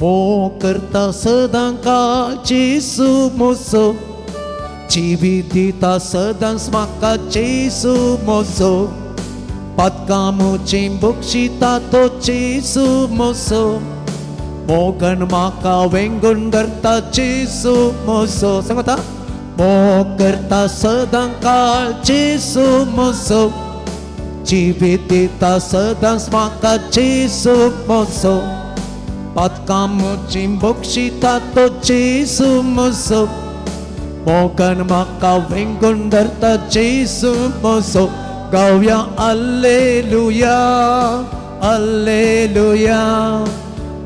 मोग करता सदां काळ जेजू म्हजो जिवीत दिता सदांच म्हाका जेजू म्हजो पातकां म्हजीं बक्षिता तो जेजू म्हजो मोगन म्हाका वेंगून धरता जेजू म्हजो सांगता मोग करता सदां काळ जेजू म्हजो जिवीत दिता सदांच म्हाका जेजू म्हजो पातकां म्हजीं बक्षिता तो जेजू म्हजो मोगन म्हाका वेंगून धरता जेजू म्हजो गावया alleluia alleluia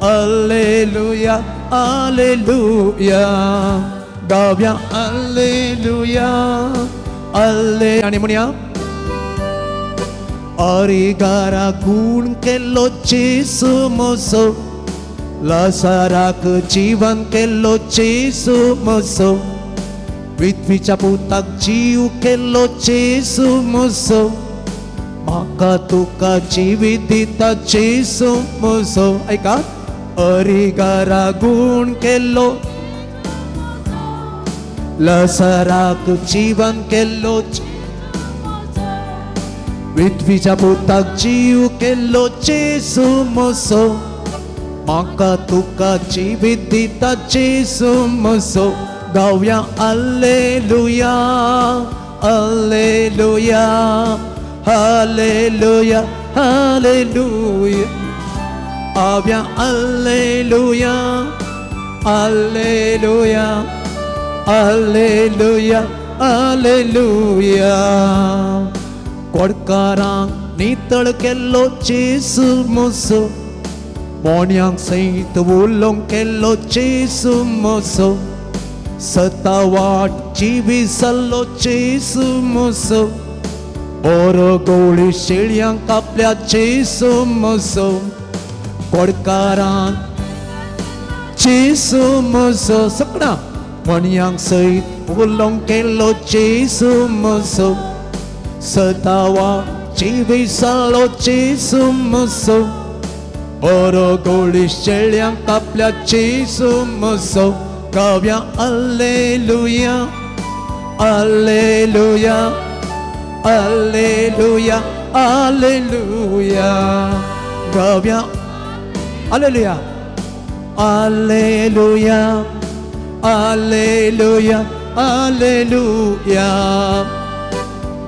alleluia alleluia गावया alleluia अल्ले आनी म्हणया अरिगारा गूण केल्लो जेजू म्हजो लसाराक जिवन केल्लो जेजू म्हजो पृथ्वीच्या पुताक जीव केल्लो जेजू म्हजो म्हाका तुका जिवीत दिता जेजू म्हजो आयका अरिगारा गूण केल्लो लसराक जिवन केल्लो पृथ्वीच्या पुताक जीव केल्लो जेजू म्हजो म्हाका तुका जिवीत दिता जेजू म्हजो गावया alleluia alleluia hallelujah hallelujah आव्या alleluia alleluia alleluia alleluia कोडकारांक नितळ केल्लो जेजू म्हजो मोन्यांक सयत उलोवंक केल्लो जेजू म्हजो सता वाट जिवी जाल्लो जेजू म्हजो बरो गोळी शेळयांक कापल्या जेजू म्हजो कोडकारांक जेजू म्हजो सगळ्या मोन्यांक सयत उलोवंक केल्लो जेजू म्हजो सता वाट जिवी जाल्लो जेजू म्हजो बरो गोळी शेळयांक कापल्या जेजू म्हजो गावया alleluia alleluia alleluia alleluia गावया alleluia alleluia alleluia alleluia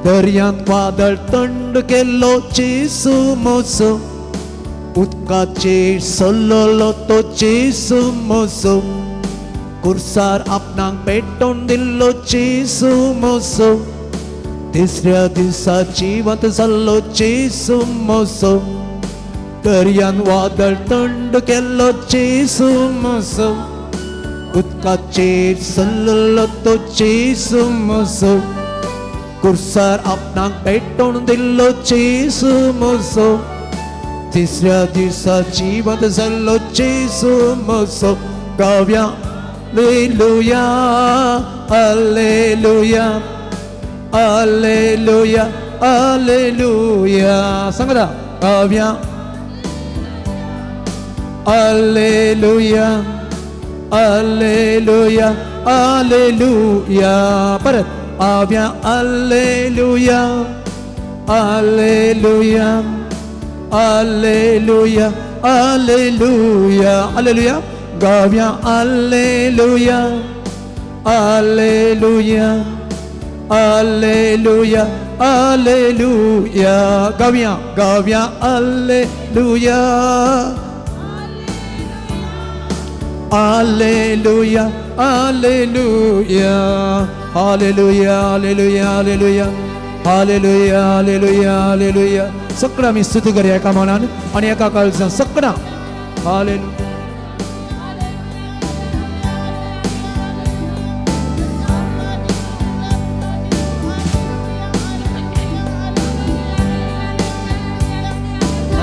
दर्यांत वादळ थंड केल्लो जेजू म्हजो उदकाचेर सल्लोलो तो जेजू म्हजो कुर्सार आपणाक पेटोवन दिल्लो जेजू म्हजो तिसऱ्या दिसा जिवंत जाल्लो जेजू म्हजो दर्यान वादळ थंड केल्लो जेजू म्हजो उदकाचेर सल्लोलो तो जेजू म्हजो कुर्सार आपणाक पेटोवन दिल्लो जेजू म्हजो तिसऱ्या दिसा जिवंत जाल्लो जेजू म्हजो गावया alleluia alleluia alleluia alleluia सांगता गावया alleluia alleluia alleluia परत आव्या alleluia alleluia alleluia alleluia alleluia गावया alleluia alleluia alleluia alleluia गावया गावया alleluia alleluia alleluia hallelujah hallelujah hallelujah hallelujah hallelujah hallelujah सगळं आमी स्तुती करूया एका मनान आनी एका काळजान सगळं hallelujah.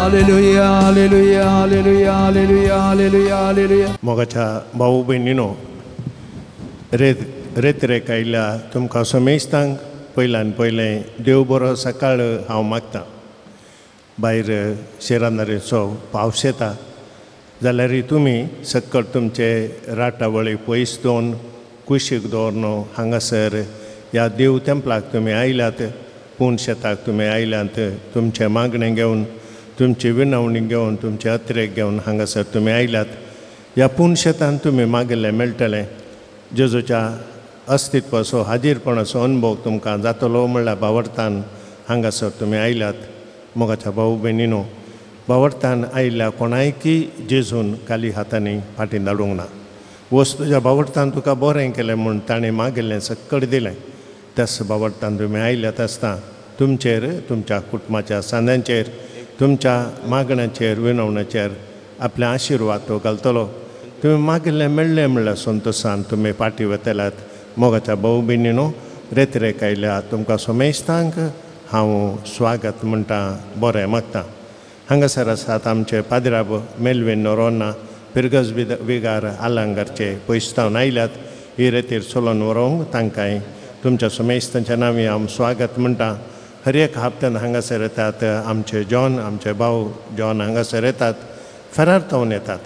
Hallelujah hallelujah hallelujah hallelujah hallelujah hallelujah. मोगाच्या भाऊ भयणीनो, रेत आयल्या तुमकां समेस्तांक पयल्यान पयलें देव बरो सकाळ हांव मागता. भायर शेरानारेचो पावस येता जाल्यार तुमी सक्कड तुमचे राटावळी पयस दवरून कुशीक दवरून हांगासर ह्या देव तेंपलाक तुमी आयल्यात, पूण शेताक तुमी आयल्यात, तुमचें मागणें घेवन, तुमची विनवणी घेवन, तुमचे अत्रेक घेवन हांगासर तुमी आयल्यात. ह्या पूण शेतान तुमी मागिल्लें मेळटलें. जेजूच्या अस्तित्वाचो हाजीरपणाचो अनुभव तुमकां जातलो म्हणल्यार भावार्थान हांगासर तुमी आयल्यात. मोगाच्या भाऊ भयणीनो, भावार्थान आयिल्ल्या कोणायकी जेजून खाली हातांनी फाटीं धाडूंक ना. वस्त तुज्या भावार्थान तुका बरें केलें म्हूण ताणें मागिल्लें सक्कड दिलें. त्याच भावार्थान तुमी आयल्यात आसतना तुमचेर, तुमच्या कुटुंबाच्या सांद्यांचेर, तुमच्या मागण्याचेर, विनवण्याचेर आपले आशिर्वाद तो घालतलो. तुमी मागिल्लें मेळ्ळें म्हणल्यार संतोशान तुमी फाटीं वतल्यात. मोगाच्या भाऊ भयणीनो, रेतरेक आयल्या तुमकां समेस्तांक हांव स्वागत म्हणटा, बरें मागता. हांगासर आसात आमचे पाद्राब मेलवीन नोरोना पिरगज विगार आलांगारचे पयस तावन आयल्यात. ही रेतीर चलोवन व्हरूंक तांकांय तुमच्या समेस्तांच्या नांवी हांव स्वागत म्हणटा. हर एक हप्त्यान हांगासर येतात आमचे जॉन, आमचे भाव जॉन हांगासर येतात, फेरार तावन येतात,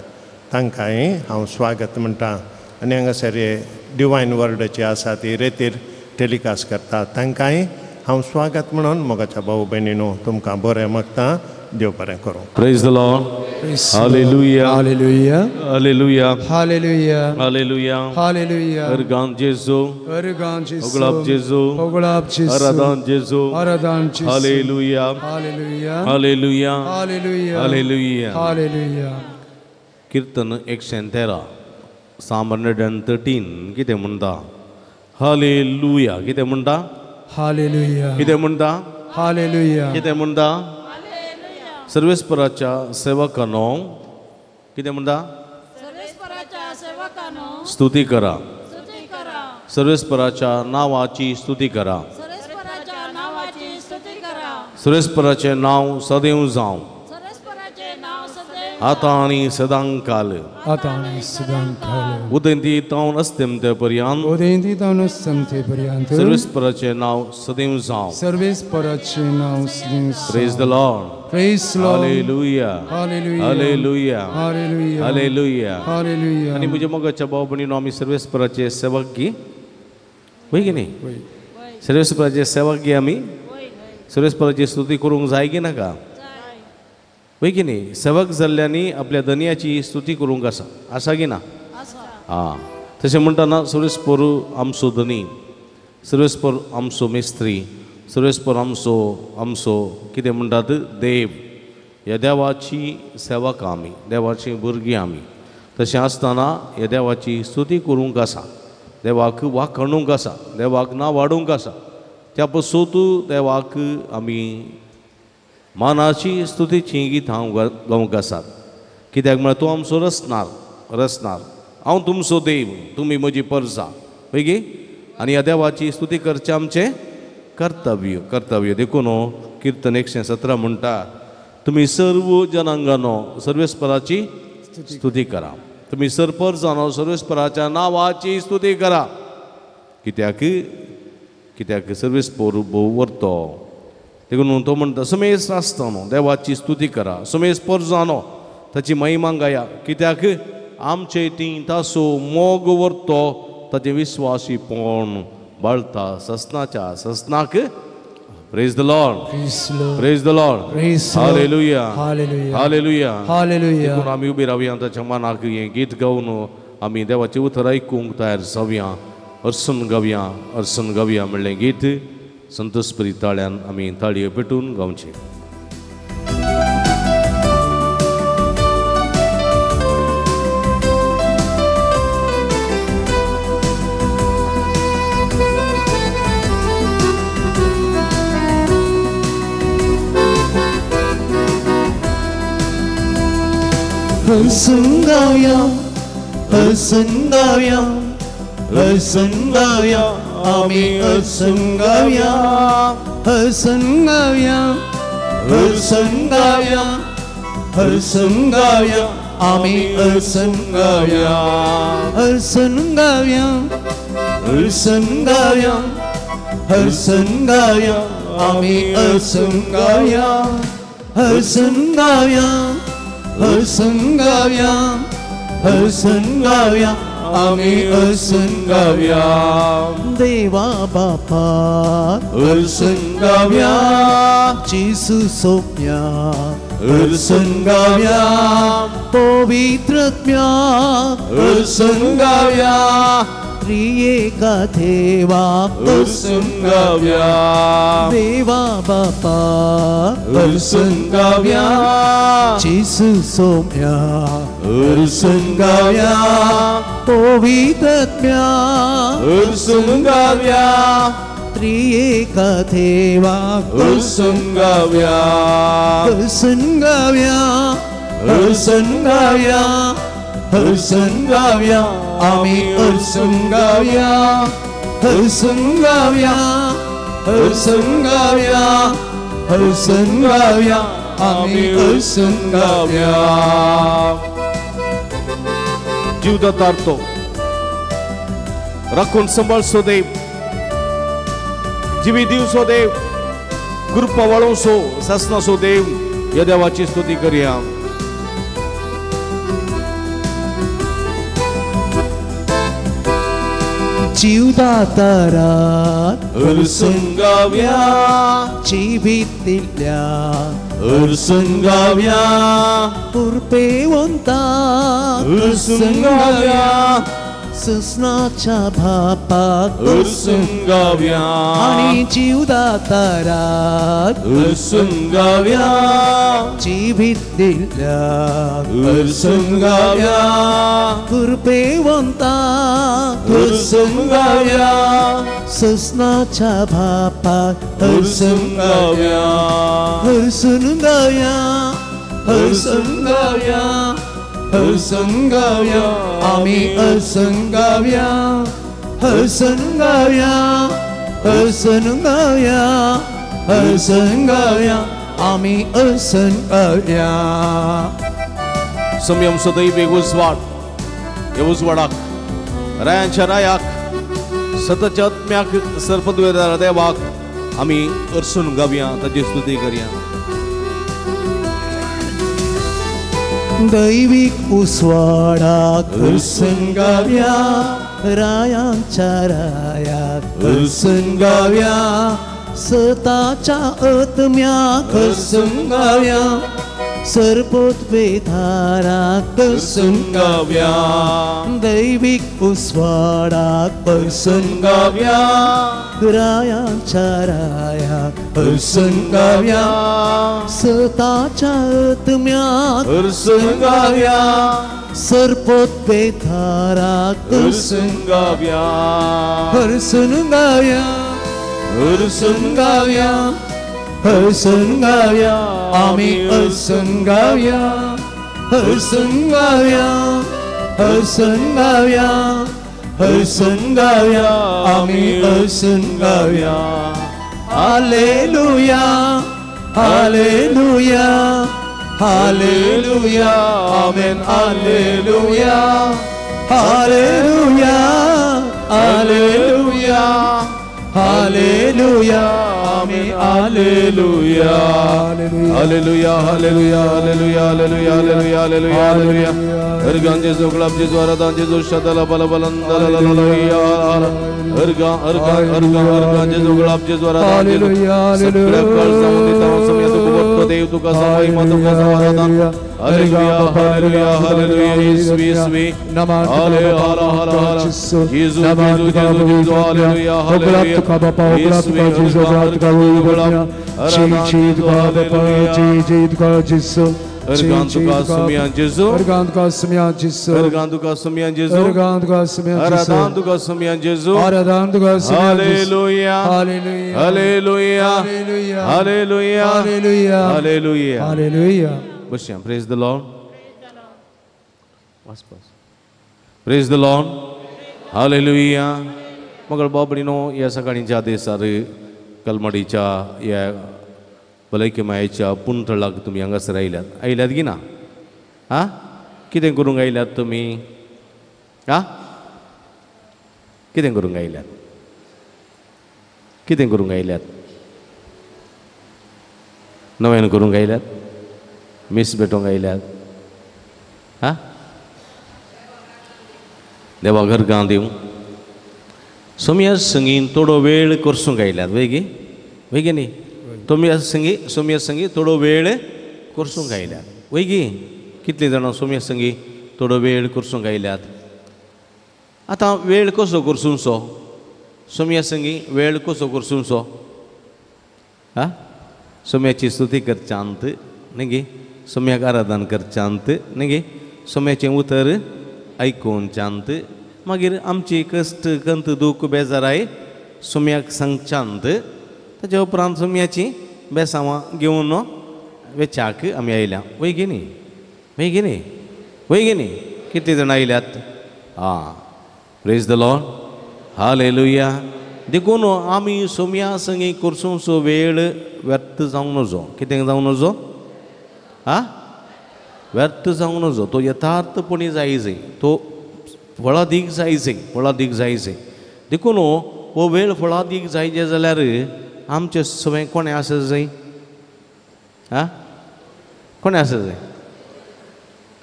तांकांय हांव स्वागत म्हणटा. आनी हांगासर हे डिवायन वर्डाची आसा ती रेतीर टेलिकास्ट करतात, तांकांय हांव स्वागत म्हणून मोगाच्या भाऊ भयणीनो तुमकां बरें मागता. देव बरें करूं. Praise the Lord. Hallelujah. Hallelujah. Hallelujah. Hallelujah. Hallelujah. Hallelujah. Organ जेजू, अर्गान जेजू, होगळाप जेजू, होगळाप जेजू, आराधन जेजू, आराधन जेजू. Hallelujah. Hallelujah. Hallelujah. Hallelujah. Hallelujah. Hallelujah. Kirtan 113, Psalm 113 कितें म्हणटा? हालेलुया. कितें म्हणटा? हालेलुया. कितें म्हणटा? हालेलुया. कितें म्हणटा? सर्वेस्पराच्या सेवकांनो, कितें म्हणटा? सर्वेस्पराच्या सेवकांनो स्तुती करा. स्तुती करा. सर्वेस्पराच्या नांवाची स्तुती करा. सर्वेस्पराच्या नांवाची स्तुती करा. सर्वेस्पराचें नांव सदैव जावं, सर्वेस्पराचें नांव सदैव, आतां आनी सदांकाल, आतां आनी सदांकाल, उदंती तावन अस्तेमते पर्यंत, उदंती तावन अस्तेमते पर्यंत, सर्वेस्पराचें नांव सदैव जावं, सर्वेस्पराचें नांव सदैव. Praise the Lord. Praise the Lord. Hallelujah. Hallelujah. Hallelujah. Hallelujah. Hallelujah. Hallelujah. आनी म्हज्या मोगाच्या भाव भयणीनो, आमी सर्वेस्पराचे सेवक गी, वय की न्ही? सर्वेस्पराचे सेवक गी आमी सर्वेस्पराची स्तुती करूंक जाय की नाका? वय की न्ही? सेवक जाल्ल्यांनी आपल्या धनयाची स्तुती करूंक आसा, आसा की ना? आं, तशें म्हणटना सर्वेस्पर आमचो धनी, सर्वेस्पर आमचो मिस्त्री, सर्वेस्पर आमचो आमचो कितें म्हणटात देव. ह्या देवाची सेवक आमी, देवाची भुरगीं आमी. तशें आसतना ह्या देवाची स्तुती करूंक आसा, देवाक वाखणूंक आसा, देवाक नांव वाडोवंक आसा. त्या पसून देवाक आमी मानाची स्तुतीची गितां गावंक आसात. कित्याक म्हळ्यार तूं आमचो रचणार, रचणार. हांव तुमचो देव, तुमी म्हजी परजा, वय गी? आनी ह्या देवाची स्तुती करचें आमचें कर्तव्य, कर्तव्य. देखून किर्तन 117 म्हणटा, तुमी सर्व जनांगानो सर्वेस्पराची स्तुती करा, तुमी सरपरजानो सर्वेस्पराच्या नांवाची स्तुती करा. कित्याक? कित्याक सर्वेस्पर भोव व्हरतो. देखून तो म्हणटा, समेस्त आसतना देवाची स्तुती करा, समेस्त परजानो ताची महिमा गाया. कित्याक आमचे ती तासो मोग व्हरतो, ताचें विस्वासीपण बाळता ससनाच्या ससनाक. Praise the Lord. Praise the Lord. Hallelujah. Hallelujah. Hallelujah. देखून आमी उबी रावया, ताच्या मनाक हें गीत गावन आमी देवाचें उतर आयकूंक तयार जावया. अर्सन गावया, अर्सन गावया म्हणलें गीत संतोषप्री ताळ्यान आमी ताळयो पेटून गावचें. हसून गावया, हसून गावया, हसून गावया, आमी हसून गावया, हसून गावया, हसून गावया, हसून गावया, आमी हसून गावया, हसून गावया, हसून गावया, हसून गावया, आमी हसून गावया, हसून गावया, हरसून गावया हरसून गावया आमी हरसून गावया देवा बापा हरसून गावया जेजू सोम्या हरसून गावया पवित्र हरसून गावया त्रिएका देवा हरसून गावया देवा बापा हरसून गावया जेजू सोम्या हरसून गावया पवित्र हरसून गावया त्रिएका देवा हरसून गावया हरसून गावया हरसून गावया हरसून गावया आमी हरसून गावया हरसून गावया हरसून गावया हरसून गावया आमी हरसून गावया. जीवदातार तो राखून सांबाळसो देव जिवी दिवसो देव कृपा वाळोवसो सासनासो देव ह्या देवाची स्तुती करया. जीवदातारात हरसून गावया जिवीत दिल्या हरसून गावया कृपेवंता हरसून गावया ससनाच्या बापाक हरसून गावया आनी जीवदातारात हरसून गावया जिवीत दिल्या हरसून गावया कृपेवंता हरसून गावया ससनाच्या बापाक हरसून गावया हरसून गावया हरसून गावया हरसून गावया आमी हरसून गावया हरसून गावया हरसून गावया हरसून गावया आमी हरसून गावया. संयम सदैव एक उजवाड ह्या उजवाडाक रायांच्या रायाक सतच्या आत्म्याक सर्पद्वेरा देवाक आमी हरसून गावया ताची स्तुती करया. दैवीक उस्वाडाक हरसून गावया रायांच्या रायाक हरसून गावया सताच्या आत्म्याक हरसून गावया सर्पोत्वेधाराक हरसून गावया दैवीक उस्वाडाक हरसून गावया रायांच्या रायाक हरसून गावया सताच्या आत्म्याक हरसून गावया सर्पोत्वेधाराक हरसून गावया हरसून गावया हरसून गावया हरसून गावया आमी हरसून गावया हरसून गावया हरसून गावया हरसून गावया आमी हरसून गावया. हालेलुया hallelujah hallelujah आमेन hallelujah hallelujah hallelujah hallelujah आमेन hallelujah hallelujah hallelujah hallelujah hallelujah hallelujah hallelujah hallelujah. अर्गां जेजू गुलाब जेजू आराधान जेजू शदला बल बलंदललललया अर्गां अर्गां अर्गां अर्गां जेजू गुलाब जेजू आराधान जेजू सगळ्या काळजामध्ये समय तुका वट्टो देव तुका महिमा तुका आराधान. Hallelujah hallelujah hallelujah येशू येशू हाले हाला हाला हाला जेजू जेजू जेजू जेजू हालेलुया हालेलुया येशू अर्गांतुका सुमियान जेजू अर्गांतुका सुमियान जेजू अर्गांतुका सुमियान जेजू अर्गांतुका सुमियान जेजू आराधांतुका सुमियान जेजू आराधांतुका सुमियान hallelujah hallelujah hallelujah hallelujah hallelujah hallelujah. बसया. Praise the Lord. Bus bus. Praise the Lord. Hallelujah. मगळ बाबडीनो ह्या सकाळींच्या दिसार कलमडीच्या ह्या भलायकी मायेच्या पुंथळाक तुमी हांगासर आयल्यात आयल्यात की ना आं कितें करूंक आयल्यात तुमी आं कितें करूंक आयल्यात कितें करूंक आयल्यात नव्यान करूंक आयल्यात मीस भेटोवंक आयल्यात हा देवा घरगां दिवं सोम्या संगीन थोडो वेळ करसूंक आयल्यात वय वय गी न्ही तुमी संगी सोम्या संगी थोडो वेळ करसूंक आयल्यात वय गी कितलीं जाणां सोम्या संगी थोडो वेळ करसूंक आयल्यात आतां वेळ कसो करसूंचो सोम्या संगी वेळ कसो करसूंचो हा सोम्याची स्तुती करच्यांत न्ही गी सोम्याक आराधन करच्यांत न्ही गी सोम्याचें उतर आयकुवच्यांत मागीर आमची कश्ट कंत दूख बेजाराय सोम्याक सांगच्यांत ताच्या उपरांत सोम्याची बेसांवां घेवन वेच्याक आमी आयल्या वय गी न्ही वय गी न्ही वय गी न्ही कितलीं जाणां आयल्यात आं प्रेज the Lord hallelujah देखून आमी सोम्या संगी करसूंचो वेळ व्यर्थ जावंक नजो कितें जावंक नजो आं व्यर्थ जावंक नजो तो यथार्थपणी जाय जाय तो फळादीक जाय जाय फळादीक जाय जाय देखून हो वेळ फळादीक जायचे जाल्यार आमचे सगळें कोणें आसा जाय आं कोणें आसा जाय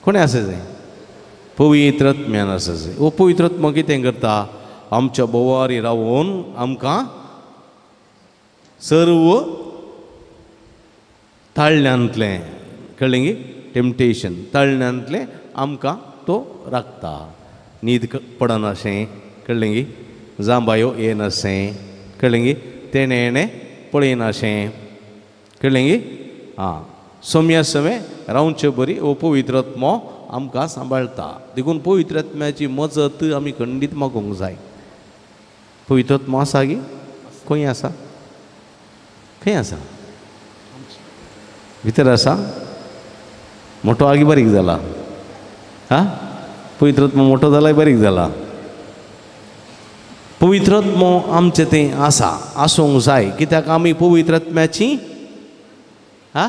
कोणें आसा जाय पवित्र आत्म्यान आसा जाय हो पवित्र आत्मो कितें करता आमच्या बोवारी रावून आमकां सर्व ताळण्यांतलें कळ्ळें गी टेम्पटेशन ताळण्यांतलें आमकां तो राखता न्हीद पडनाशें कळ्ळें गी जांबायो येनाशें कळ्ळें गी तेणें हेणें पळयनाशें कळ्ळें गी आं सोम्या समें रावचे बरी हो पवित्र आत्मो आमकां सांबाळटा देखून पवित्र आत्म्याची मजत आमी खंडीत मागूंक जाय पवित्र आत्मो आसा गी खंय आसा खंय आसा भितर आसा मोटो आगी बारीक जाला आं पवित्र आत्मो मोटो जाला बारीक जाला पवित्र आत्मो आमचें तें आसा आसूंक जाय कित्याक आमी पवित्र आत्म्याची आं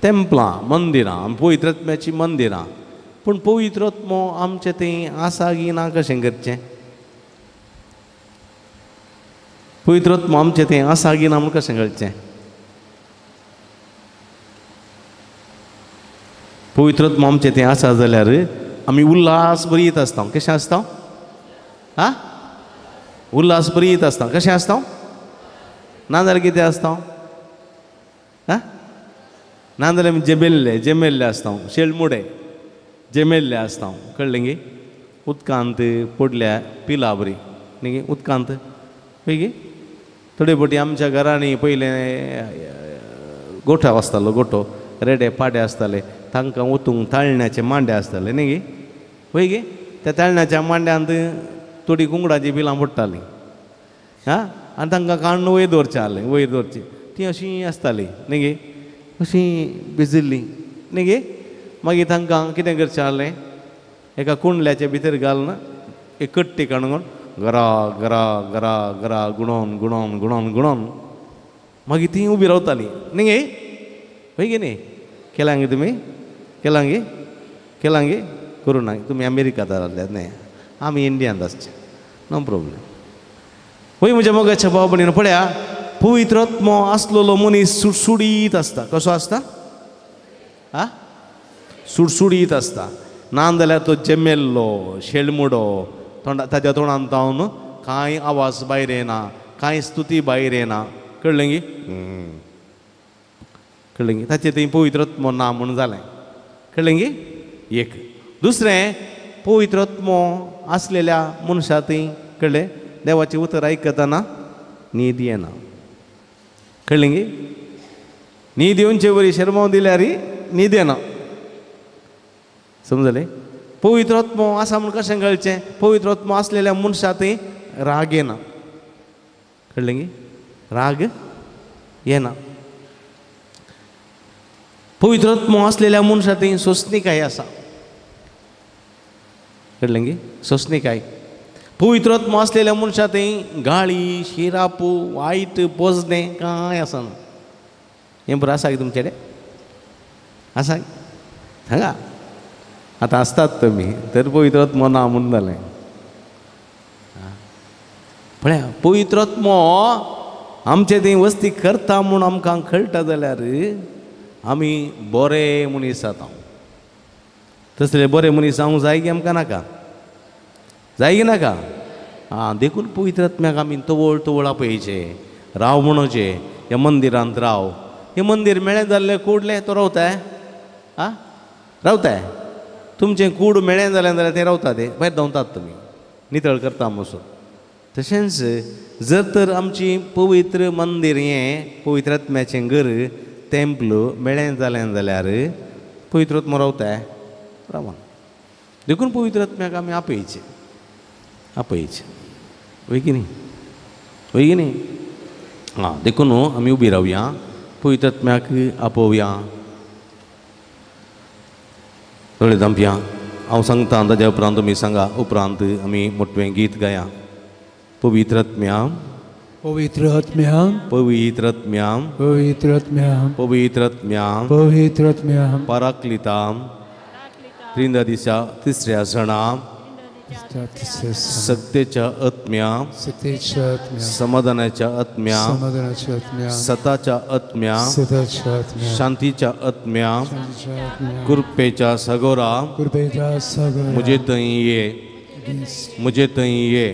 तेंपलां मंदिरां पवित्र आत्म्याची मंदिरां पूण पवित्र आत्मो आमचें तें आसा की ना कशें करचें पवित्र आत्मो आमचें तें आसा की ना म्हूण कशें कळचें पवित्र आत्मो आमचें तें आसा जाल्यार आमी उल्हास बरी आसता कशें आसता आं उल्हास बरी आसता कशें आसता ना जाल्यार कितें आसता आं ना जाल्यार आमी जेमेल्ले जेमेल्ले आसता शेळमुडे जेमेल्ले आसता कळ्ळें गी उदकांत पडल्या पिला बरी न्ही गी उदकांत पळय गी थोडे फावटी आमच्या घरांनी पयलें गोठो आसतालो गोठो रेडे पाडे आसताले तांकां वतूंक ताळण्याचे मांडे आसताले न्ही गी पळय गी त्या ताळण्याच्या मांड्यांत थोडी कुंकडाचीं बिलां पडटालीं आं आनी तांकां काडून वयर दवरचें आहलें वयर दवरचीं तीं अशीं आसतालीं न्ही गी अशीं भिजिल्लीं न्ही गे मागीर तांकां कितें करचें आहलें एका कुंडल्याचे भितर घालून एक कट्टी काडून गरा गरा गरा गरा गुणोन गुणोन गुणोन गुणोन मागीर तीं उबी रावतालीं न्ही गे हय गे न्ही केलां गे तुमी केलां गे केलां गे करूं ना तुमी अमेरिकांत रावल्यात न्ही आमी इंडियांत आसचे नो प्रोब्लेम वय म्हज्या मोगाच्या भाव भयणीन पळया पवित्र आत्मो आसलेलो मनीस सुडसुडीत आसता कसो आसता आं सुडसुडीत आसता ना जाल्यार तो जेमेल्लो शेळमुडो तोंडा ताज्या तोंडान तावन कांय आवाज भायर येना कांय स्तुती भायर येना कळ्ळें गी कळ्ळें गी ताचें थंय पवित्र आत्मो ना म्हूण जालें कळ्ळें गी एक दुसरें पवित्र आत्मो आसलेल्या मनशा थंय कळ्ळें देवाचें उतर आयकतना न्हीद येना कळ्ळें गी न्हीद येवचे वरी शेरमांव दिल्यार न्हीद येना समजलें पवित्र आत्मो आसा म्हूण कशें कळचें पवित्र आत्मो आसलेल्या मनशा थंय राग येना कळ्ळें गी राग येना पवित्र आत्मो आसलेल्या मनशा थंय सोंसणीकाय आसा कळ्ळें गी सोंसणीकाय पवित्र आत्मो आसलेल्या मनशा थंय गाळी शिरापू वायट पोजणें कांय आसना हें बरें आसा तुमचे कडेन आसा सांगा आतां आसतात तुमी तर पवित्र आत्मो ना म्हूण जालें पळया पवित्र आत्मो आमचे थंय वस्ती करता म्हूण आमकां कळटा जाल्यार आमी बरे मनीस जाता. तसले बरे मनीस जावंक जाय की आमकां नाका? जाय की नाका? आं, देखून पवित्र आत्म्याक आमी तवळ तवळ आपयचें, राव म्हणोचें, ह्या मंदिरांत राव. हें मंदीर मेळें जाल्लें कूडलें तो रावताय? आं, रावताय? तुमचें कूड मेळें जालें जाल्यार तें रावता, तें भायर धांवतात तुमी, नितळ करता मसो. तशेंच जर तर आमची पवित्र मंदीर हें पवित्र आत्म्याचें घर तेंपल मेळें जालें जाल्यार पवित्र आत्मो रावताय? रावन. देखून पवित्र आत्म्याक आमी आपयचें, आपयचें, वय की न्ही? वय की न्ही? आं, देखून आमी उबी रावया, पवित्र आत्म्याक आपोवया, दोळे धांपया. हांव सांगता ताज्या उपरांत तुमी सांगा, उपरांत आमी मोटवें गीत गाया. पवित्र आत्म्या, पवित्र आत्म्या, पवित्र आत्म्या, पवित्र आत्म्या, पवित्र आत्म्या, पवित्र आत्म्या, पराक्लिता त्रिंदा दिसा तिसऱ्या सणा सत्तेच्या आत्म्या, समाधानाच्या आत्म्या, सताच्या आत्म्या, शांतीच्या आत्म्या, कृपेच्या सागोरा, मुजे थंय ये, मुजे थंय ये.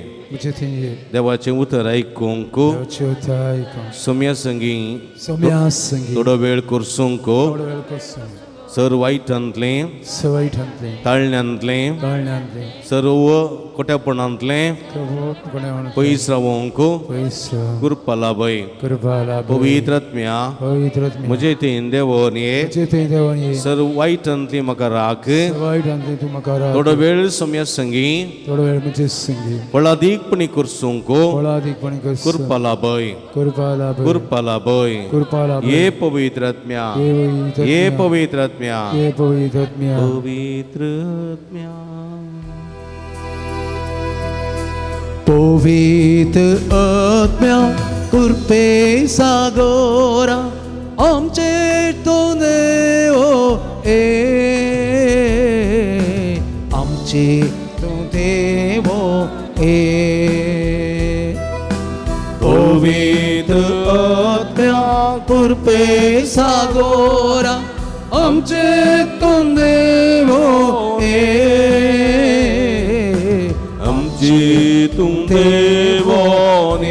देवाचें उतर आयकूंक सोम्या संगी थोडो वेळ करसूंक, सर वायटांतलें, ताळण्यांतलें, सर्व कोट्यापणांतलें पयस रावोंक कृपा लाभय. पवित्र आत्म्या म्हजे थंय देवोन ये, सर वायटांतली म्हाका राख, थोडो वेळ सोम्या संगी फळादीकपणी करसूंक कृपा लाभय, कृपा लाभय. ये पवित्र आत्म्या, ये पवित्र आत्म्या, पवित्र आत्म्या, पवित्र आत्म्या कृपे सागोरा आमचे तूं देव ए, आमचे तूं देव ए. पवित्र आत्म्या कृपे सागोरा आमचे तूं देव ए, आमचे तूं देव ए.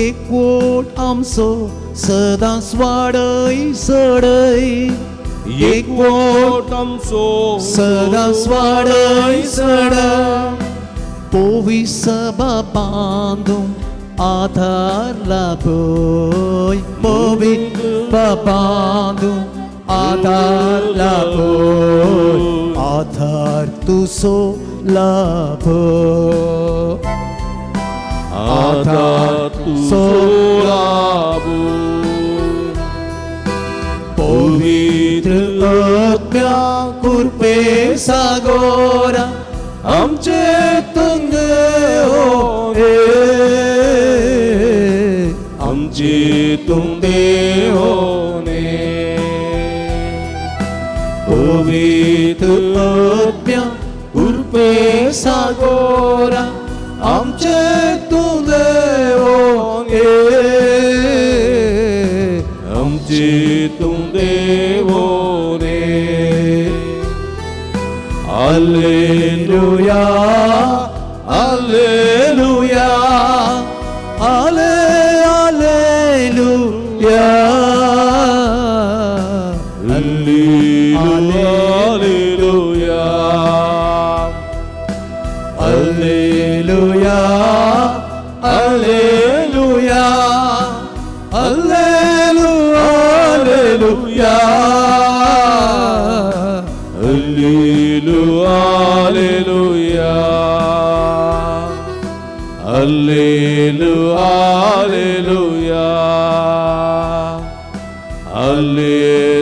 एकवट आमचो सदांच वाडय चडय, एकवट आमचो सदांच वाडय चडय, पोवी सभा बांदूंक आधार लाभय, पोवी बांदूंक आधार लाभय, आधार तुजो लाभय, आधार तुजो लाभय. पवित्र आत्म्या कृपे सागोरा आमचे तूं देव ए, आमचे तूं देव ए. पवित्र आत्म्या कृपे सागोरा आमचे तूं देव ए, आमचे तूं देव ए. Alleluia, alleluia, alleluia, alleluia, alleluia, alleluia, alleluia, alleluia, alleluia, alleluia, alleluia, alleluia.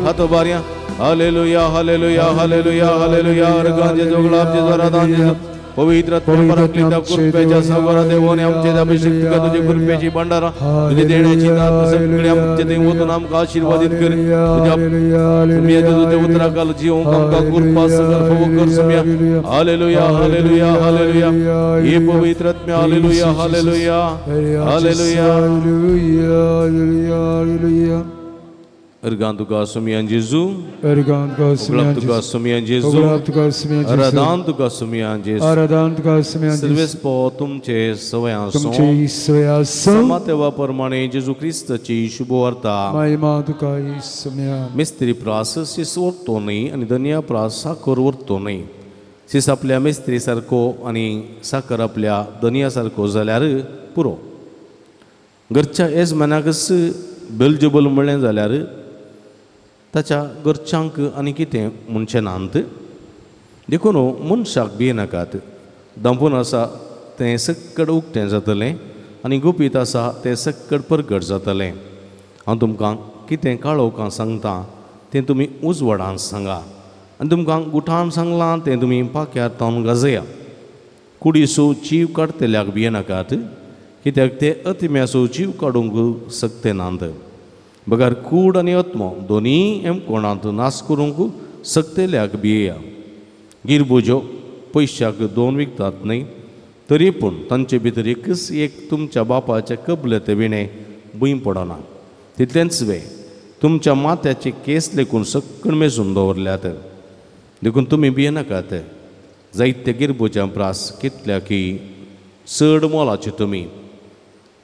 हातो बारिया. Hallelujah, hallelujah, hallelujah, hallelujah. अर्घांचे जोगळापचे स्वरादांचे पवित्र आत्म्या पराक्लिता कृपेच्या सागोरा देवोने आमचे अभिषेक तुका तुझे कृपेची भंडारा तुझे देण्याची दात सगळे आमचे थंय वचून आमकां आशीर्वादीत कर. तुझ्या तुझ्या उतराकाल जिवंक आमकां कृपा सगळ फावो कर सुम्या. Hallelujah, hallelujah, hallelujah. हे पवित्र आत्म्या हालेलुया, हालेलुया, हालेलुया. हालेलुया. अर्गां तुका सुमयान जेजू, उगडाप तुका सुमयान जेजू, आराधन तुका सुमयान जेजू, सर्वेस्पो तुमचे सवयां समातेवा प्रमाणे जेजू क्रिस्ताची शुभवार्ता। मिस्त्री प्रास शिस वरतो न्हय आनी धनया प्रास साकर वरतो न्हय। शिस आपल्या मिस्त्री सारको आनी साकर आपल्या धनया सारको जाल्यार पुरो। घरच्या येजमानाकच बेलजेबल म्हणलें जाल्यार ताच्या घरच्यांक आनी कितें म्हणचें नात। देखून मनशाक भियेनाकात। दांपून आसा तें सक्कड उक्तें जातलें आनी गुपीत आसा तें सक्कड परगट जातलें। हांव तुमकां कितें काळोखां सांगता तें तुमी उजवाडान सांगा आनी तुमकां गुठान सांगलां तें तुमी पाक्यार तावन गाजया। कुडीसो जीव काडटल्याक भियेनाकात, कित्याक ते अतिम्यासो जीव काडूंक शकते नात। बगर कूड आनी आत्मो दोनी एम कोणांत नाश करूंक शकतल्याक भियेया। गिरबुज्यो पयशाक दोन विकतात न्हय, तरी पूण तांचे भितर एकच एक तुमच्या बापाच्या कबलते विणें भूंय पडना। तितलेंच वे तुमच्या माथ्याचे केस लेखून सक्कड मेजून दवरल्यात। देखून तुमी भियेनाकात। जायते गिरबुज्यां प्रास कितल्या की चड मोलाचे तुमी।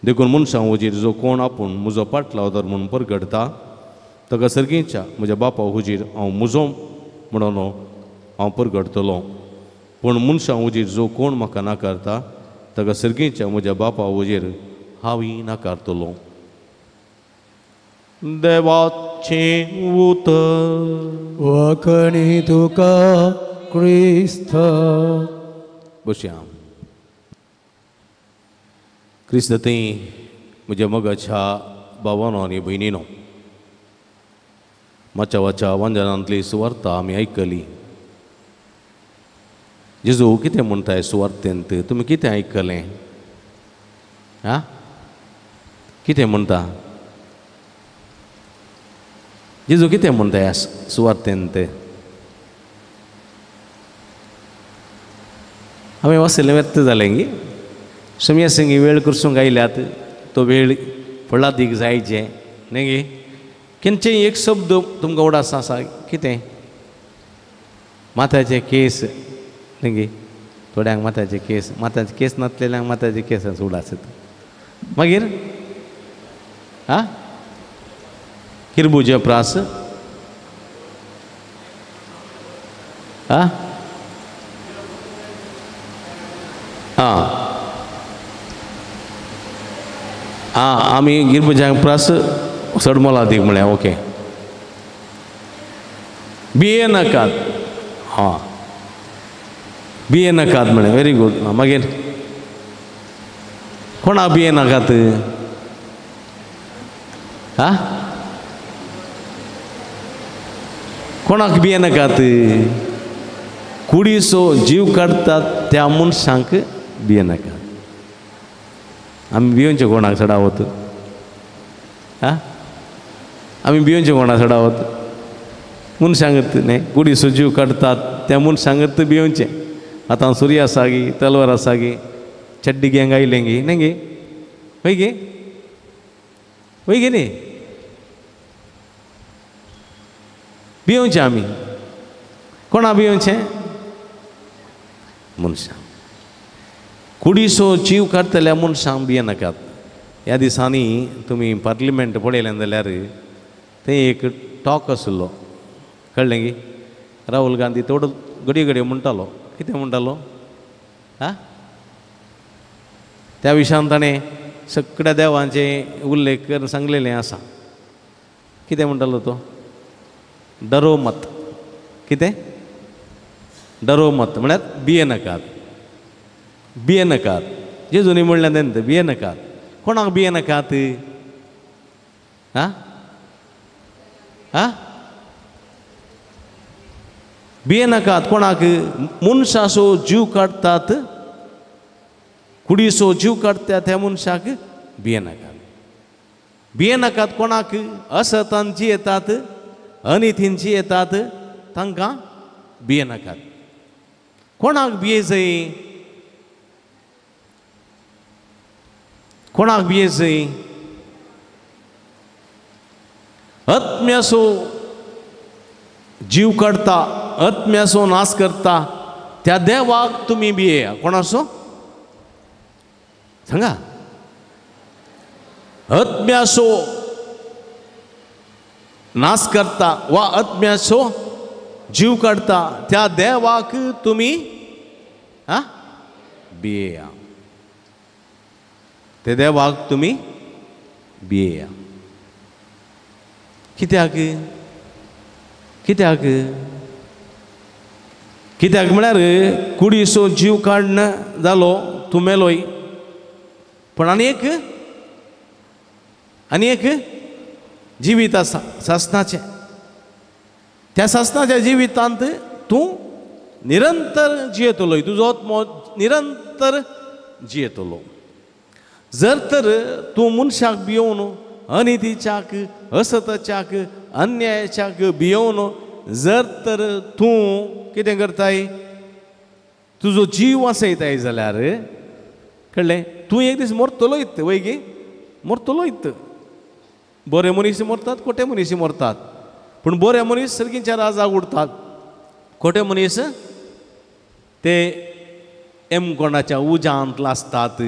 देखून मनशां हुजीर जो कोण आपूण म्हजो पाटलावदार म्हूण परगडटा ताका सर्गीच्या म्हज्या बापा हुजीर हांव म्हजो म्हणून हांव परगडटलो। पूण मनशां हुजीर जो कोण म्हाका नाकारता ताका सर्गीच्या म्हज्या बापा हुजीर हांवूय नाकारतलो। देवाचें उतर वखणी तुका क्रिस्त। बसया। क्रिस्त थंय म्हज्या मोगाच्या भावानो आनी भयणीनो, माचावाच्या वांजनांतली सुवार्ता आमी आयकली। जेजू कितें म्हणटाय सुवार्तेंत, तुमी कितें आयकलें? आं, कितें म्हणटा जेजू? कितें म्हणटाय सुवार्तेंत? आमी वाचलें व्यर्थ जालें गी। सुमया संगी वेळ करसूंक आयल्यात तो वेळ फळादीक जायचें न्ही गे। खंयचेय एक शब्द तुमकां उडास आसा कितें? माथ्याचे केस न्ही गे, थोड्यांक माथ्याचे केस, माथ्याचे केस नासलेल्यांक माथ्याचे केस उडास। मागीर आं किरबुजे प्रास आं आं आं आमी गिरबुज्यांक प्रास चड मोलादीक म्हळ्यार ओके। भियेनाकात, हां भियेनाकात म्हळें, व्हेरी गूड। मागीर कोणा भियेनाकात? आं कोणाक भियेनाकात? कुडीचो जीव काडटात त्या मनशांक भियेनाकात। आमी भियोवचें कोणाक चडावत? आं आमी भियोवचें कोणाक चडावत? मनशांक न्ही, कुडीचो जीव काडटात त्या मनशांक भियोवचें। आतां सुरी आसा गी, तलवार आसा गी, चड्डी गँग आयलें गी न्ही गे, हय गे, हय गे न्ही, भियोवचें आमी। कोणा भियोवचें? मनशां। कुडीचो जीव काडटल्या मनशांक भियेनाकात। ह्या दिसांनी तुमी पार्लिमेंट पळयलें जाल्यार थंय एक टॉक आसलो, कळ्ळें गी? राहुल गांधी थोडो घडये घडये म्हणटालो, कितें म्हणटालो? आं त्या विशयान ताणें सगळ्या देवांचे उल्लेख करून सांगलेलें आसा। कितें म्हणटालो तो? डरो मत। कितें? डरो मत म्हळ्यार भियेनाकात, भियेनाकात। जेजूनी म्हणलें तेन्ना भियेनाकात। कोणाक भियेनाकात? आं आं भियेनाकात कोणाक? मनशाचो जीव काडटात, कुडीचो जीव काडटा त्या मनशाक भियेनाकात। भियेनाकात कोणाक? असतान जियेतात, अनितीन जियेतात तांकां भियेनाकात। कोणाक भियेजय? कोणाक भियेजय? आत्म्याचो जीव काडटा, आत्म्याचो नाश करता त्या देवाक तुमी भियेया. कोणाचो सांगा? आत्म्याचो नाश करता वा आत्म्याचो जीव काडटा त्या देवाक तुमी भियेया. ते देवाक तुमी भियेया. कित्याक? कित्याक? कित्याक म्हळ्यार कुडीचो जीव काडण जालो तूं मेलोय, पूण आनी एक आनी एक जिवीत आसा सासणाचें. त्या सासणाच्या जिवितांत तूं निरंतर जियेतलोय, तुजो आत्मो निरंतर जियेतलो. जर तर तूं मनशाक भियोवन अनितीच्याक, असताच्याक, अन्यायाच्याक भियोवन जर तर तूं कितें करताय, तुजो जीव वाचयताय जाल्यार कळ्ळें तूं एक दीस मरतलोयत. वय गे, मरतलोयत. बरे मनीस मरतात, खोटे मनीस मरतात, पूण बरे मनीस सर्गींच्या राजाक उरतात. खोटे मनीस ते एमकोणाच्या उज्यांत लासतात.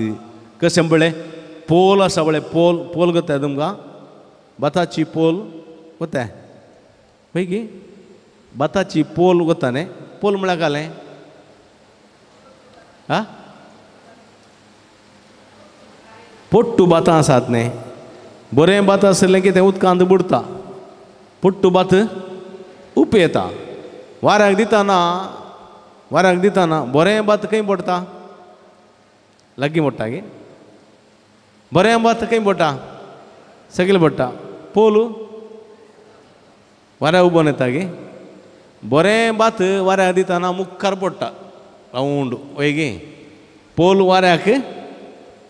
कशें पळय पोल आसा पळय, पोल पोल करताय तुमकां, भाताची पोल वताय पळय गी, भाताची पोल वता न्ही. पोल म्हळ्यार घालें आ पोट्टू भातां आसात न्ही, बरें भात आसलें की तें उदकांत बुडटा, पोट्टू भात उपयता. वाऱ्याक दितना, वाऱ्याक दितना बरें भात खंय पडटा? लागीं पडटा गे. बरें भात खंय पडटा? सगळें पडटा. पोल वाऱ्या उबोन येता गे. बरें भात वाऱ्याक दितना मुखार पडटा रावंड वय गे. पोल वाऱ्याक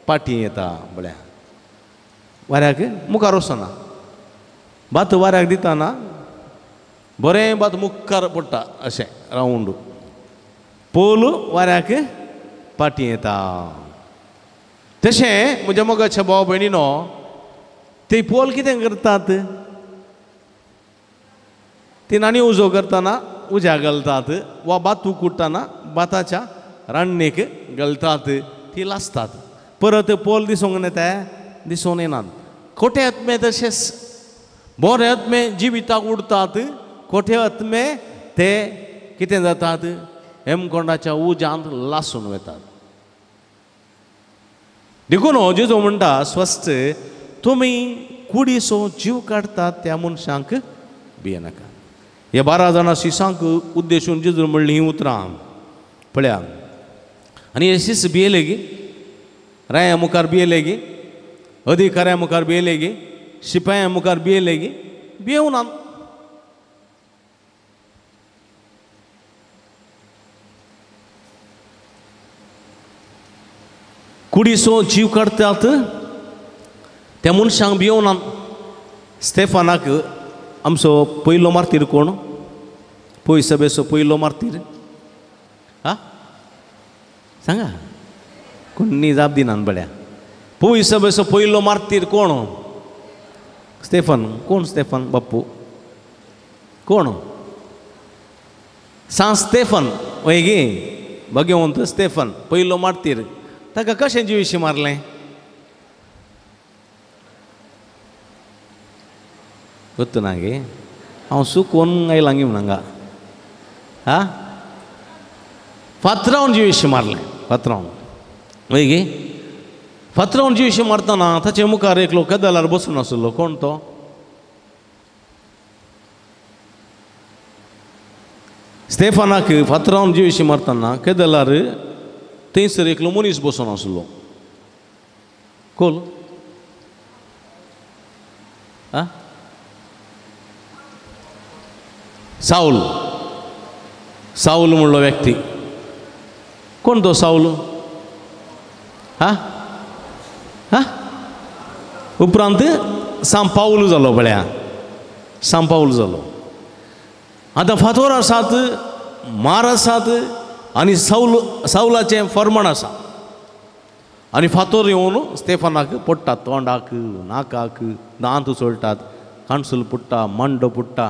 पाटी येता म्हळ्यार वाऱ्याक मुखार वचना. भात वाऱ्याक दितना बरें भात मुखार पडटा अशें रावंड, पोल वाऱ्याक पाटी येता. तशें म्हज्या मोगाच्या भाव भयणीनो, ते पोल कितें करतात? ती नाणी उजो करतना उज्या घालतात वा भात उकडटना भाताच्या रान्नीक घालतात, ती लासतात. परत पोल दिसूंक येता? दिसून येनात. खोटे आत्मे तशेंच, बरे आत्मे जिविताक उरतात, खोटे आत्मे ते कितें जातात? हेमकोंडाच्या उज्यांत लासून वतात. देखून हो जेजू म्हणटा स्वस्थ, तुमी कुडीचो जीव काडटात त्या मनशांक भियेनाका. ह्या 12 जाणां शिसांक उद्देशून जेजून म्हणलीं हीं उतरां पळया. आनी हे शीस भियेले गी, राया मुखार भियेले गी, अधिकाऱ्या मुखार भियेले गी, शिपाया मुखार भियेले गी? भियेवना. कुडीचो जीव काडटात त्या मनशांक भियोवना. स्टेफानाक आमचो पयलो मार्तीर कोण? पय सभेचो पयलो मार्तीर आ सांगा, कोणी जाप दिनान बळ्या. पय सभेचो पयलो मार्तीर कोण? स्टेफन. कोण स्टेफन? बाप्पू कोण? सांत स्टेफन वय गे, भगवंत स्टेफन पयलो मार्तीर. ताका कशें जिविशी मारलें? गोत्तु ना गे, हांव सुकोन आयलां गे म्हण हांगा. हा फातरावन जिविशी मारलें, फातरावन वय गे. फातरावन जिविशी मारतना ताचे मुखार एकलो कदलार बसून आसलो. कोण तो? स्टेफानाक फातरावन जिविशी मारतना कदलार थंयसर एकलो मनीस बसून आसलो. कोल आ सावल. सावल म्हणलो व्यक्ती. कोण तो सावल? हा हा उपरांत सांत पावल जालो पळया, सांत पावल जालो. आतां फातोर आसात, मार आसात आनी सावल, सावलाचें फर्माण आसा. आनी फातोर येवन स्टेफानाक पडटात, तोंडाक, नाकाक, दांत सोडटात. काणसूल पडटा, मांडो पडटा.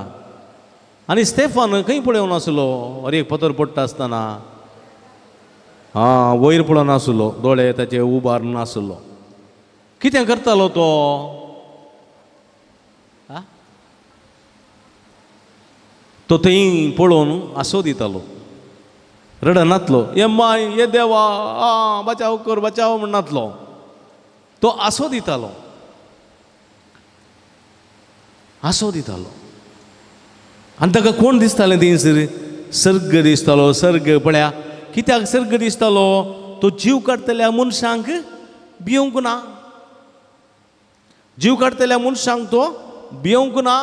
आनी स्टेफान खंय पळोवन आसलो? अरे एक पतर पडटा आसतना आं वयर पळोवन आसलो, दोळे ताचे उबार नासलो. कितें करतालो तो? तो थंय पळोवन आसो दितालो, रडनातलो, ये my ये देवा आ बचाव कर बचाव म्हणनातलो, तो आसो दितालो, आसो दितालो. आनी ताका कोण दिसतालें थंयसर? सर्ग दिसतालो. सर्ग पळया कित्याक सर्ग दिसतालो? तो जीव काडटल्या मनशांक भिवंक ना, जीव काडटल्या मनशांक तो भिवंक ना.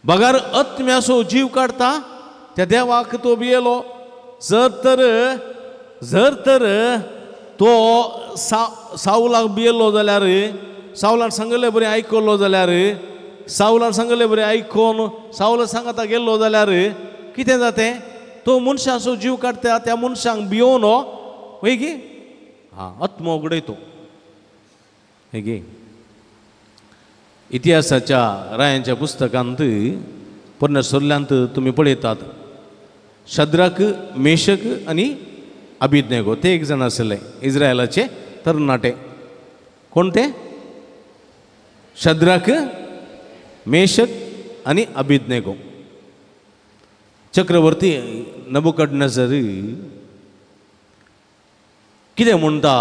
बगर आत्म्याचो जीव काडटा त्या देवाक तो भियेलो. जर तर तो सावलाक भियेलो जाल्यार, सावलान सांगले बरें आयकलो जाल्यार, सावलान सांगले बरें आयकून सावला सांगाता गेल्लो जाल्यार कितें जातें? तो मनशाचो जीव काडटा त्या मनशांक भियोवन वय गी आं आत्मो उगडयतो. हे गी इतिहासाच्या रायांच्या पुस्तकांत पोरण्या सोल्ल्यांत तुमी पळयतात, शद्राक मेशक आनी अबेदनेगो ते एक जाण आसले इस्रायलाचे तरणाटे. कोण ते? शद्राक मेशक आनी अबेदनेगो. चक्रवर्ती नबुकदनेझर कितें म्हणटा?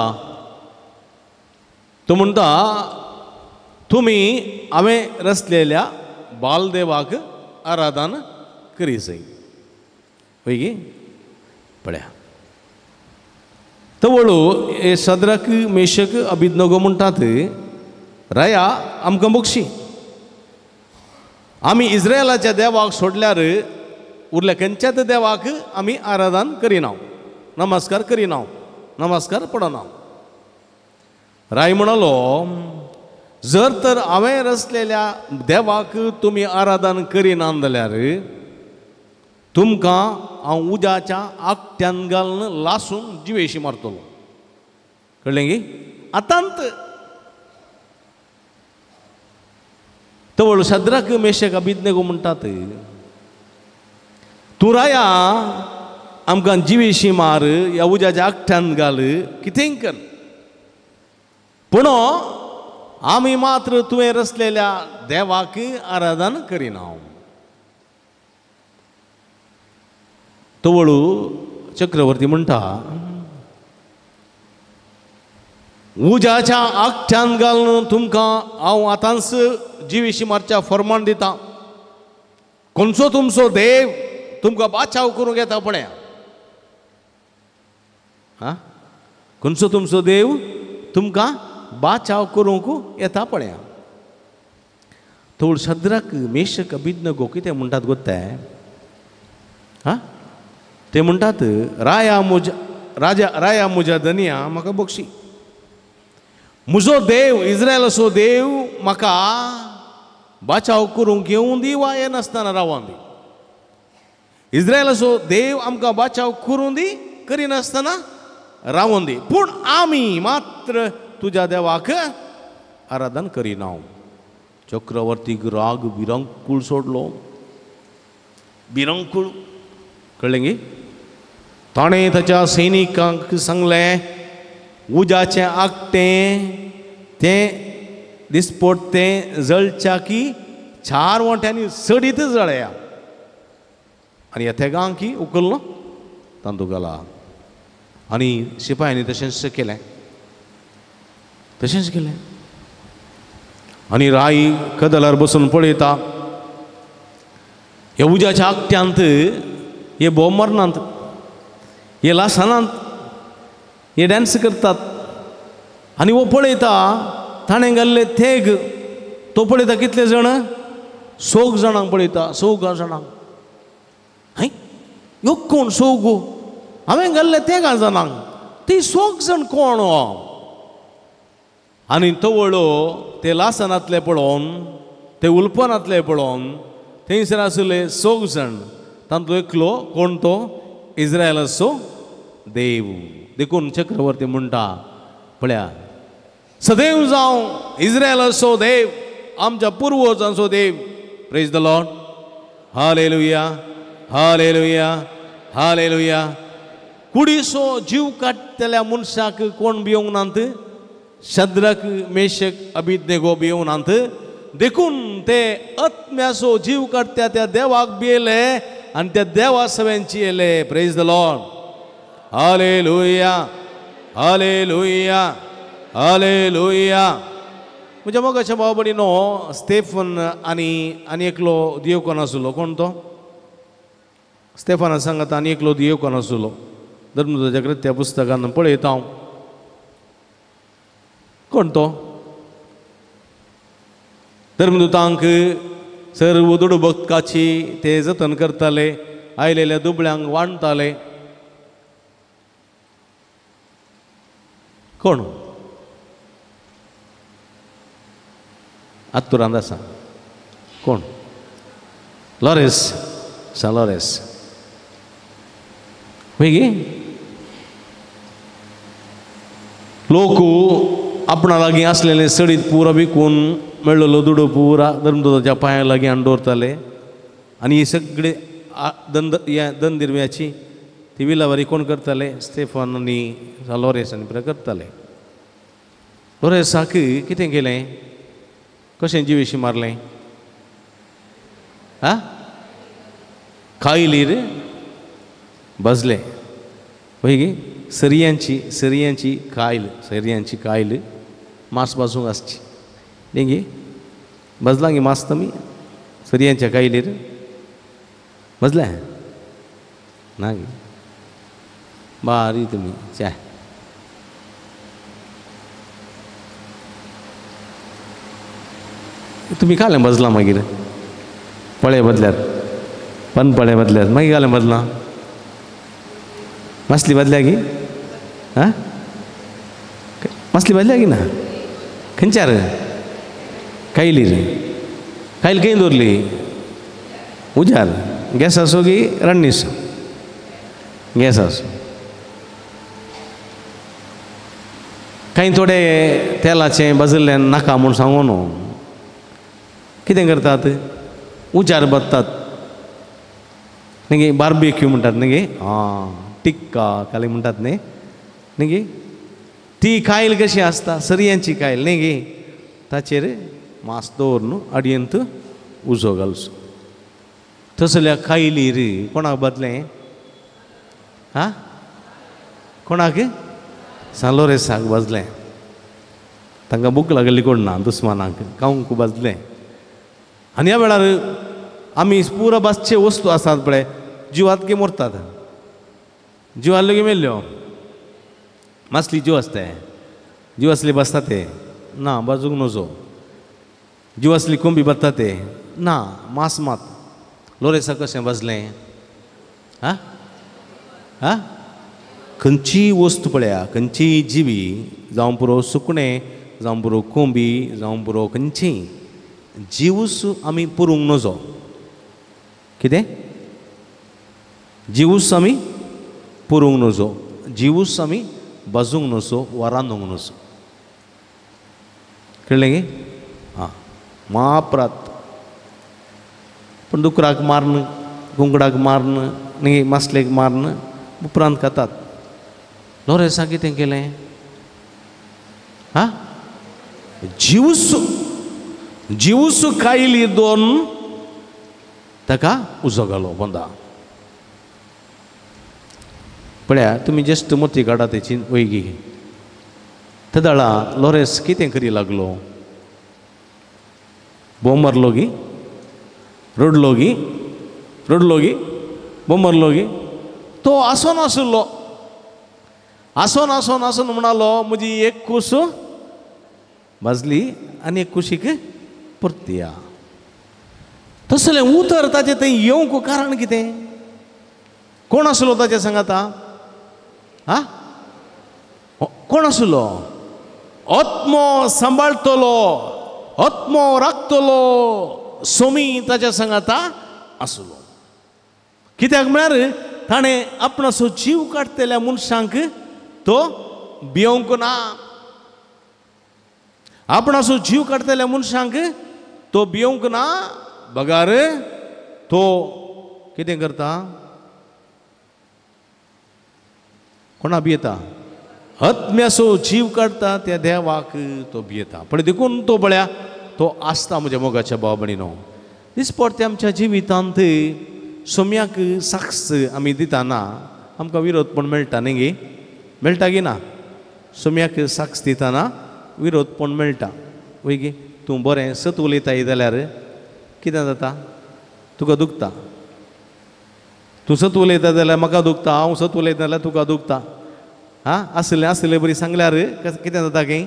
तो म्हणटा तुमी हांवें रचलेल्या बालदेवाक आराधन करी जाय. वय गी पळया तवळू हे सद्राक मेशक अबेदनेगो म्हणटात, राया आमकां बक्षी, आमी इस्रायलाच्या देवाक सोडल्यार उरल्या खंयच्याच देवाक आमी आराधन करिना, नमस्कार करिना, नमस्कार पडना. राय म्हणालो जर तर हांवें रचलेल्या देवाक तुमी आराधन करिना जाल्यार तुमकां हांव उज्याच्या आकट्यान घालून लासून जिवेशी मारतलो. कळ्ळें गी? आतांत तवळ शद्राक मेशक अबेदनेगो म्हणटात, तूं राया आमकां जिवेशी मार, ह्या उज्याच्या आकट्यान घाल, कितेंय कर, पूण आमी मात्र तुवें रचलेल्या देवाक आराधन करिना. तवळू चक्रवर्ती म्हणटा उज्याच्या आकट्यान घालून तुमकां हांव आतांच जिवेशी मारच्या फरमान दिता, खंयचो तुमचो देव तुमकां बाचाव करूंक येता पळया, आं खंयचो तुमचो देव तुमकां बाचाव करूंक येता पळया. थोड शद्राक मेशक अबेदनेगो कितें म्हणटात गोत्ते? आं ते म्हणटात राया मुज राजा राया मुज्या धनिया म्हाका बक्षी, म्हजो देव इस्रायलाचो देव म्हाका बाचाव करूंक येवूं दी वा येनासतना रावों दी, इस्रायलाचो देव आमकां बाचाव करूं दी करिनासतना रावों दी, पूण आमी मात्र तुज्या देवाक आराधन करिना. चक्रवर्तीक राग विरंकूळ सोडलो, विरंकूळ. कळ्ळें गी? ताणें ताच्या सैनिकांक सांगलें उज्याचें आकटें तें दिसपट तें जळच्या की चार वांट्यांनी सडीत जळया आनी ह्या तेगांकी उखल्लो तांदूळ घाला. आनी शिपायांनी तशेंच केलें, तशेंच केलें. आनी राय कदलार बसून पळयता ह्या उज्याच्या आकट्यांत हे भोव मरनात, हे लासनात, हे डांस करतात. आनी हो पळयता ताणें घाल्ले थेग, तो पळयता कितले जाण? 100 जाणांक पळयता, 100 जाणांक. हय ह्यो कोण 100? हांवें घाल्ले तेगां जाणांक, ती 100 जाण कोण? आनी तवळो ते लासनांतले पळोवन, ते उलपनांतले पळोवन थंयसर आशिल्ले 100 जाण, तांतलो एकलो कोण? तो इस्रायलाचो देव. देखून चक्रवर्ती म्हणटा पळया सदैव जावं इस्रायलाचो देव, आमच्या पुर्वजांचो देव. Praise the Lord. Hallelujah, hallelujah, hallelujah. कुडीचो जीव काडटल्या मनशाक कोण भिवंक नात? शद्रक, मेशक, अबेदनेगो भिवंक नात. देखून ते आत्म्याचो जीव काडटा त्या देवाक भियेले आनी त्या देवा सवेंची येयले. Praise the Lord. Hallelujah, hallelujah, hallelujah. म्हज्या मोगाच्या भाव भयणीनो, स्टेफन आनी आनी एकलो दियोकोन आसलो. कोण तो? स्टेफना सांगात आनी एकलो दियोकोन आसलो. धर्मदूताच्या कृत्या पुस्तकान पळयता हांव. कोण तो? धर्मदूतांक सर्व दुडू भक्ताची ते जतन करताले, आयलेल्या दुबळ्यांक वांटताले. कोण? आत्तुरांत आसा. कोण? लॉरेस, सा लॉरेस. वय गे? लोक आपणा लागीं आसलेले सडीत पुरा विकून मेळ्ळलो दुडू पुरा धर्मदूताच्या पांया लागीं हाडून दवरताले आनी ही सगळे दंदिरव्याची ती विलावारी कोण करताले? स्टेफन आनी लॉरेस आनी पुरा करताले. लॉरेसाक कितें केलें? कशें जिवेशी मारलें? आं, कायलीर बसले. वय गे? सरयांची, सरयांची कायल, सरयांची कायल मांस भाजूंक आसची न्ही गे? भाजलां गे मांस तुमी सरयांच्या कायलीर? भाजलें ना गे? बारी तुमी च्या. तुमी कालें भाजलां मागीर? पळे बदल्यात, पनपळे बदल्यात, मागीर कालें भाजलां? मासली बदल्या गी? आं, मासली बदल्या गी ना? खंयच्यार? कायलीर. कायल खंय दवरली? उजार. गॅस आसो की रान्नीसो? गॅस आसो. कांय थोडे तेलाचें भाजिल्लें नाका म्हूण सांगू न्हू, कितें करतात? उजार भाजतात न्ही गे? बार्बेक्यू म्हणटात न्ही गे? आं, टिक्का काली म्हणटात न्ही न्ही गे? ती कायल कशी आसता? सरयांची कायल न्ही गे? ताचेर मांस दवरून अडयंत उजो घालचो. तसल्या कायलीर कोणाक बदलें? आं, कोणाक? सान लोरेसाक भाजलें. तांकां भूक लागली कोण ना दुस्मानाक, खावंक भाजलें. आनी ह्या वेळार आमी पुरा भाजचे वस्तू आसात पळय, जिवात गे मरतात. जीव आहलो गे मेल्ल्यो. मासली जीव आसताय, जीव आसली बसता ते ना, बाजूक नजो. जीव आसली कोंबी बसता ते ना, मांस मात. लोरेसा कशें भाजलें? आं आं, खंयचीय वस्तू पळया, खंयचीय जिवी, जावं पुरो सुकणें, जावं पुरो कोंबी, जावं पुरो खंयचीय जिवूस आमी पुरूंक नजो. कितें? जिवूस आमी पुरूंक नजो, जिवूस आमी भाजूंक नजो वा रांदूंक नजो. कळ्ळें गे? आं, मापरात. पूण दुकराक मारून, कुंकडाक मारून, न्ही मासलेक मारून उपरांत खातात. लोरेसा कितें केलें? आं, जिवूस जिवूस कायली दोन ताका उजो घालो बंदा. पळया तुमी जस्ट मोती काडा तेची वयगी. तेदळा लोरेस कितें करी लागलो? बोंब मारलो गी? रडलो गी? रडलो गी? बोंब मारलो गी? तो आसोन आसलो, आसोन आसोन आसोन म्हणालो, म्हजी एक कूस भाजली आनी एक कुशीक परतया. तसलें उतर ताचें थंय येवंक कारण कितें? कोण आसलो ताचें सांगाता? आं, कोण आसलो? आत्मो सांबाळटलो, आत्मो राखतलो सोमी ताच्या सांगाता आसलो. कित्याक म्हळ्यार ताणें आपणाचो जीव काडटल्या मनशांक तो भिवंक ना. आपणाचो जीव काडटल्या मनशांक तो भियोंक ना बगार तो कितें करता कोणा भियेता आत्म्याचो जीव काडटा त्या देवाक तो भियेता. पण देखून तो पळया तो आसता म्हज्या मोगाच्या भाव भयणीनो. दिसपडटे आमच्या जिवितांत सोम्याक साक्ष आमी दिताना आमकां विरोध पण मेळटा न्ही गे मेळटा गी ना सोम्याक साक्ष दिताना विरोध पण मेळटा वय गे. तूं बरें सत उलयताय जाल्यार कितें जाता तुका दुखता. तूं सत उलयता जाल्यार म्हाका दुखता हांव सत उलयता जाल्यार तुका दुखता. आं आसलें आसलें बरी सांगल्यार कितें जाता की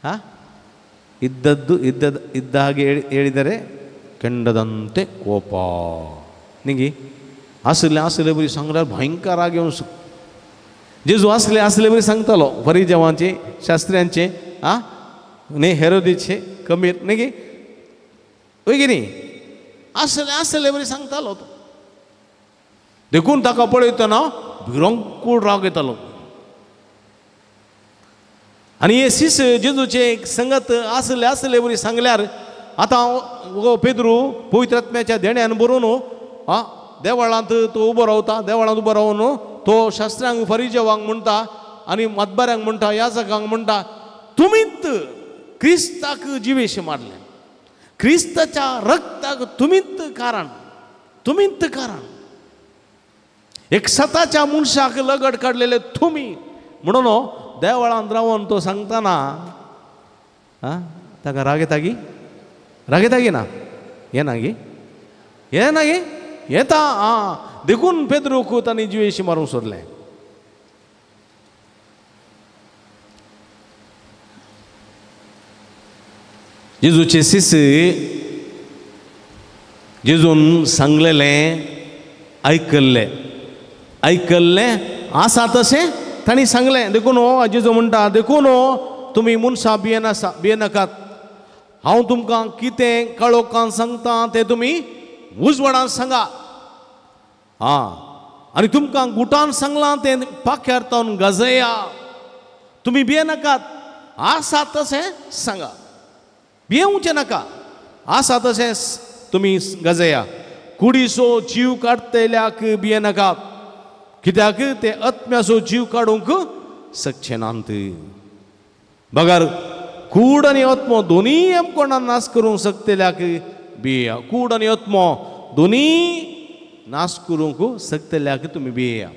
ಹಾಂ ಇದ್ದದ್ದು ಇದ್ದ ಹಾಗೆ ಹೇಳಿದರೆ ಕೆಂಡದಂತೆ ಕೋಪ. ನಿಂಗೆ आसले आसले बरी सांगल्यार भयंकर राग येवन जेजू आसले आसले बरी सांगतालो फरिजेवांचे शास्त्र्यांचे आं न्ही हेरोदीचे कमीर न्ही गे वय की न्ही आसले आसले बरी सांगतालो तो. देखून ताका पळयतना भिरंकूळ राग येतालो. आनी हे शिस जेजूचे संगत आसले आसले बरी सांगल्यार आतां हो पेद्रू पवित्र आत्म्याच्या देण्यान बरोवन आं देवळांत तो उबो रावता. देवळांत उबो रावन तो शास्त्र्यांक फरिजेवांक म्हणटा आनी मतबाऱ्यांक म्हणटा याजकांक म्हणटा तुमीच क्रिस्ताक जिवेशे मारले क्रिस्ताच्या रक्ताक तुमीच कारण तुमीच कारण एक सताच्या मनशाक लगड काडलेले तुमी म्हणून देवळांत रावन तो सांगतना आं ताका राग येता गी राग येता गी ना येना गी येना गी येता आं. देखून पेद्रूक तांणी जिवेशी मारूंक सोदलें. जेजूचे शिस जेजून सांगलेलें आयकल्लें आयकल्लें आसा तशें तांणी सांगलें. देखून हो जेजू म्हणटा देखून हो तुमी मनशां भियेनासा भियेनाकात हांव तुमकां कितें काळोखान सांगता तें तुमी उजवाडान सांगा आं आनी तुमकां गुटान सांगलां तें पाख्यार तावन गजया तुमी भियेनाकात आसा तशें सांगा भियेवचें नाका आसा तशें तुमी गजया. कुडीचो जीव काडटल्याक भियेनाकात कित्याक ते आत्म्याचो जीव काडूंक शकचे नात बगर कूड आनी आत्मो दोनूय कोणाक नाश करूंक शकतल्याक भियेया. कूड आनी आत्मो दोनूय नाश करूंक शकतल्याक तुमी भियेया.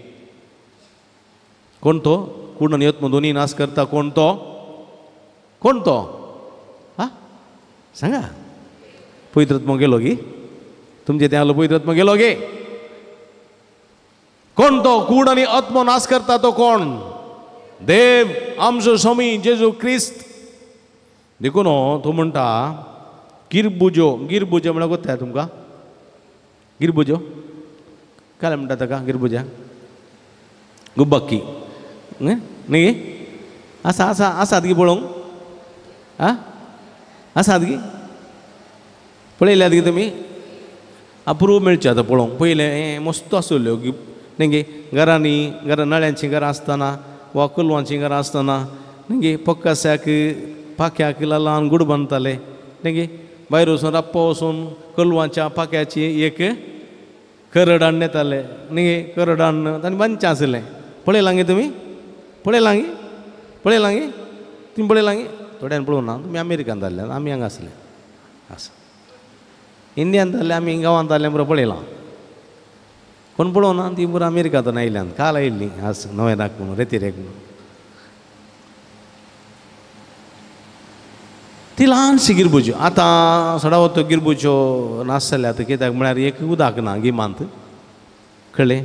कोण तो कूड आनी आत्मो दोनूय नाश करता कोण तो कोण तो हा सांगा. पवित्र आत्मो गेलो गी तुमचे तें आलो पवित्र आत्मो गेलो गे. कोण तो कूड आनी आत्मो नाश करता तो कोण देव आमचो स्वामी जेजू क्रिस्त. देखून तो म्हणटा गिरबुजो गिरबुजो म्हळ्यार कोत्ता तुमकां गिरबुजो काय म्हणटा ताका गिरबुजा गुब्बाक्की न्ही आसा आसा आसात गी पळोवंक आं आसात गी पळयल्यात गी तुमी अप्रूव मेळचे आतां पळोवंक. पयलें मस्त आसल्यो न्ही गे घरांनी घरां नळ्यांचीं घरां आसतना वा कोलवांचीं घरां आसतना न्ही गे पक्कास्याक पाख्याक ल्हान गुड बांदताले न्ही गे भायर वचून राप्पा वचून कोलवांच्या पाख्याची एक करड हाडून येताले न्ही गे करड हाडून तांणी बांदचें आसलें. पळयलां गे तुमी पळयलां गे पळयलां गे तुमी पळयलां गे थोड्यान पळोवंक ना तुमी अमेरिकान जाल्ले आमी हांगा आसले आसा इंडियान जाल्ले आमी गांवांत जाल्ले बरो पळयलां कोण पळोवना ती पुरो अमेरिकांतून आयल्यान काल आयिल्ली आस नवें राख म्हणून रेती रेक म्हणून ती ल्हानशी गिरबुज्यो. आतां सडावत त्यो गिरबुज्यो नासतले आतां कित्याक म्हळ्यार एक उदक ना गिमांत कळ्ळें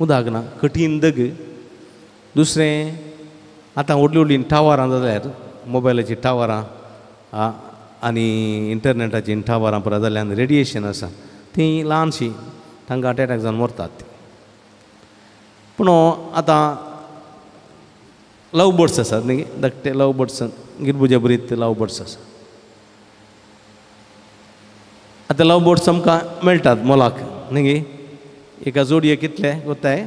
उदक ना कठीण दग. दुसरें आतां व्हडलीं व्हडलीं टावरां जाल्यार मोबायलाचीं टावरां आनी इंटरनेटाचीं टावरां पुरा जाल्यान रेडिएशन आसा तीं ल्हानशीं तांकां अटॅक जावन मरतात ती. पूण आतां लव बर्ड्स आसात न्ही धाकटे लव बर्ड्स गिरबुजे बरीत लव बर्ड्स आसा. आतां लव बर्ड्स आमकां मेळटात मोलाक न्ही गे एका जोडये कितले कोत्ताय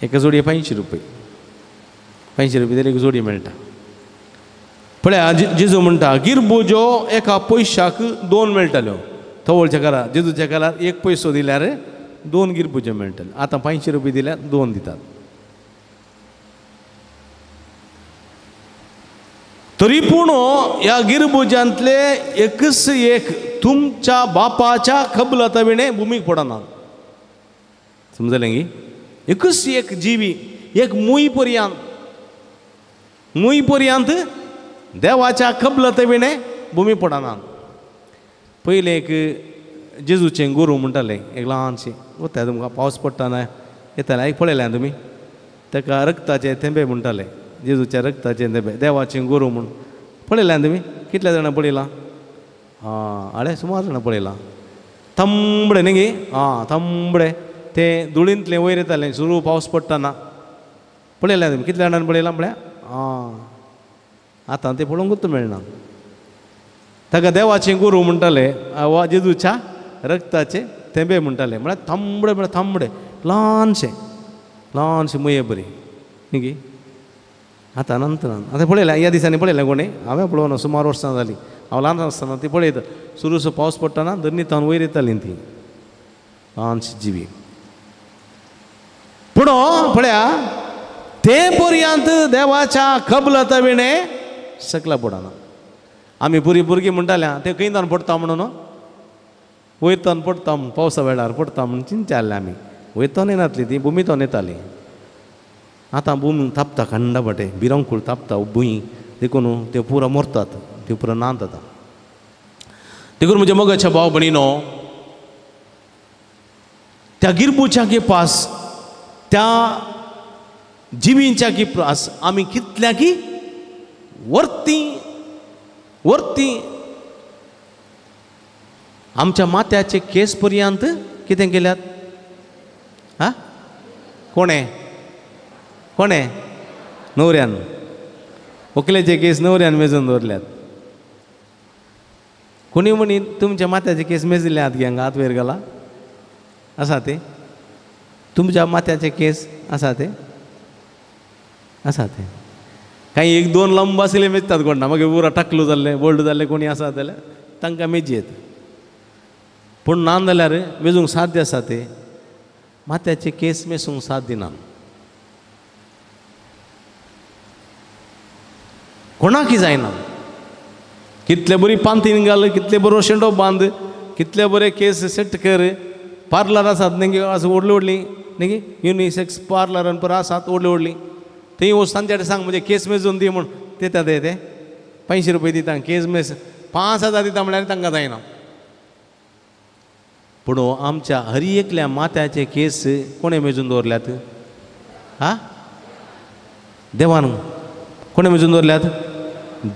एका जोडये 500 रुपये. 500 रुपया दिल्यार एक जोडी मेळटा. पळया जेजू म्हणटा गिरबुज्यो एका पयशाक 2 मेळटाल्यो. तवळच्या काळार जेजूच्या काळार 1 पयसो दिल्यार 2 गिरबुज्यो मेळटाल्यो. आतां 500 रुपया दिल्यार 2 दितात. तरी पूण ह्या गिरबुज्यांतले एकच एक तुमच्या बापाच्या कबलाता विणे भुमीक पडना. समजलें गी? एकच एक जिवी एक मूय पर्यंत, मूय पर्यंत देवाच्या कबलाता विणे भुमी पडना. पयलें एक जेजूचें गुरू म्हणटालें एक ल्हानशें वता तुमकां पावस पडटा येतालें एक पळयलें तुमी ताका रक्ताचे थेंबे म्हणटाले. जेजूच्या रक्ताचे थेंबे देवाचें गुरू म्हूण पळयलें तुमी? कितल्या जाणां पळयलां? आं आळे सुमार जाणां पळयलां. तांबडे न्ही गे? आं तांबडे तें धुळींतलें वयर येतालें सुरू पावस पडटना. पळयलें तुमी? कितल्या जाणांनी पळयलां म्हळ्यार? आं आतां तें पळोवंकूच मेळना. ताका देवाचें गुरू म्हणटाले वा जेजूच्या रक्ताचे थेंबे म्हणटाले. म्हळ्यार तांबडे म्हळ्यार तांबडे ल्हानशें ल्हानशें मुये बरी न्ही गे? आतां नंतर आतां पळयलें ह्या दिसांनी पळयलें कोणें? हांवें पळोवना सुमार वर्सां जालीं. हांव ल्हान आसतना ती पळयता सुरूसो पावस पडटना धरणींत वयर येतालीं ती ल्हानशी जिवी. पूण पळया ते पर्यंत देवाच्या कबलाता विणे सकला पडना. आमी पुरी भुरगीं म्हणटाल्या ते खंय तान पडटा म्हणून वयर तान पडटा म्हूण पावसा वेळार पडटा म्हूण चिंतताले आमी. वयर तान येनातली ती भुमी तान येताली. आतां भूम तापता खंडा बाटे बिरंकूळ तापता भूंय देखून त्यो पुरा मरतात त्यो पुरा नात आतां. देखून म्हज्या मोगाच्या भाव भयणीनो त्या गिरबुच्या पास त्या जिवींच्या प्रास आमी कितल्या की वर्ती वर्ती आमच्या माथ्याचे केस पर्यंत कितें केल्यात? हा कोणें कोणें? न्हवऱ्यान. व्हंकलेचे केस न्हवऱ्यान मेजून दवरल्यात. कोणी म्हणी तुमच्या माथ्याचे केस मेजिल्ले आहात गे हांगा हात वयर घाला आसा ते? तुमच्या माथ्याचे केस आसा ते? आसा ते? कांय 1 2 लांब आशिल्ले मेजतात कोण ना मागीर उरा टाकलो जाल्ले बोल्ड जाल्ले कोणी आसा जाल्यार तांकां मेजयेत. पूण ना जाल्यार मेजूंक साध्य आसा ते? माथ्याचे केस मेजूंक साथ दिना. कोणाकी जायना. कितले बरी पांतीन घाल कितले बरो शेंडो बांद कितले बरे केस सेट कर. पार्लर आसात न्ही आसा व्हडली व्हडली न्ही युनिसेक्स पार्लरान परा आसात व्हडली व्हडली थंय वच तांच्या कडेन सांग म्हणजे केस मेजून दी म्हूण दिता ते ते 500 रुपया दिता केस मेज 5000 दिता म्हळ्यार तांकां जायना. पूण आमच्या हर एकल्या माथ्याचे केस कोणें मेजून दवरल्यात? हा देवान. कोणें मेजून दवरल्यात?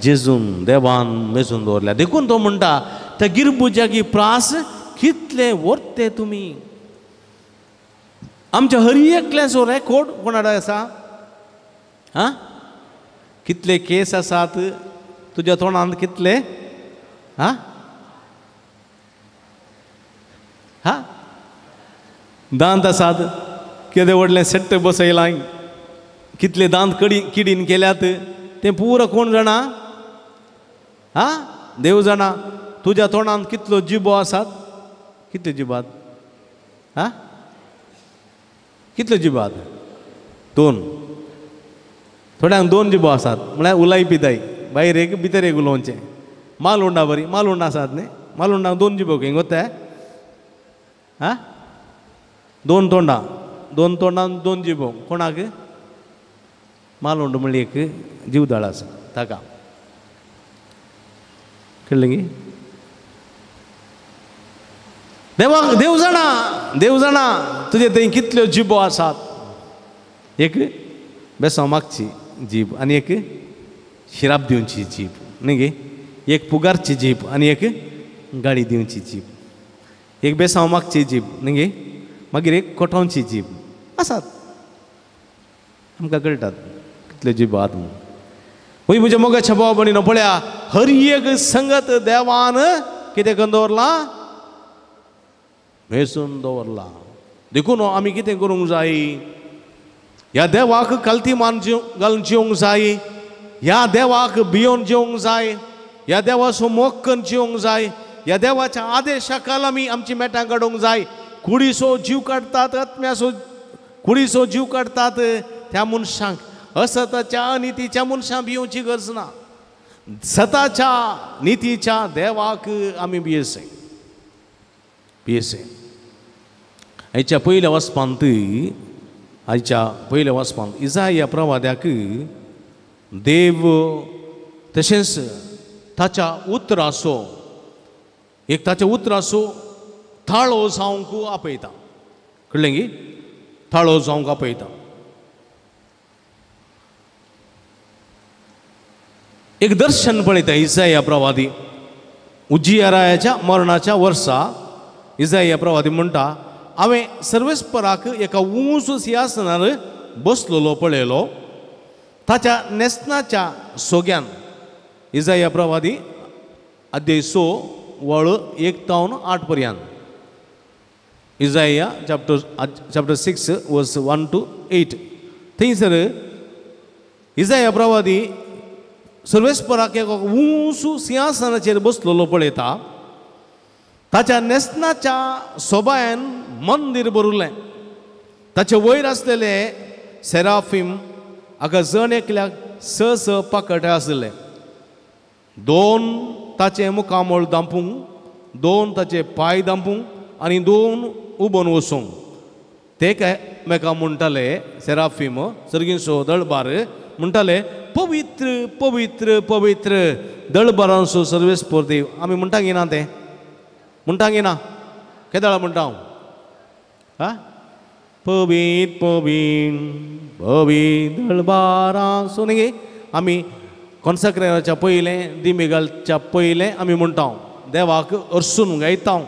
जेजून देवान मेजून दवरल्यात. देखून तो म्हणटा त्या गिरबुज्याकी प्रास कितले व्हरते तुमी. आमच्या हर एकल्याचो रेकॉर्ड कोणा कडेन आसा? आं कितले केस आसात तुज्या तोंडांत कितले? आं हा दांत आसात केदे व्हडलें सेट्ट बसयलां कितले दांत किडीन केल्यात तें पुरो कोण जाणा? हा देव जाणा. तुज्या तोंडांत कितलो जिबो आसात? कितले जिबात? हा कितले जिबात? 2. थोड्यांक 2 जिबो आसात म्हळ्यार उलाय पिताय भायर एक भितर एक उलोवचें. मालुंडा बरी मालुंडा आसात न्ही मालुंडाक 2 जिबो खंय गोताय? हा 2 तोंडां 2 तोंडां 2 जिबो कोणाक? मालुंड म्हणली एक जीवदाळ आसा ताका. कळ्ळें गी? देवाक देव जाणा देव जाणा तुजे थंय कितल्यो जिबो आसात. एक बेसांव मागची जीब आनी एक शिराप दिवची जीब न्ही गे? एक पुगारची जीब आनी एक गाडी दिवची जीब. एक बेसांव मागची जीब न्ही गे? मागीर एक कोठोवची जीब आसात. आमकां कळटात कितल्यो जिबो आहात म्हूण. वय म्हज्या मोगाच्या भाव भयणीनो पळया हर एक संगत देवान कितें करून दवरलां? मेजून दवरलां. देखून आमी कितें करूंक जाय? ह्या देवाक कल्ती मान घालून जिवंक जाय, ह्या देवाक भियोन जिवंक जाय, ह्या देवाचो मोग करून जिवंक जाय, ह्या देवाच्या आदेशा खाला आमी आमची मेटां काडूंक जाय. कुडीचो जीव काडटात, आत्म्याचो कुडीचो जीव काडटात त्या मनशांक असताच्या अनितीच्या मनशां भियोवची गरज ना. सताच्या नितीच्या देवाक आमी भियेसे भियेसे. आयच्या पयल्या वचपांत, आयच्या पयल्या वचपांत इजाया प्रवाद्याक देव तशेंच ताच्या उतराचो एक ताच्या उतराचो थाळो जावंक आपयता. कळ्ळें गी? थाळो जावंक आपयता. एक दर्शन पळयता इजाया प्रवादी उजियारायाच्या मरणाच्या वर्सा. इजाया प्रवादी म्हणटा, हांवें सर्वेस्पराक एका उंच सिंहासनार बसलेलो पळयलो, ताच्या न्हेसणाच्या सोग्यान. इजाया प्रवादी अध्याय 6 वळ 1 तावन 8 पर्यंत. इजाया चॅप्टर 6 वर्स 1 to 8. थंयसर इजाया प्रवादी सर्वेस्पराक एका उंच सिंहासनाचेर बसलेलो पळयता, ताच्या न्हेसणाच्या सोबायन मंदीर भरिल्लें. ताचे वयर आसलेले सेराफीम हाका जण एकल्याक 6 6 पाकटे आसले. 2 ताचें मुखामळ दांपूंक, 2 ताचे पांय दांपूंक आनी 2 उबोन वचूंक. ते एकामेका म्हणटाले, सेराफीम सर्गींचो दळबार म्हणटाले, पवित्र पवित्र पवित्र दळबारांचो सर्वेस्पर देव. आमी म्हणटा गी ना? तें म्हणटा गी ना? केदाळा म्हणटा हांव? हा, पवीत पवीन पवीत दळबारांचो न्ही गे. आमी कॉन्सक्रेनाच्या पयलें, दिमिगालच्या पयलें आमी म्हणटा, देवाक अर्सून गायता.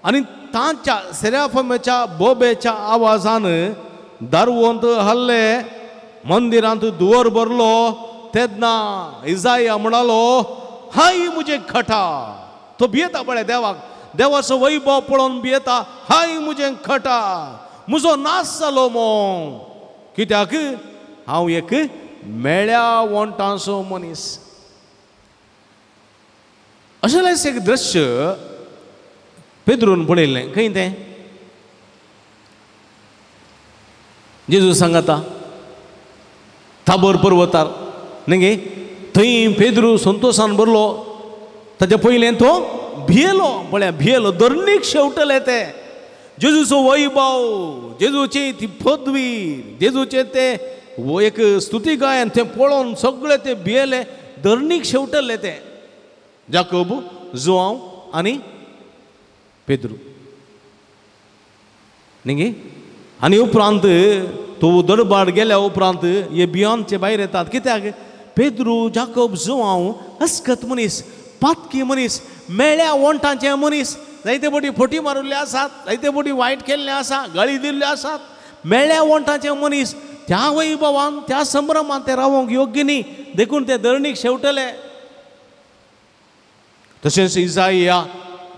आनी तांच्या सेराफामाच्या बोबेच्या आवाजान दारवंत हल्ले, मंदिरांत दुवर भरलो. तेन्ना इजाया म्हणालो, हाय मुजे खटा. तो भियेता पळय देवाक, देवाचो वैभव पळोवन भियेता. हाय मुजे खटा, म्हजो नाश जालो मो, कित्याक हांव एक मेळ्या वोंटांचो मनीस. अशें एक दृश्य पेद्रून पळयल्लें. खंय तें? जेजू सांगता ताबोर पर्वतार न्ही गे. थंय पेद्रू संतोशान भरलो. ताच्या पयलें तो भियेलो, पळया भियेलो, धरणीक शेवटले ते. जेजूचो वैभव, जेजूची ती पदवी, जेजूचें तें एक स्तुती गायन तें पळोवन सगळे ते भियेले, धरणीक शेवटले ते. जाकोब, जुआंव आनी पेद्रू न्ही गे. आनी उपरांत तो दरबार गेल्या उपरांत हे भियोनचे भायर येतात. कित्याक? पेद्रू, जाकोब, जुआंव अस्कत मनीस, पातकी मनीस, मेळ्या वोंटांचे मनीस, जायते बोटी फटी मारिल्ले आसात, जायते बोटी वायट केल्ले आसा, गाळी दिल्ल्यो आसात. मेळ्या वोंटांचे मनीस त्या वैभवान त्या संभ्रमान ते रावोंक योग्य न्ही, देखून ते धरणीक शेवटले. तशेंच इजाया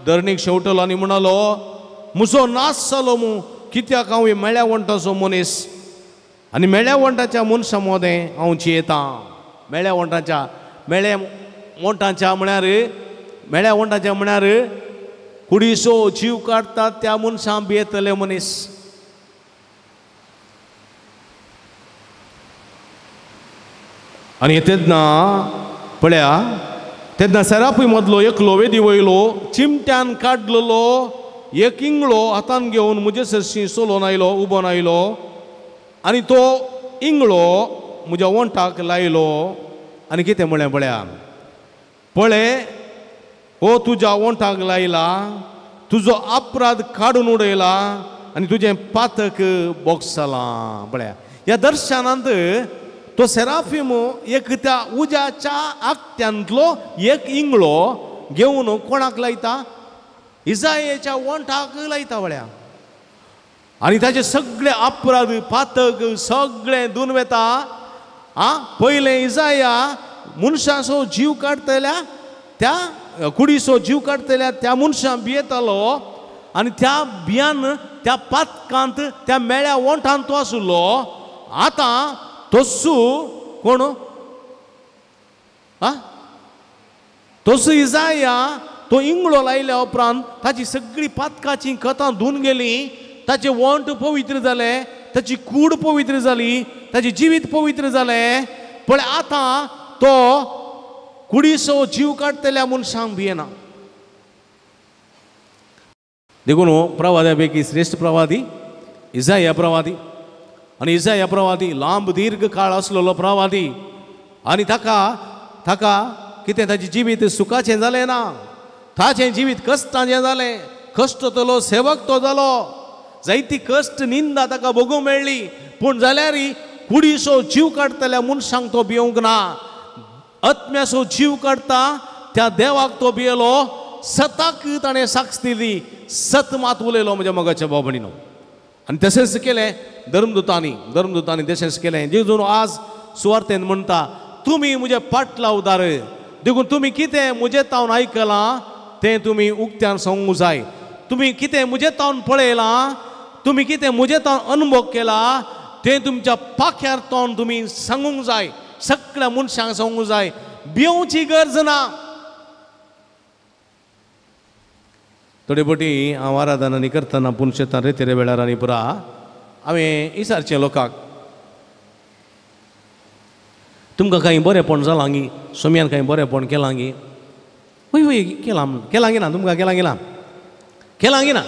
धरणीक शेवटलो आनी म्हणालो, म्हजो नाश जालो मू, कित्याक हांव मेळ्या वोंटाचो मनीस आनी मेळ्या वोंटाच्या मनशां मदें हांव जियेतां. मेळ्या वोंटाच्या, मेळ्या वोंटाच्या म्हळ्यार, मेळ्या वोंटाच्या म्हळ्यार कुडीचो जीव काडटात त्या मनशां भियेतले मनीस. आनी तेन्ना पळया, तेन्ना सेराफी मदलो एकलो वेदी वयलो चिमट्यान काडलेलो एक इंगळो हातान घेवन म्हजे सरशी चलोन आयलो, उबोन आयलो आनी तो इंगळो म्हज्या वोंठाक लायलो. आनी कितें म्हळें पळया, पळय हो तुज्या वोंठाक लायला, तुजो अपराध काडून उडयला आनी तुजें पातक बोगसलां. पळया ह्या दर्शनांत तो सेराफीम एक त्या उज्याच्या आकट्यांतलो एक इंगळो घेवन कोणाक लायता? इजायेच्या वोंठाक लायता. पळया आनी ताचे सगळे अपराध पातक सगळें धुवन वेता. आं, पयलें इजाया मनशाचो जीव काडटल्या त्या कुडीचो जीव काडटल्या त्या मनशां भियेतालो आनी त्या भियान त्या पातकांत त्या मेळ्या वोंठांत तो आशिल्लो. आतां तस्सू कोण आ तसो इजाया तो इंगळो लायल्या उपरांत ताची सगळी पातकाची कथां धुवन गेली, ताचे वंट पवित्र जाले, ताची कूड पवित्र जाली, ताचें जिवीत पवित्र जालें. पण आतां तो कुडीचो जीव काडटल्या मनशांक भियेना. देखून प्रवाद्या पैकी श्रेश्ठ प्रवादी इजाया प्रवादी, आनी इजाया प्रवादी लांब दीर्घ काळ आसलेलो प्रवादी, आनी ताका ताका कितें ताचें जिवीत सुखाचें जालें ना, ताचें जिवीत कश्टाचें जालें. कश्ट तलो सेवक तो जालो, जायती कश्ट निंदा ताका भोगूंक मेळ्ळी, पूण जाल्यार कुडीचो जीव काडटल्या मनशांक तो भिवंक ना. आत्म्याचो जीव काडटा त्या देवाक तो भियेलो. सताक ताणें साक्ष दिली, सत मात उलयलो म्हज्या मोगाच्या भाव भयणीनो. आनी तशेंच केलें धर्मदुतांनी, धर्मदुतांनी तशेंच केलें. जेजून आज सुवार्थेन म्हणटा तुमी म्हजे पाटलावदार, देखून तुमी कितें म्हजें तावन आयकलां तें तुमी उक्त्यान सांगूंक जाय. तुमी कितें म्हजें तावन पळयलां, तुमी कितें म्हजें तावन अनुभव केला तें तुमच्या पाख्यार तावन तुमी सांगूंक जाय, सगळ्या मनशांक सांगूंक जाय. भिवची गरज ना. थोडे पटी हांव आराधनांनी करतना पूण शेतान रेतेरे वेळार आनी पुरा हांवें विचारचें लोकांक, तुमकां कांय बरेंपण जालां गी, सोम्यान कांय बरेंपण केलां गी? वय वय केलां, केलां गी ना तुमकां, केलां गी ना, केलां गी ना?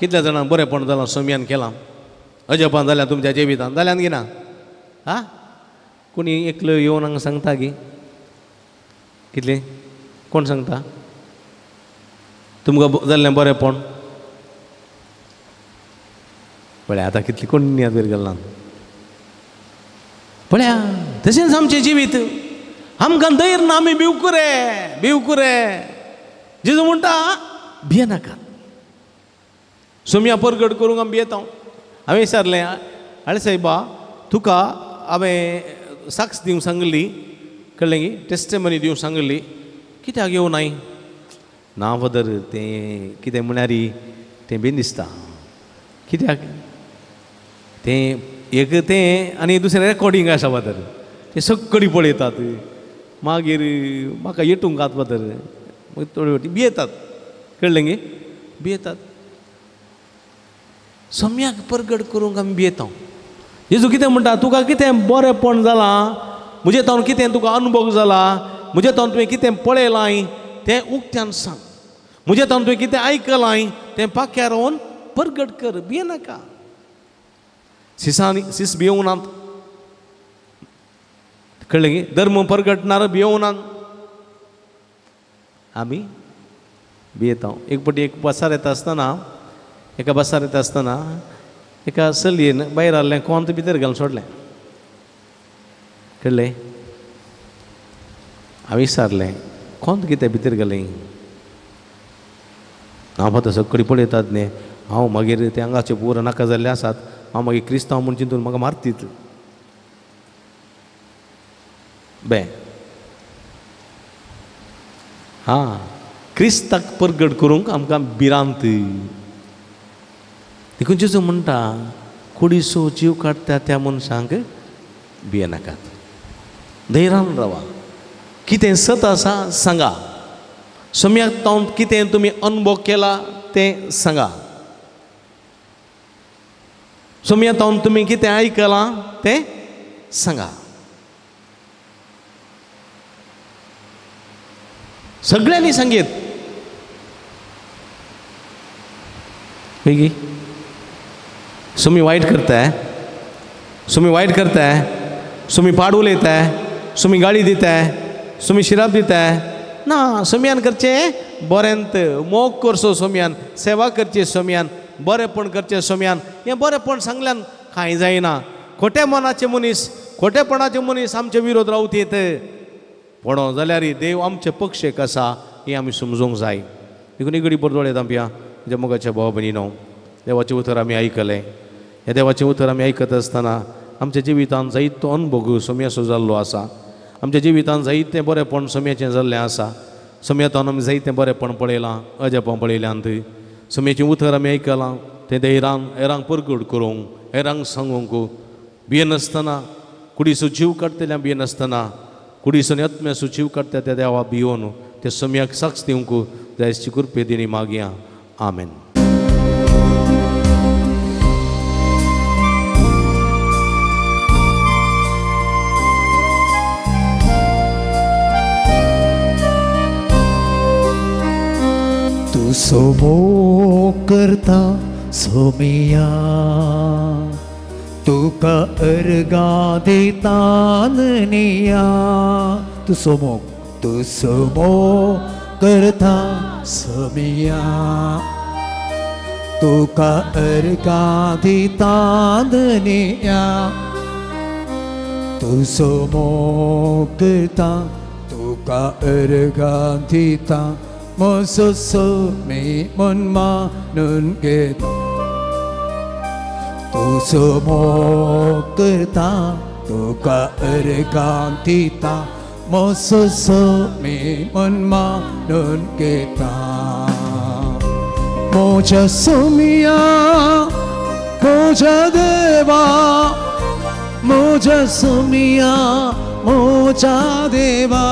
कितल्या जाणांक बरेंपण जालां सोम्यान केलां, अजपान जाल्यार तुमच्या जिवितान जाल्यान गी ना? आं, कोणी एकलो येवन हांगा सांगता गी? कितले कोण सांगता तुमकां जाल्लें बरेंपण? पळय आतां कितली कोण याद गेला पळया. तशेंच आमचें जिवीत, आमकां धैर्य ना, आमी भिवकुरे भिवकुरे. जेजू म्हणटा भियेनाकात. सोम्या परगट करूंक आमी भियेता. हांवें विचारलें, आळे सायबा तुका हांवें साक्ष दिवंक सांगली, कळ्ळें गी, टेस्टमनी दिवंक सांगली, कित्याक येवं नाय? ना फादर, तें कितें म्हळ्यार तें बीन दिसता. कित्याक तें एक तें आनी दुसरें रेकॉर्डींग आसा फादर, तें सगळीं पळयतात, मागीर म्हाका येटूंक आत फादर, मागीर थोडे फावटी भियेतात, कळ्ळें गी, भियेतात. सम्याक परगट करूंक आमी भियेता. जेजू कितें म्हणटा, तुका कितें बरेंपण जालां, म्हजें तावन कितें तुका अनुभव जाला, म्हजें तावन तुवें कितें पळयलां तें उक्त्यान सांग, म्हजें तावन तुवें कितें आयकलां तें पाक्यार रावन परगट कर, भियेनाका. सिसांनी सिस भियोवनात, कळ्ळें गी, धर्म परगटणार भियोवनात, आमी भियेता. एक पटी एक बसार येता आसतना, एका बसार येता आसतना एका चलयेन भायर आहलें कोंत भितर घालून सोडलें, कळ्ळें. हांवें विचारलें कोंत कितें भितर घालें? हांव आतां सगळीं पळयतात न्ही, हांव मागीर ते हांगाचे पुरो नाका जाल्ले आसात, हांव मागीर क्रिस्तांव म्हूण चिंतून म्हाका मारतीत. बे हां, क्रिस्ताक परगट करूंक आमकां भिरांत. देखून जेजू म्हणटा कुडीचो जीव काडटा त्या मनशांक भियेनाकात, धैर्यान रावा. कितें सत आसा सांगा, सम्याक तावन कितें तुमी अनुभव केला तें सांगा, सम्या तावन तुमी कितें आयकलां तें सांगा. सगळ्यांनी सांगीत बेगी सुमी वायट करताय, सुमी वायट करताय, सुमी पाड उलयताय, सुमी गाळी दिताय, सुमी शिराप दिताय ना. सोम्यान करचें बरेंत, मोग करचो सोम्यान, सेवा करची सोम्यान, बरेंपण करचें सोम्यान. हें बरेंपण सांगल्यान कांय जायना. खोटे मनाचे मनीस, खोटेपणाचे मनीस आमचे विरोध रावत येत पडो जाल्यार देव आमचे पक्षेक आसा हें आमी समजूंक जाय. देखून इगडी बरदोळ येता पिया म्हज्या मोगाच्या भाव भयणीनो, देवाचें उतर आमी आयकलें. ह्या देवाचें उतर आमी आयकत आसतना आमच्या जिवितांत जायतो अनुभव सोम्याचो जाल्लो आसा. आमच्या जिवितांत जायतें बरेंपण सोम्याचें जाल्लें आसा. सोम्यातान आमी जायतें बरेंपण पळयलां, अजापां पळयल्यांत. सोम्याचें उतर आमी आयकलां तें हेरांक हेरांक परगट करूंक, हेरांक सांगूंक भियेनासतना कुडीचो जीव काडटल्या भियेनासतना कुडीचो आत्म्याचो जीव काडटा त्या देवा भियोन त्या सोम्याक साक्ष दिवंक जायची कृपे दिनी मागया. आमेन. तूं सोमो करता सोमिया तुका अर्गां दिता निया. तूं सोमो तूं सोमो करता सोमिया तुका अर्गां दिता निया. तूं सोमो करता तुका अर्गां दिता म्हजो सोमी मन मानून घेता. तूं सोमो करता तुका अर्गां दिता म्हजो सोमी मन मानून घेता. म्हज्या सोमिया म्हज्या देवा म्हज्या सोमिया म्हज्या देवा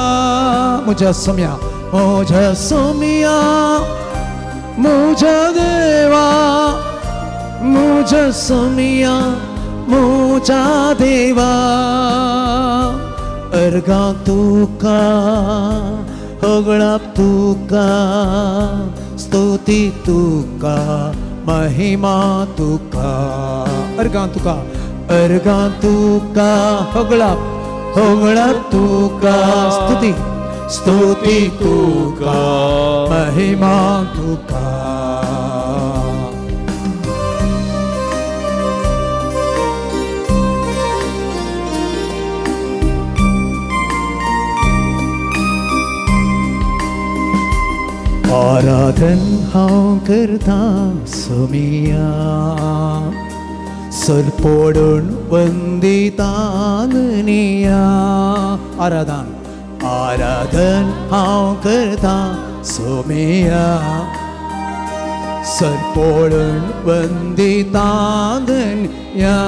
म्हज्या सोमिया म्हज्या सोमिया म्हज्या देवा म्हज्या सोमिया म्हज्या देवा. अर्गां तुका होगळाप तुका स्तुती तुका महिमा तुका. अर्गां तुका अर्गां तुका होगळाप होगळाप तुका स्तुती स्तुती तुका महिमा तुका. आराधन हांव करता सोमिया सरपोडून वंदिता निया. आराधन आराधन हांव करता सोमिया सरपोडून वंदिता निया.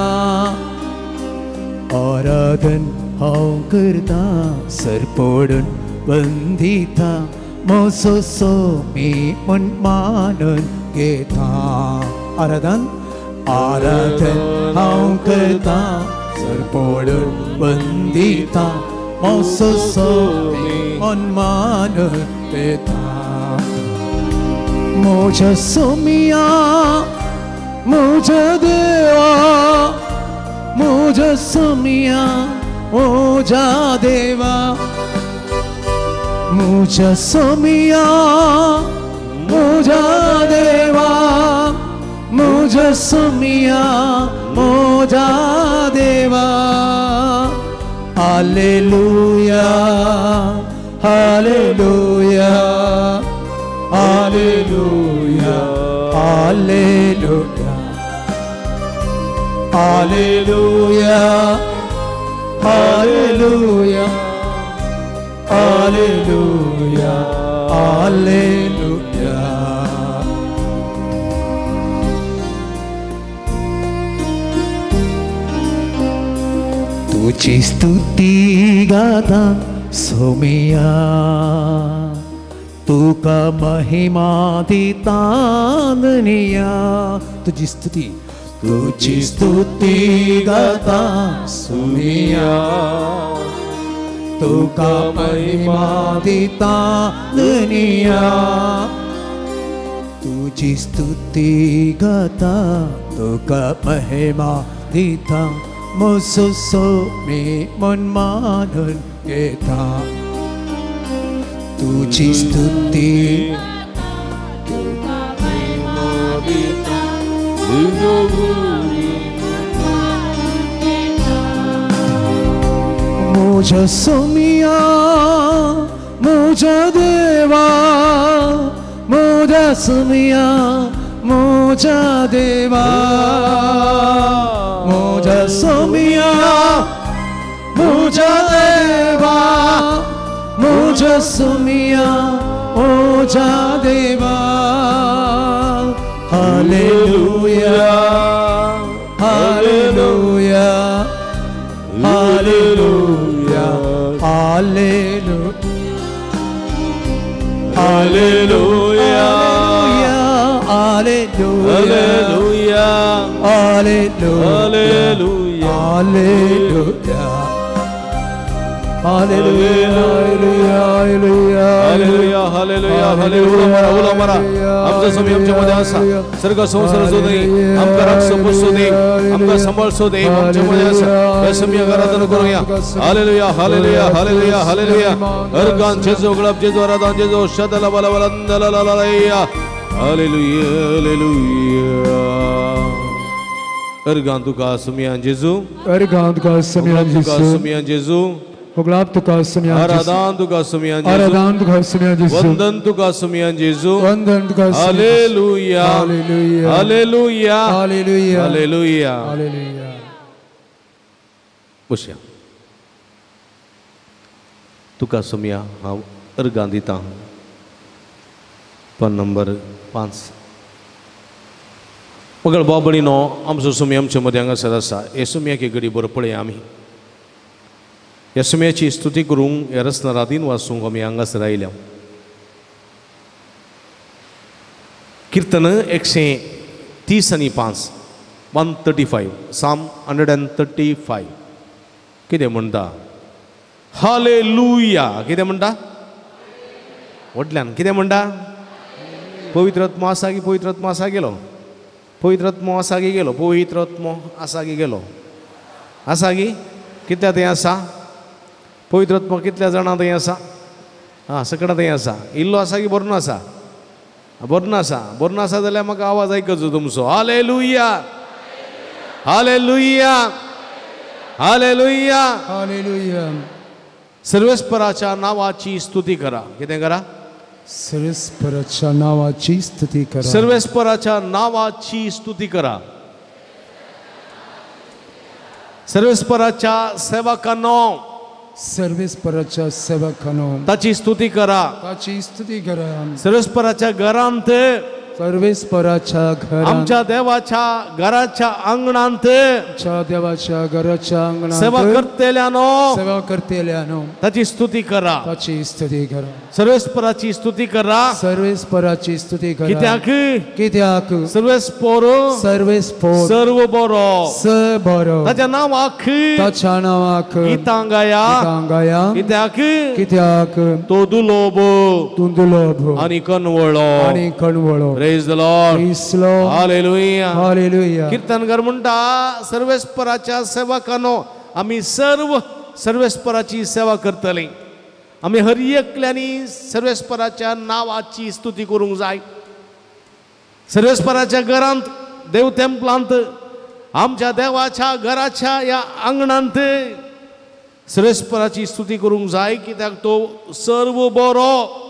आराधन हांव करता सरपोडून वंदिता म्हजो सोमी मन मानून घेता. आराधन आराधन हांव करता सरपोडून वंदिता म्हजो सोमी मन मानून घेता. म्हज्या सोमिया म्हज्या देवा म्हज्या सोमिया म्हज्या देवा म्हज्या सोमिया म्हज्या देवा म्हज्या सोमिया म्हज्या देवा. Hallelujah hallelujah hallelujah hallelujah hallelujah hallelujah hallelujah hallelujah. तुजी स्तुती गाता सोमिया तुका महिमा दिता निया. तुजी स्तुती तुजी स्तुती गाता सोमिया तुका महिमा दिता निया. तुजी स्तुती गाता तुका महिमा दिता म्हजो सोमी मन मानून घेता. तुजी स्तुती तुका महिमा दिता म्हज्या सोमिया म्हज्या देवा म्हज्या सोमिया म्हज्या देवा म्हज्या सोमिया म्हज्या देवा म्हज्या सोमिया म्हज्या देवा. Hallelujah hallelujah Hallelujah. Hallelujah. Hallelujah. Hallelujah. Hallelujah. Hallelujah. Hallelujah. Hallelujah. उलो मारा आमचा स्वामी आमच्या मध्ये आसा. सर्ग संसार दे, आमकां राखसो पोसो दे, आमकां सांबाळसो दे, आमच्या मध्ये आसा. ह्या स्वामी आराधना करूया. Hallelujah. Hallelujah. Hallelujah. Hallelujah. Organ जेजू गुलाब जेजू आराधन जेजू शदला बला बला ला ला ला. हालेलुया. हालेलुया. अर्गान तुका स्वामी जेजू, अर्गान तुका स्वामी जेजू, स्वामी जेजू, गुलाब तुका स्वामी, आराधन तुका स्वामी, आराधन तुका स्वामी जेजू, वंदन तुका स्वामी जेजू, वंदन तुका. Hallelujah. Hallelujah. Hallelujah. Hallelujah. Hallelujah. Hallelujah. बसया. तुका स्वामी हांव अर्गां दिता. पण नंबर 5. मगळ बाबणीनो आमचो स्वामी आमचे मदें हांगासर आसा. हे स्वाम्याक एक घडी बरो पळया आमी. ह्या स्वाम्याची स्तुती करूंक ह्या रचना रातीन वाचूंक आमी हांगासर आयल्या. किर्तन 135, 135, साम 135. कितें म्हणटा? हालेलुया. कितें म्हणटा? व्हडल्यान कितें म्हणटा? पवित्र आत्मो आसा की पवित्र आत्मो आसा गेलो, पवित्र आत्मो आसा की गेलो, पवित्र आत्मो आसा की गेलो, आसा की? कितल्या थंय आसा पवित्र आत्मो? कितल्या जाणां थंय आसा? आं, सगळ्यां थंय आसा. इल्लो आसा की बरो आसा? बरो आसा. बरो आसा जाल्यार म्हाका आवाज आयकचो तुमचो. हालेलुया. हालेलुया. हालेलुया. हालेलुया. सर्वेस्पराच्या नावाची स्तुती करा. कितें करा? सर्वेस्पराच्या नावाची स्तुती करा. सर्वेस्पराच्या नावाची स्तुती करा. सर्वेस्पराच्या सेवकांनो, सर्वेस्पराच्या सेवकांनो ताची स्तुती करा, ताची स्तुती करा. सर्वेस्पराच्या घरांत, सर्वेस्पराच्या घरांत, आमच्या देवाच्या घराच्या आंगणांत, आमच्या देवाच्या घराच्या आंगणांत सेवा करतेल्यानो, सेवा करतेल्यानो ताची स्तुती करा, ताची स्तुती करा. सर्वेस्पराची स्तुती करा, सर्वेस्पराची स्तुती करा. कित्याक? कित्याक? सर्वेस्पर, सर्वेस्पर सर्व बरो, स बरो, ताच्या नांवाक, ताच्या नांवाक गितां गाया, गितां गाया. कित्याक? कित्याक? तो दुलोब, तूं दुलोब आनी कणवळो, आनी कणवळो. Praise the Lord. Hallelujah. Hallelujah. कीर्तनकार म्हणटा सर्वेस्पराच्या सेवकांनो आमी सर्व सर्वेस्पराची सेवा करतली. आमी हर एकल्यांनी सर्वेस्पराच्या नांवाची स्तुती करूंक जाय. सर्वेस्पराच्या घरांत, देव तेंपलांत, आमच्या देवाच्या घराच्या ह्या आंगणांत सर्वेस्पराची स्तुती करूंक जाय. कित्याक तो सर्व बरो.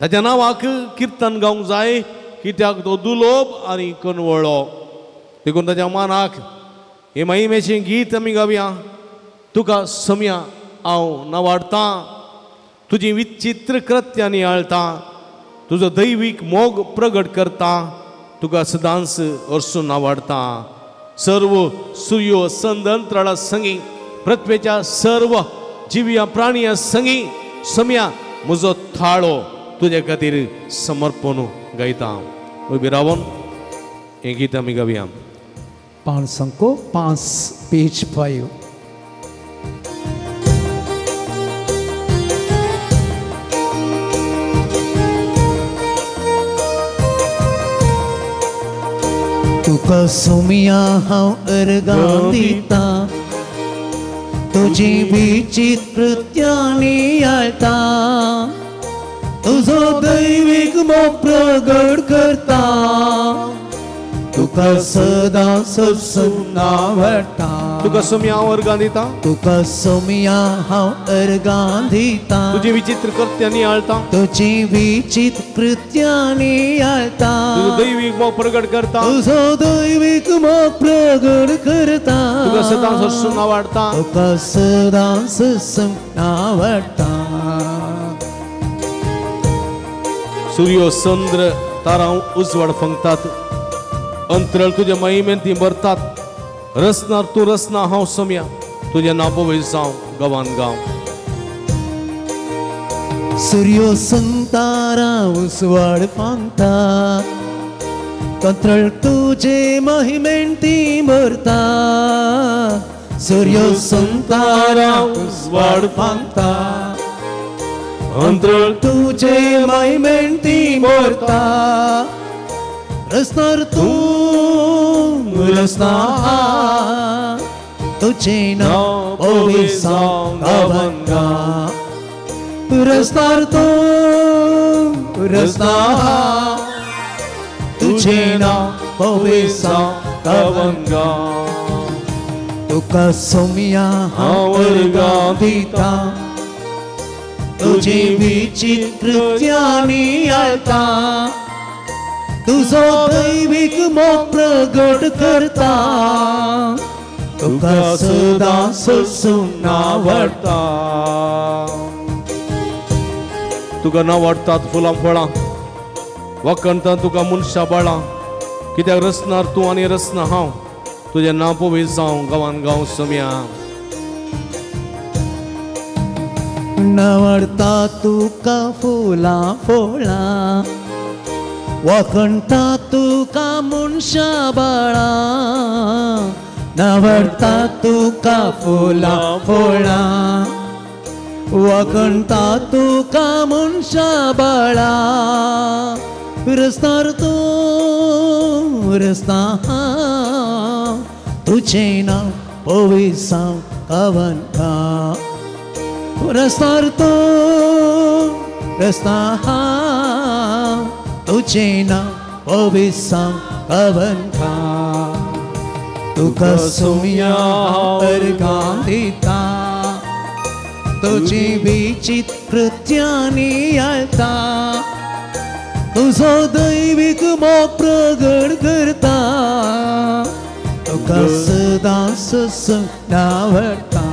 ताच्या नांवाक किर्तन गावंक जाय. कित्याक तो दुलोब आनी कणवळो. देखून ताच्या मानाक हे महिमेचें गीत आमी गावया. तुका सम्या हांव नावाडतां, तुजी विचित्र कृत्यां नियाळतां, तुजो दैवीक मोग प्रगट करता, तुका सदांच अरसून नावाडतां. सर्व सूर्यो संदंत्राळा संगी, पृथ्वेच्या सर्व जिव्या प्राणिया संगी सम्या म्हजो थाळो तुजे खातीर समर्पण गायता. उबी रावन हें गीत आमी गावया. 5 अंको 5 पेज 5. तुका सोमिया हांव अर्गां दिता, तुजी विचित्र कृत्यां नियाळता, तुजो दैवीक मोग प्रगट करता, तुका सदां सत्संग आवडटा. तुका सोमिया हांव अर्गां दिता, तुका सोमिया हांव अर्गां दिता, तुजी विचित्र कृत्यां नियाळता, तुजी विचित्र कृत्यां नियाळता, तुजो दैवीक मोग प्रगट करता, तुजो दैवीक मोग प्रगट करता, तुका सदां सत्संग आवडटा, तुका सदां सत्संग आवडटा. सूर्य चंद्र तारां उजवाड फंगतात, अंतरळ तुज्या महिमेन ती भरतात. रसनार तूं रसना हांव सोम्या, तुजें नांव पवित्र जावं गांवान गांव. सूर्यो संतारा उजवाड फांगता, कंत्रळ तुजे महिमेन ती मरता सूर्य संतारा उजवाड फांगता अंतरळ तुजे महिमेन ती मरता रसनार तूं रसना तुझे नांव पविसांव गावंगा रसनार तूं रसना तुझे नांव पविसांव गावंगा तुका सोम्या हांव अर्गां दिता तुजी विचित्र कृत्यांनी आळता तुजो दैवीक मोग प्रगट करता तुका सदां सोसूंक आवडटा तुका ना वाडटात फुलां फळां वखणटात तुका मनशां बाळां कित्याक रसनार तूं आनी रसना हांव तुजें नांव पवित्र जावं गांवान गांव सोम्या नावडता तुका फुलां फळां वखणटा तुका मनशां बाळां नावडता तुका फुलां फळां वखणटा तुका मनशां बाळां रसनार तूं रसना तुझें नांव पविसांव गावंगा रसनार तूं रसना तुझें नांव पविसांव गावंगा तुका सोम्या अर्गां दिता तुजी विचित्र कृत्यांनी आळता तुजो दैवीक मोग प्रगट करता तुका सदां सोसूंक आवडटा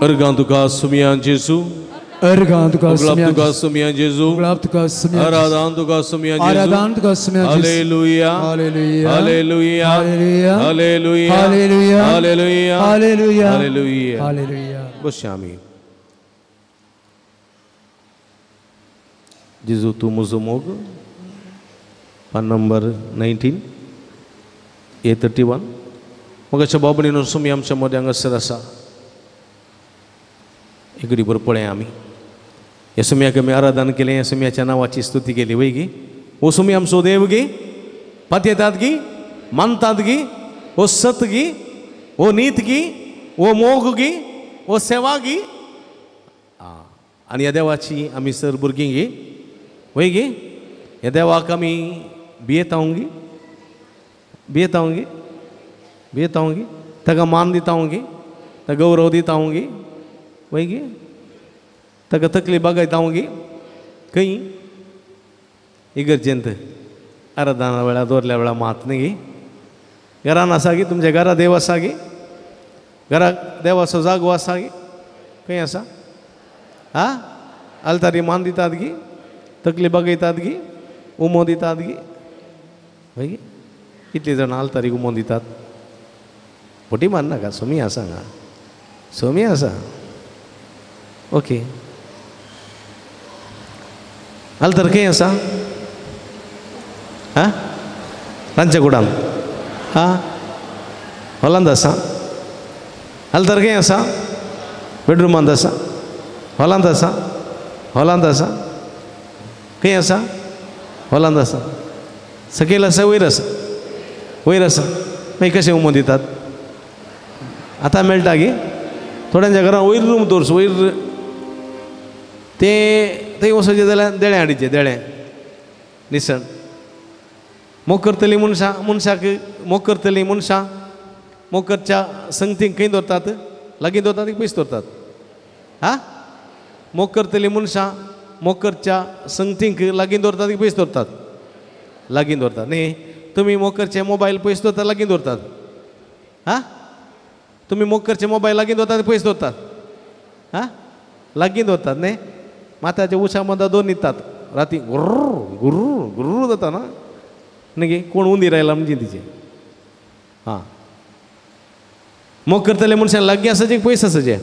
अर्गां तुका सोम्या जेजू अर्गां तुका सोम्या जेजू तुका सोम्या आराधन तुका सोम्या जेजू आराधन तुका सोम्या जेजू hallelujah hallelujah hallelujah hallelujah hallelujah hallelujah hallelujah hallelujah hallelujah hallelujah बसया आमी जेजू तूं म्हजो मोग पान नंबर 19 A31 मगाच्या बाबणीन सोम्या आमच्या मदें हांगासर आसा इकडे बरोबर पळय आमी ह्या सोम्याक आमी आराधन केलें ह्या सोम्याच्या नांवाची स्तुती केली वय गी हो सोमी आमचो देव गी पातयेतात गी मानतात गी हो सत गी हो नीत गी हो मोग गी हो सेवा गी आनी ह्या देवाची आमी सर भुरगीं गी वय गी ह्या देवाक आमी भियेता गी भियेता गी भियेता गी ताका मान दिता गी ताका गौरव दिता गी वय गी ताका तकली बागयता गी खंय इगर्जेंत आराधना वेळार दवरल्या वेळार मात न्ही गी घरान आसा गी तुमच्या घरा देव आसा गी घराक देवाचो जागो आसा गी खंय आसा आ आल्तारी मान दितात गी तकली बागयतात गी उमो दितात गी वय गी कितलीं जाणां आल्तारीक उमो दितात फटी मारनाका सोमी आसा हांगा सोमी आसा ओके आल्तार खंय आसा आं रांदच्या कुडान आं हॉलांत आसा आल्तार खंय आसा बेडरुमांत आसा हॉलांत आसा हॉलांत आसा खंय आसा हॉलांत आसा सकयल आसा वयर आसा वयर आसा मागीर कशें उमो दितात आतां मेळटा गी थोड्यांच्या घरान वयर रूम दवरचो वयर तें थंय वचपाचें जाल्यार देळें हाडचें देळें निसण मोग करतली मनशां मनशाक मोग करतली मनशां मोग करच्या संगतीक खंय दवरतात लागीं दवरतात की पयस दवरतात आं मोग करतली मनशां मोग करच्या संगतीक लागीं दवरतात की पयस दवरतात लागीं दवरतात न्ही तुमी मोग करचे मोबायल पयस दवरतात लागीं दवरतात आं तुमी मोग करचे मोबायल लागीं दवरतात पयस दवरतात आं लागीं दवरतात न्ही माथ्याच्या उशा मदां दोन न्हिदतात राती गुर्र गुर्र गुर्र जाता ना न्ही कोण उंदीर आयला म्हणजे तिचे आं मोग करतले मनशान लागीं आसाचे पयस आसाचे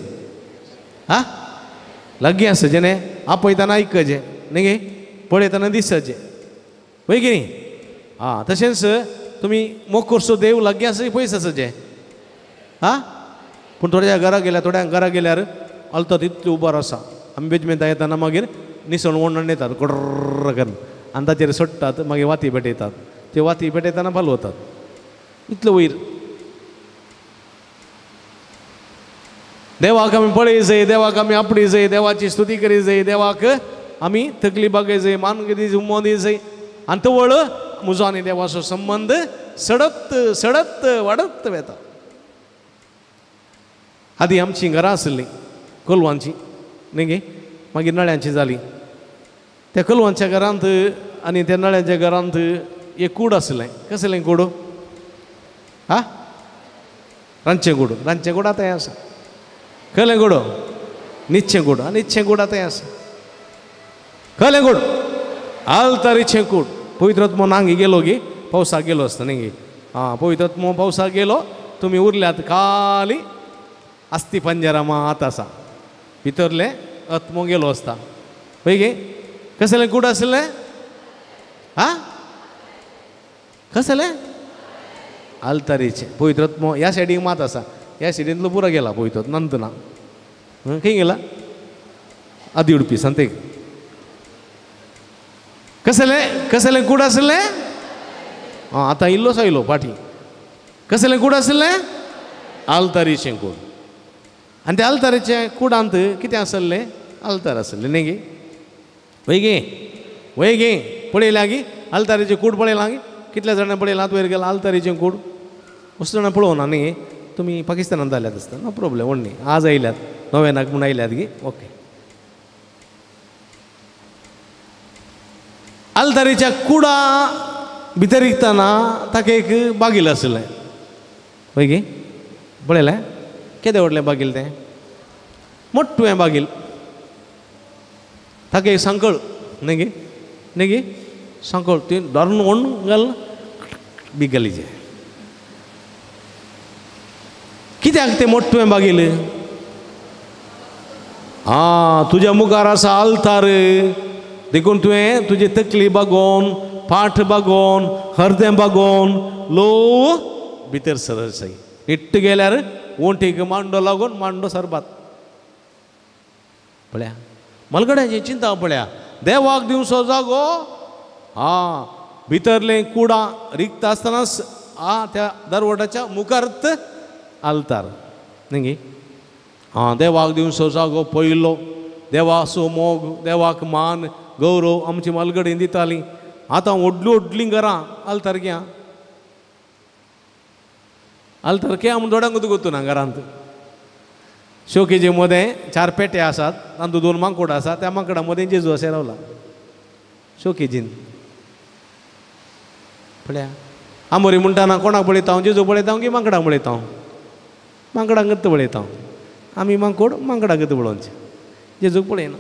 आं लागीं आसा जेणे आपयतना आयकचें न्ही गे, पळयतना दिसचें, वय की न्ही? आं, तशेंच तुमी मोग करचो देव लागीं आसा पयस आसा? आं, पूण थोड्या घरा गेल्यार, थोड्यांक घरा गेल्यार आलतो तितली उबार आसा. आमी बेजमेंता येतना मागीर निसण ओडून येतात कडर करून आनी ताचेर सोडटात, मागीर वाती पेटयतात, ते वाती पेटयतना पालवतात इतलो वयर. देवाक आमी पळय जाय, देवाक आमी आपडी जाय, देवाची स्तुती करी जाय, देवाक आमी तकली बागय जाय, मान दी उमो दी जाय. आनी तवळ म्हजो आनी देवाचो संबंद सडत सडत वाडत वेता. आदी आमची घरां आसलीं कोलवांची न्ही गे, मागीर नळ्यांची जाली. त्या कोलवांच्या घरांत आनी त्या नळ्यांच्या घरांत एक कूड आसलें. कसलें कूड? हा, रांदचें कूड. रांदचें कूड आतां आसा. कसलें कूड? निच्चें कूड. आनी निच्चें कूड आतां आसा. कसलें कूड? आल्तारीचें कूड. पवित्र नांगी गेलो गी पावसाक गेलो आसता न्ही गे. आं, पवित्र पावसाक गेलो, तुमी उरल्यात खाली अस्ति पंजरा मात आसा, भितरलें आत्मो गेलो आसता. पळय गे, कसलें कूड आसलें? आं, कसलें? आल्तारीचें. पवित्र आत्मो ह्या सायडीक मात आसा, ह्या सायडींतलो पुरो गेला पवित्र नंत ना. खंय गेला? आदी उडपी सांतेक. कसलें कसलें कूड आसलें? आं, आतां इल्लोसो आयलो फाटीं. कसलें कूड आसलें? आल्तारीचें कूड. आनी त्या आल्तारीच्या कुडांत कितें आसलें? आल्तार आसलें न्ही गे? वय गे, वय गे, पळयलां गी आल्तारीचें कूड पळयलां गी? कितल्या जाणां पळयलां वयर गेलां आल्तारीचें कूड? वस्तू जाणां पळोवना न्ही? तुमी पाकिस्तानांत जाल्यात आसता, नो प्रोब्लेम, व्हड न्ही. आज आयल्यात नोव्यानाक म्हूण आयल्यात गी, ओके. आल्तारीच्या कुडा भितर रिगतना ताका एक बागील आसलें. वय गे, पळयलें? केदें व्हडलें बागील तें, मोटवें बागील. ताका एक सांकळ न्ही गे, न्ही गे, सांकळ ती धरून ओडून घाल बी घालीचें. कित्याक तें मोटवें बागील? आं, तुज्या मुखार आसा आल्तार, देखून तुवें तुजी तकली बागोवन, पाठ बागोवन, हरदें बागोवन लो भितर सरसय. इट्ट गेल्यार वण्टीक मांडो लागून मांडो सरबात. पळया मलगड्यांची चिंता पळया, देवाक दिवचो जागो. आं, भितरलें कुडां रिगता आसतनाच आं त्या दरवटाच्या मुखारत आल्तार न्ही गे. आं, देवाक दिवचो जागो पयलो, देवाचो मोग, देवाक मान गौरव आमची मालगडी दिताली. आतां व्हडलीं व्हडलीं घरां आल्तार घ्या, आल्तार घ्या म्हूण थोड्यांक गोतू ना घरांत. शोकेचे मदें 4 पेटे आसात, तातूंत 2 मांकोड आसा, त्या मांकडां मदें जेजू अशें रावला शोकेजीन. पळया आमोरी म्हणटा ना कोणाक पळयता हांव, जेजू पळयता हांव की मांकडांक पळयता हांव? मांकडांक गत्त पळयता हांव. आमी मांकोड मांकडां गत्त पळोवचें, जेजूक पळयना.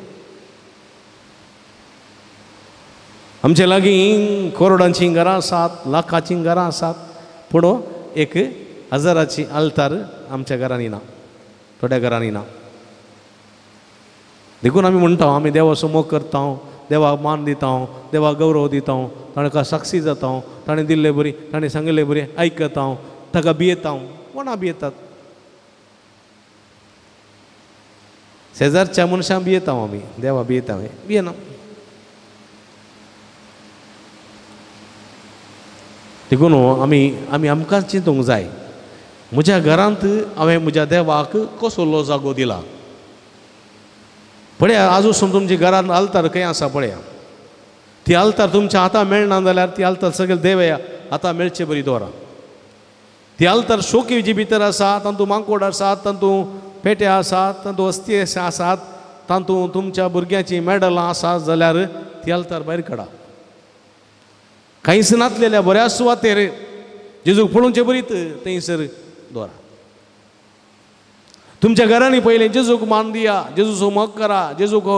आमचे लागीं करोडांचीं घरां आसात, लाखाचीं घरां आसात, पूण एक हजाराची आल्तार आमच्या घरांनी ना, थोड्या घरांनी ना. देखून आमी म्हणटा आमी देवाचो मोग करता, देवाक मान दिता, देवाक गौरव दिता, ताणें साक्षी जाता, ताणें दिल्ले बरी, ताणें सांगिल्ले बरी आयकता, ताका भियेता. कोणा भियेतात? शेजारच्या मनशां भियेता आमी, देवा भियेता? भियेना. देखून आमी आमी आमकां चिंतूंक जाय, म्हज्या घरांत हांवें म्हज्या देवाक कसलो जागो दिला. पळया आजूसून तुमच्या घरांत आल्तार खंय आसा पळया. ती आल्तार तुमच्या हाता मेळना जाल्यार ती आल्तार सगळे देवया हाता मेळचे बरी दवरा. ती आल्तार शोकेजी भितर आसा, तातूंत मांकोड आसात, तातूंत पेटे आसात, तातूंत अस्थी आसात, तातूंत तुमच्या भुरग्यांचीं मेडलां आसात जाल्यार ती आल्तार भायर काडा. कांयच नातलेल्या बऱ्या सुवातेर जेजूक पळोवचे बरीत थंयसर दवरा. तुमच्या घरांनी पयलें जेजूक मान दिया, जेजूचो मोग करा, जेजूक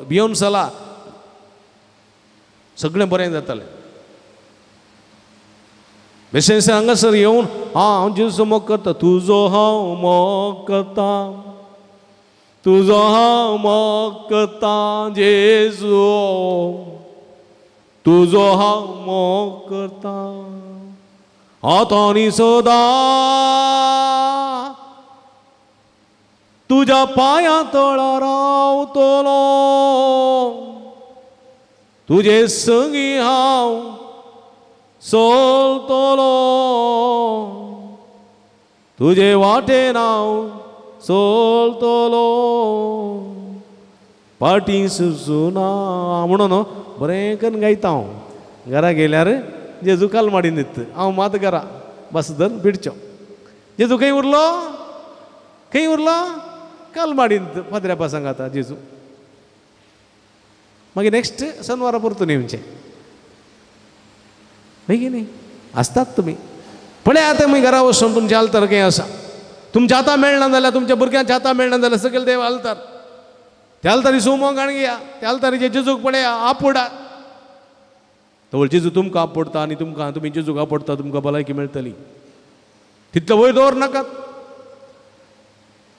भियोन चला, सगळें बरें जातलें. बेशें हांगासर येवन हां हांव जेजूचो मोग करता, तुजो हांव मोग करता, तुजो हांव मोग करतां जेजू, तुजो हांव मोग करतां आतां आनी सदां. तुज्या पांयां तळा रावतलो, तुजे संगी हांव चलतलो, तुजे वाटेन हांव चलतलो, पाटी सुचुना म्हणून बरें करून गायता हांव. घरा गेल्यार जेजू काल माडीन दित, हांव मात घरा बस धर बिडचो. जेजू खंय उरलो? खंय उरलो? काल माडीन पाद्र्या पासांक आतां जेजू. मागीर नेक्स्ट सनवारा परतून येवचें मागीर न्ही आसतात तुमी. पळय आतां मागीर घरा वचून तुमचें आल्तार खंय आसा, तुमच्या आतां मेळना जाल्यार तुमच्या भुरग्यांच्या आतां मेळना जाल्यार सकयल देव आल्तार, त्या आल्तारी सुमो काणगया, त्या आल्तारीचे जेजूक पळया आपोडा. तवळ जेजू तुमकां आपोडटा आनी तुमकां तुमी जेजूक आपोडटा, तुमकां भलायकी मेळटली. तितलो वयर दवर नाकात.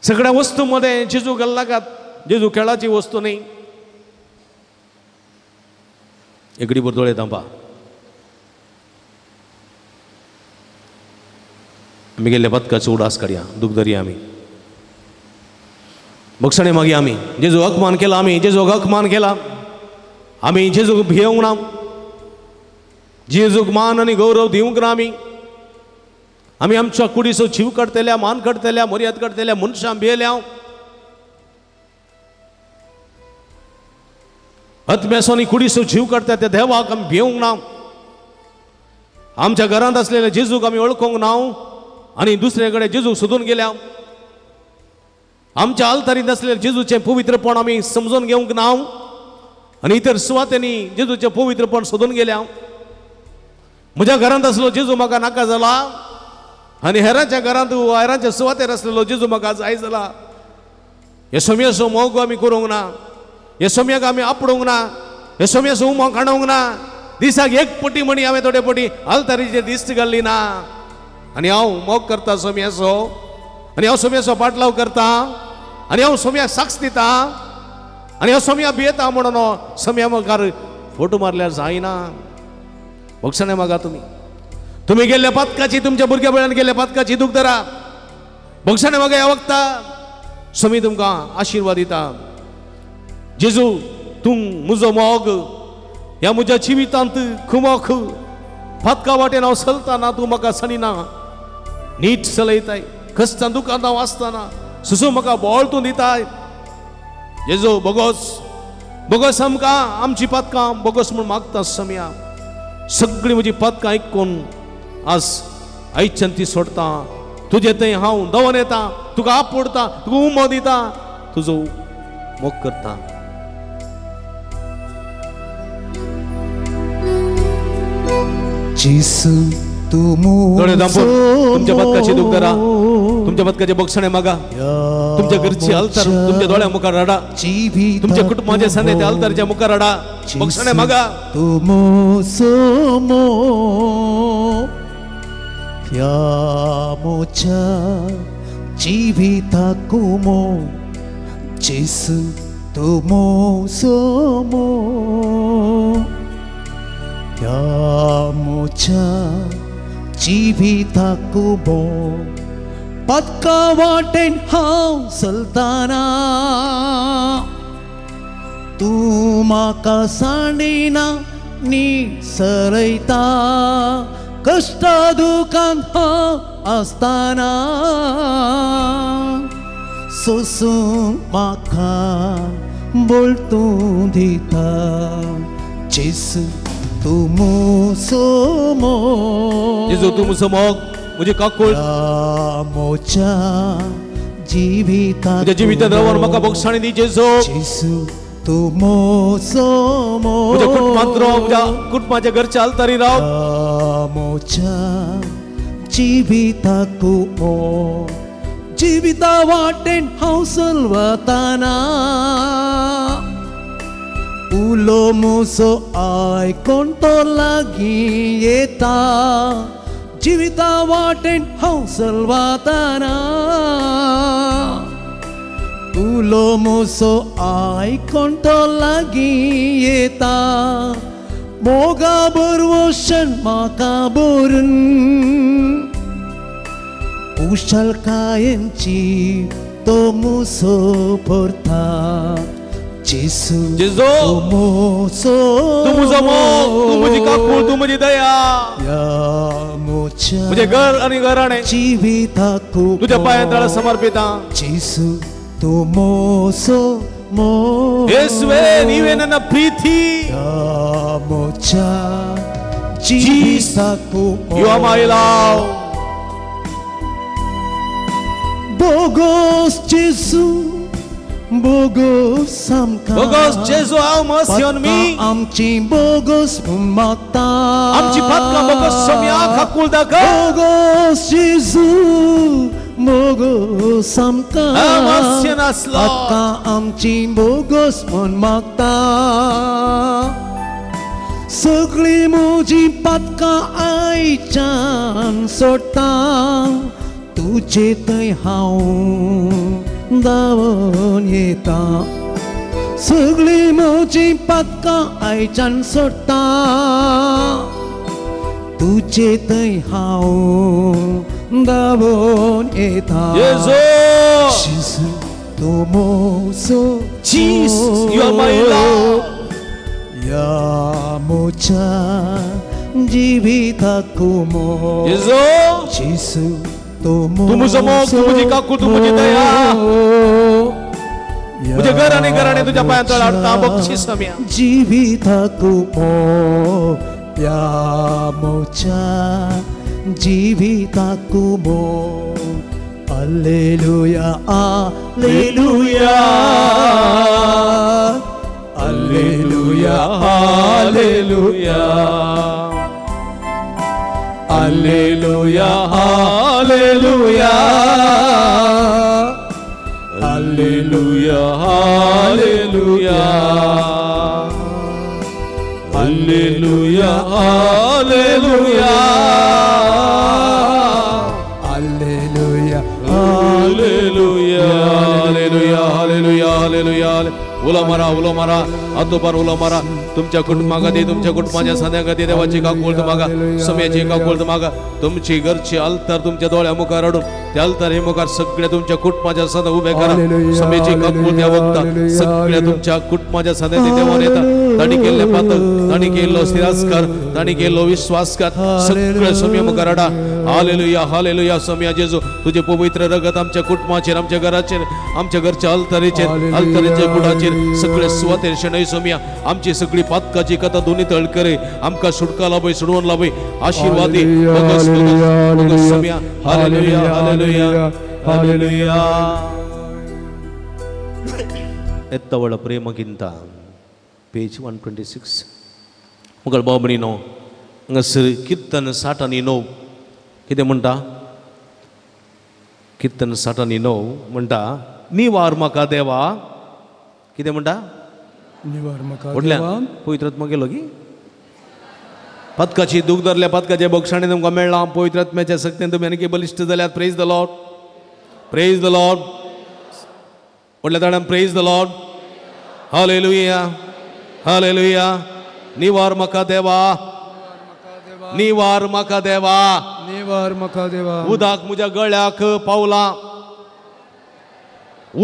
सगळ्या वस्तू मदें जेजू घाल नाकात. जेजू खेळाची वस्तू न्ही. एकडीभर दोळे धांपा. आमी गेल्ल्या पदकाचो उडास काडया, दूख धरया आमी, बक्षणे मागीर आमी जेजू अपमान केला, आमी जेजूक अपमान केला, आमी जेजूक भियोंक ना, जेजूक मान आनी गौरव दिवंक ना. आमी आमी आमच्या कुडीचो जीव काडटल्या, मान काडटल्या, मर्याद काडटल्या मनशां भियेल्या. आत्म्याचो आनी कुडीचो जीव काडटा त्या देवाक आमी भियोंक ना. आमच्या घरांत आसलेल्या जेजूक आमी वळखूंक ना आनी दुसरे कडेन जेजूक सोदून गेल्या. आमच्या आल्तारींत आसलेल्या जेजूचें पवित्रपण आमी समजून घेवंक ना आनी इतर सुवातेंनी जेजूचें पवित्रपण सोदून गेल्या. म्हज्या घरांत आसलो जेजू म्हाका नाका जाला आनी हेरांच्या घरांत हेरांच्या सुवातेर आसलेलो जेजू म्हाका जाय जाला. हे सोम्याचो मोग आमी करूंक ना, हे सोम्याक आमी आपडूंक ना, हे सोम्याचो उमो काडूंक ना. दिसाक एक पटी म्हणी हांवें थोडे पटी आल्तारीचेर दिश्ट घाल्ली ना. आनी हांव मोग करता सोम्याचो, आनी हांव सोम्याचो पाटलाव करता, आनी हांव सोम्याक साक्ष दिता, आनी हांव सोम्या भियेता म्हणून सोम्या मुखार फोटो मारल्यार जायना. बक्षणे मागा तुमी, तुमी गेल्ल्या पातकाची, तुमच्या भुरग्या बळ्यान गेल्ल्या पातकाची दूख धरा. बक्षणे मागा ह्या वखता सोमी तुमकां आशिर्वाद दिता. जेजू तूं म्हजो मोग ह्या म्हज्या जिवितांत खुमोख फातका वाटेन हांव चलतना तूं म्हाका सणिना, नीट चलयताय. कश्टां दुकान हांव आसतना सुसू म्हाका बळ तूं दिताय. जेजू बोगोस बोगोस आमकां आमची पातकां बोगोस म्हूण मागता सम्या. सगळीं म्हजी पातकां आयकून आज आयच्यान ती सोडटा. तुजे थंय हांव दवन येता, तुका आपोडटा, तुका उमो दिता, तुजो मोग करता. जेजू तूं दोळे धांपून तुमच्या पदकाची दूख धरा, तुमच्या पदकाचे बक्षणे मागा. तुमच्या घरची आल्तार तुमच्या दोळ्या मुखार रडा, तुमच्या कुटुंबाचे सने त्या आल्तारच्या मुखार रडा, बक्षणे मागा. तूं म्हजो मोग ह्या म्हज्या जिविताक मोग, जेजू तूं म्हजो मोग ह्या म्हज्या जिविताक मोग. पदका वाटेन हांव चलतना तूं म्हाका सांडिना, नीट सरयता. कश्टा दुकान हांव आसतना सोसूंक म्हाका बळ तूं दिता. जेजू तूं म्हजो मोग, जेजू तूं म्हजो मोग, म्हजी काकूळ म्हज्या जिवितांत, म्हज्या जिवितांत रावन म्हाका बक्षाणी दी जेजू. जेजू तूं म्हजो मोग, म्हज्या कुटुंबांत राव, म्हज्या कुटुंबाच्या घरच्या आल्तारी राव. म्हज्या जिविताक मोग, जिविता वाटेन हांव चलवतना उलो म्हजो आयकोन तो लागीं येता. जिविता वाटेन हांव चलवतना उलो मोसो आयकोन तो लागीं येता मोगा बरवशन म्हाका भरून कुशलकायेंची तो मुसो भरता जेसू जेजू मोसो तूं म्हजो मोग तूं म्हजी काकूळ तूं म्हजी दया म्हजें घर आनी घराणें जिविताक तुज्या पांयां तळा समर्पिता जेसू तूं मोसो मोग येसुवे नीवे ನನ್ನ ಪ್ರೀತಿ म्हज्या जिविताक You are my love. Bogos Jesu, bogos आमकां Bogos Jesu, have mercy on me. आमची बोगोस मागता आमची पातकां बोगोस सम्या काकूळ दाखय बोगोस जेजू बोगोस आमकां Have mercy on us, Lord. पातकां आमची बोगोस म्हूण मागता सगळीं म्हजी पातकां आयच्यान सोडटा तुजे थंय हांव धांवून येता सगळीं म्हजी पातकां आयच्यान सोडटा तुजे थंय हांव धांवून येता जेजू जेजू तूं moso Jesus, you are my love. ह्या म्हज्या जिविताक मोग जेजू जेजू तूं तूं म्हजो मोग तूं म्हजी काकूळ तूं म्हजी दया म्हजें घर आनी घराणें तुज्या पांयां तळा हाडटा बक्षीस सम्या जिविताक मोग ह्या म्हज्या जिविताक मोग alleluia alleluia alleluia alleluia alleluia alleluia alleluia alleluia alleluia alleluia alleluia alleluia alleluia alleluia alleluia उलो मारा उलो मारा आतोबार उलो मारा तुमच्या कुटुंबा खातीर तुमच्या कुटुंबाच्या संद्या खातीर देवाची काकूळ मागा सम्याची काकूळ मागा तुमची घरची अल्तार तुमच्या दोळ्या मुखार हाडून त्या अल्तार मुखार सगळ्या तुमच्या कुटुंबाच्या संदा उबे करा सम्याची काकूळ त्या वखता सगळ्या तुमच्या कुटुंबाच्या संद्या देवान येता तांणी केल्ले पातक तांणी केल्लो तिरस्कार तांणी केल्लो विश्वासघात सगळे सम्या मुखार हाडा हालेलुया हालेलुया सम्या जेजू तुझे पवित्र रगत आमच्या कुटुंबाचेर आमच्या घराचेर आमच्या घरच्या अल्तारेचेर अल्तारेच्या कुडाचेर सगळे सुवातेर शणै सोम्या आमची सगळी पातकाची कथा दोन्ही तळ करे आमकां सुटका लाभय सोडवून लाभय आशीर्वादी सोम्या हालेलुया हालेलुया हालेलुया ಎತ್ತವಳ ಪ್ರೇಮಗಿಂತ पेज 126 मुगल बाबणीनो हांगासर कीर्तन 69 कितें म्हणटा कीर्तन 69 म्हणटा निवार म्हाका देवा कितें म्हणटा निवार म्हाका देवा पवित्र आत्मा गेलो की पदकाची दूख धरल्या पदकाचे बक्षाणे तुमकां मेळ्ळां पवित्र आत्म्याच्या शक्तीन तुमी आनीक बलिश्ट जाल्यात praise the Lord praise the Lord व्हडल्या ताणान praise the Lord hallelujah hallelujah निवार म्हाका देवा निवार म्हाका देवा निवार म्हाका देवा उदक म्हज्या गळ्याक पावलां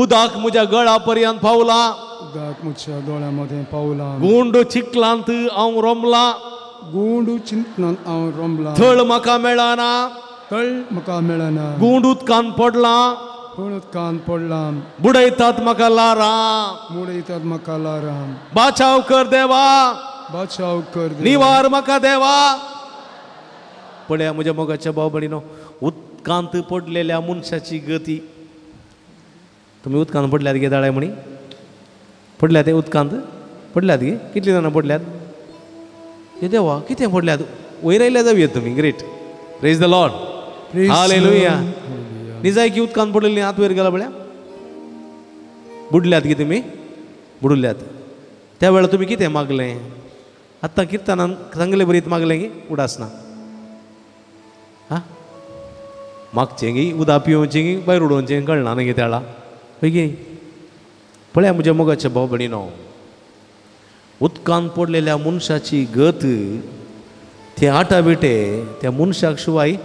उदक म्हज्या गळा पर्यंत पावलां उदक म्हज्या दोळ्या मदें पावलां गुंड चिखलांत हांव रोमलां गुंड चिंतनांत हांव रोमलां थळ म्हाका मेळना थळ म्हाका मेळना गुंड उदकांत पडलां गुंड उदकांत पडलां बुडयतात म्हाका लारां बुडयतात म्हाका लारां बाचाव कर देवा बाचाव कर देवा निवार म्हाका देवा पळया म्हज्या मोगाच्या भाव भयणीनो उदकांत पडलेल्या मनशाची गती तुमी उदकांत पडल्यात गे दाळे म्हणी पडल्यात ते उदकांत पडल्यात गे कितली जाणां पडल्यात हे देवा कितें पडल्यात वयर आयल्या जावया तुमी great praise the Lord hallelujah निजाय की उदकांत पडलेली हात वयर गेला पळया बुडल्यात गे तुमी बुडल्यात त्या वेळार तुमी कितें मागलें आतां किर्तनान सांगले बरीत मागलें की उडास ना आं मागचें गी उदक पिवचें गी भायर उडोवचें कळना न्ही तेळा हय गे पळया म्हज्या मोगाच्या भाव भयणीनो, उदकान पडलेल्या मनशाची गत ते आटा बिटे त्या मनशाक शिवाय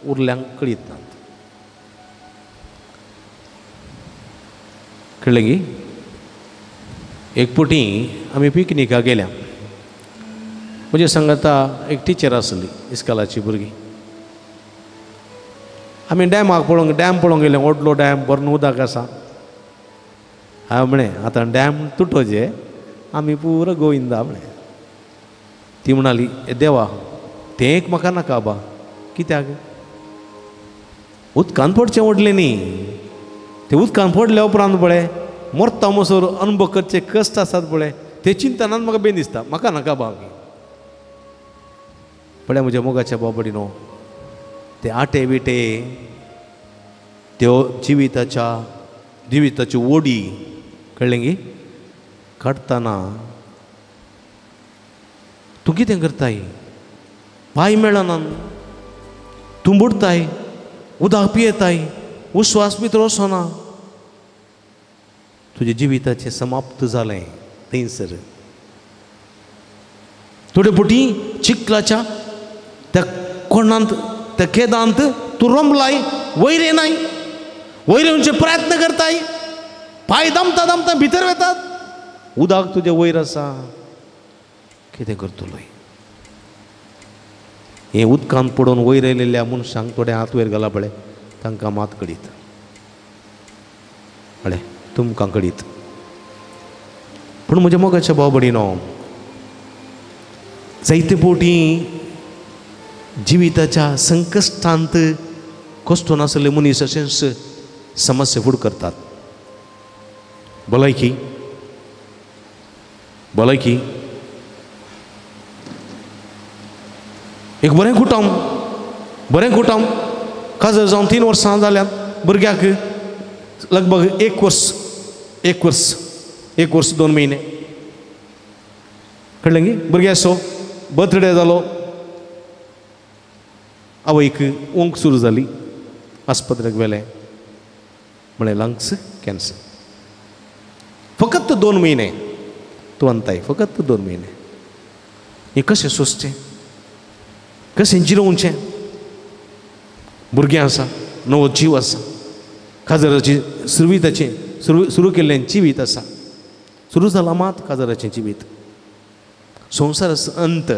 उरल्यांक कळीत नात. कळ्ळें गी? एक पुटी आमी पिकनिकाक गेल्या. म्हजे सांगाता एक टिचर आसली, इस्कालाची भुरगीं. आमी डॅमाक पळोवंक, डॅम पळोवंक गेले. व्हडलो डॅम भरून उदक आसा. हांवें म्हळें आतां डॅम तुटोजे, आमी पुरो गोविंदा म्हळें. ती म्हणाली, देवा तें एक म्हाका नाका बा. कित्याक? उदकान पडचें व्हडलें न्ही, तें उदकान पडल्या उपरांत पळय मरता मोसर अनुभव करचे कश्ट आसात पळय, ते चिंतनान म्हाका बेन दिसता, म्हाका नाका बा. पळय म्हज्या मोगाच्या बाबडीनो, ते आटे बिटे त्यो जिविताच्या जिविताची ओडी कळ्ळें गी काडटना तूं कितें करताय? पांय मेळना, तूं बुडताय, उदक पियेताय, उस्वास भितर वचना, तुजें जिविताचें समाप्त जालें थंयसर. थोडे पुटी चिखलाच्या त्या कोणांत त्या खेदांत तूं रमलाय, वयर येनाय, वयर येवचे प्रयत्न करताय, पांय दमता दमता भितर वेतात, उदक तुजें वयर आसा. कितें करतलोय? हें उदकांत पडून वयर आयिल्ल्या मनशांक थोडे हात वयर घाला पळय, तांकां मात कळीत, पळय तुमकां कळीत. पूण म्हज्या मोगाच्या भाव भयणीनो, जायते फावटी जिविताच्या संकश्टांत कश्ट नासले मनीस अशेंच समस्या फुड करतात. भलायकी, भलायकी एक बरें कुटुंब, बरें कुटुंब काजर जावन 3 वर्सां जाल्यात, भुरग्याक लगभग 1 वर्स, 1 वर्स, 1 वर्स 2 म्हयने. कळ्ळें गी? भुरग्याचो बर्थडे जालो, आवयक ओंक सुरू जाली, आस्पत्रेक व्हेलें, म्हळें लंग्स कॅन्सर. फकत 2 म्हयने तूं अंताय, फकत 2 म्हयने. हें कशें सोंसचें, कशें जिरोवचें? भुरगें आसा, नवो जीव आसा, काजराची सुरविताचें सुरू केल्लें जिवीत आसा, सुरू जालां मात काजराचें जिवीत, संवसार अंत.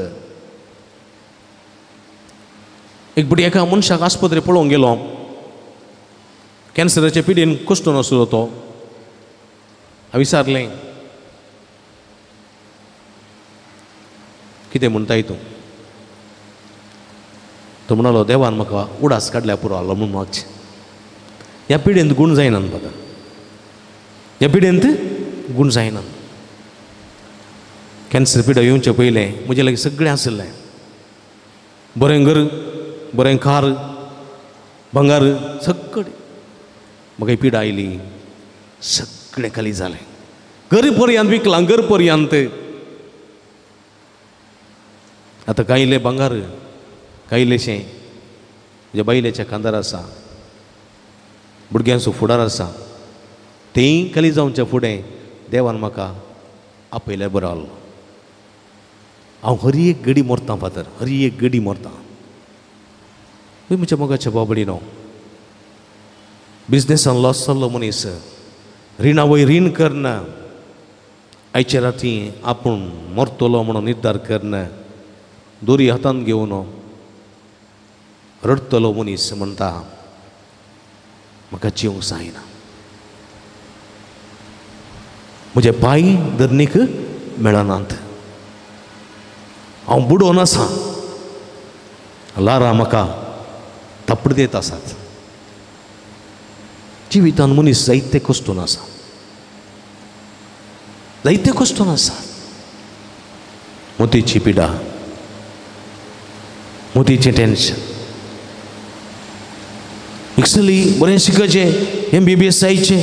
एक फावटी एका मनशाक आस्पत्रे पळोवंक गेलो, कॅन्सराचे पिडेन कश्ट नासलो तो. हांवें विचारलें, कितें म्हणटाय तूं? तो म्हणालो, देवान म्हाका उडास काडल्या पुरो आलो म्हूण मागचें. ह्या पिडेंत गूण जायना म्हाका, ह्या पिडेंत गूण जायना. कॅन्सर पिडा येवचे पयलें म्हजे लागीं सगळें आशिल्लें, बरें घर, बरें कार, भांगर, सगळें. म्हाका ही पिडा आयली, सगळें खाली जालें. घर पर्यंत विकलां, घर पर्यंत. आतां कायलें भांगर, कायलेशें म्हज्या बायलेच्या खांदार आसा, भुरग्यांचो फुडार आसा, तेंय खाली जावच्या फुडें देवान म्हाका आपयल्यार बरो आसलो. हांव हर एक गडी मरतां फादर, हर एक गडी मरतां. म्हज्या मोगाच्या बाबडीनो, बिजनेसान लॉस जाल्लो मनीस, रिणा वयर रीण करना, आयचे राती आपूण मरतलो म्हणून निर्धार करना, दोरी हातांत घेवन रडटलो मनीस म्हणटा, म्हाका जिवंक जायना, म्हजे पांय धरणीक मेळनात, हांव बुडोवन आसा, लारां म्हाका थापड दित आसात. जिवितान मनीस जायते कश्टून आसा, जायते कश्टून आसा. मोतीची पिडा, मोतीचें टेन्शन. एक्चुअली बरें शिकचें, MBBS जायचें,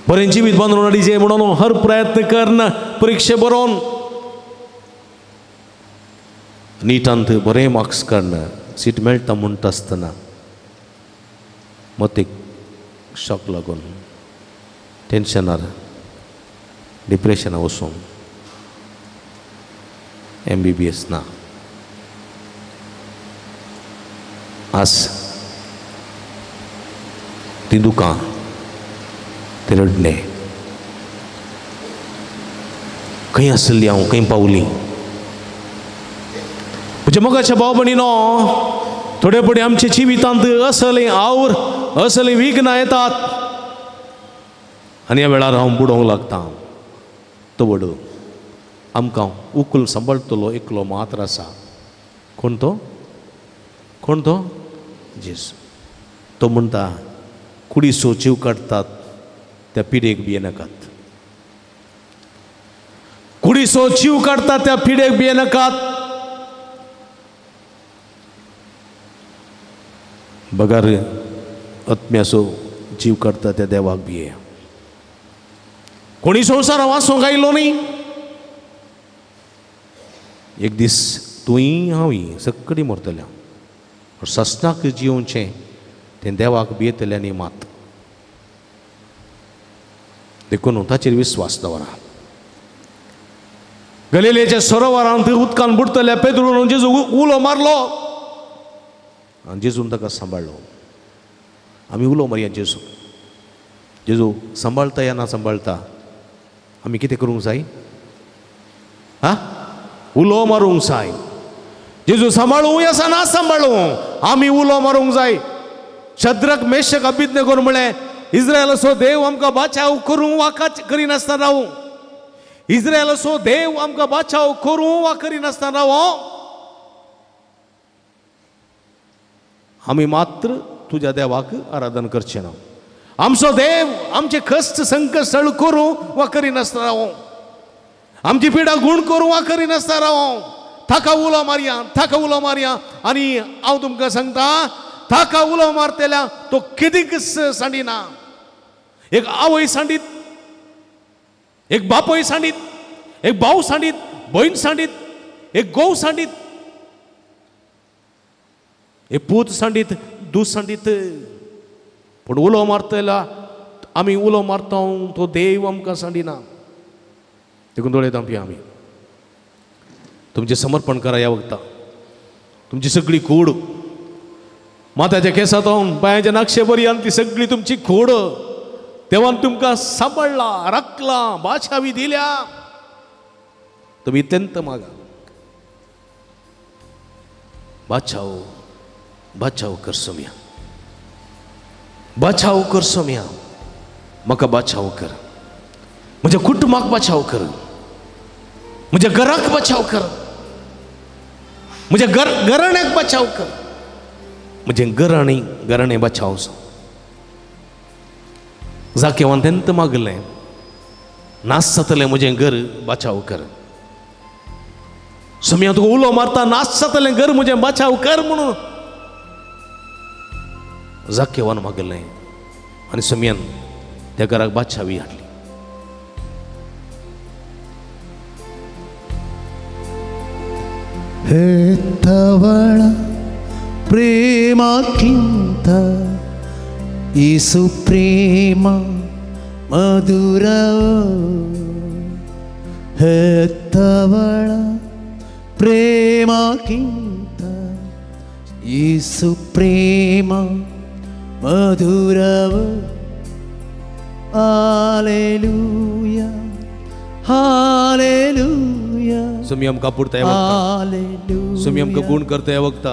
बरें जिवीत बांदून हाडचें म्हणून हर प्रयत्न करना, परिक्षे बरोवन निटांत बरें मार्क्स काडना, सीट मेळटा म्हणटा आसतना मतीक शॉक लागून टेन्शनार डिप्रेशना वचून MBBS ना. आज ती दुकां ते रडणे खंय आसली हांव, खंय पावली. म्हज्या मोगाच्या भाव भयणीनो, थोडे फुडें आमच्या जिवितांत असले our असले विघ्नां येतात आनी ह्या वेळार हांव बुडोवंक लागता. तो व्हड आमकां उकल सांबाळटलो एकलो मात्र आसा. कोण तो? कोण तो? जेजू. तो म्हणटा कुडीचो जीव काडटात त्या पिडेक भियेनाकात. कुडीचो जीव काडटात त्या पिडेक भियेनाकात. बगर आत्म्याचो जीव काडटा त्या देवाक भिये. कोणी संवसार वाचूंक आयलो न्ही. एक दीस तूंय हांवूय सगळीं मरतल्या. ससनाक जियोवचें तें देवाक भियेतल्या न्ही मात. देखून ताचेर विस्वास दवरा. गलिलेच्या सरोवरांत उदकान बुडटल्या पेद्रून जेजू उलो मारलो आनी जेजून ताका सांबाळ्ळो. आमी उलो मारया जेजू. जेजू सांबाळता या ना सांबाळता आमी कितें करूंक जाय? हा, उलो मारूंक जाय. जेजू सांबाळूं या ना सांबाळूं, आमी उलो मारूंक जाय. शद्रक मेशक अबेदनगो म्हळें, इस्रायलाचो देव आमकां बाचाव करूं वा करिनासतना रावूं. इस्रायलाचो देव आमकां बाचाव करूं वा करिनासतना रावूं, आमी मात्र तुज्या देवाक आराधन करचें ना. आमचो देव आमचे कश्ट संकश्ट करूं वा करिनासतना रावूं, आमची पिडा गूण करूं वा करिनासतना रावूं. ताका उलो मारया, ताका उलो मारया. आनी हांव तुमकां सांगता, ताका उलो मारतल्या तो कितेंच सांडिना. एक आवय सांडीत, एक बापूय सांडीत, एक भाव सांडीत, भयण सांडीत, एक घोव सांडीत, एक पूत सांडीत, दूत सांडीत. पूण उलो मारतल्या आमी उलो मारता तो देव आमकां सांडिना. देखून दोळे धांपया आमी. तुमचें समर्पण करा ह्या वखता. तुमची सगळी कूड माथ्याच्या केसांत पांयाच्या नाक्षे पर्यंत ती सगळी तुमची कूड देवान तुमकां सांबाळ्ळा, राखला, बाशावी दिल्या. तुमी इतलेंत मागा, बाचाव बाचाव कर सोम्या, बाचाव कर सोम्या, म्हाका बाचाव कर, म्हज्या कुटुंबाक बाचाव कर, म्हज्या घराक बाचाव कर, म्हज्या घराण्याक बाचाव कर, म्हजें घराणें बाचाव. जाकेवान तेंत मागलें, नास जातलें म्हजें घर, बाचाव कर. सोम्या तुका उलो मारता, नास जातलें घर म्हजें, बाचाव कर म्हणून जाकेवान मागलें आनी सोम्यान त्या घराक बाचावी हाडली. हेतवळ प्रेमाकिंत येसु प्रेम मधुर, हेतवळ प्रेमाकिंत येसु प्रेम मधुर. Hallelujah hallelujah. सुमी आमकां पुरता वखता, सुमी आमकां गुण करता वखता.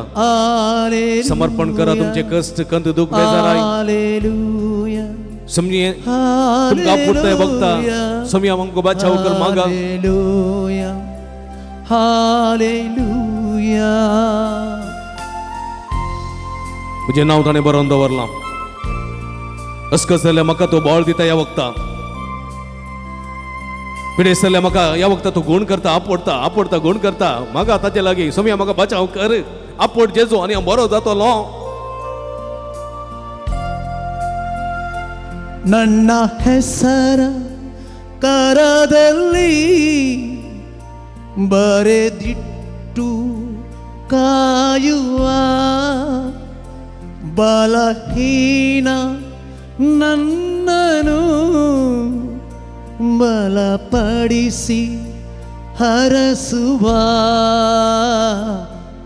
समर्पण करा तुमचे कष्ट कंद दुख बेजाराय. सुमी तुमकां पुरता वखता. सुमी आमकां बाचाव कर मागा. Hallelujah hallelujah. म्हजें नांव ताणें बरोवन दवरलां. अस्कस जाल्यार म्हाका तो बळ दिता ह्या वखता. पिडेस्त जाल्यार म्हाका ह्या वखता तो गुण करता, आपडता आपडता गुण करता. म्हाका ताचे लागीं सोम्या म्हाका बाचाव कर, आपड जेजू आनी हांव बरो जातलो. ನನ್ನ ಹೆಸರ ಕರದಲ್ಲಿ ಬರೆದಿಟ್ಟು ಕಾಯುವ ಬಲಹೀನ ನನ್ನನು ಬಲಪಡಿಸಿ ಹರಸುವ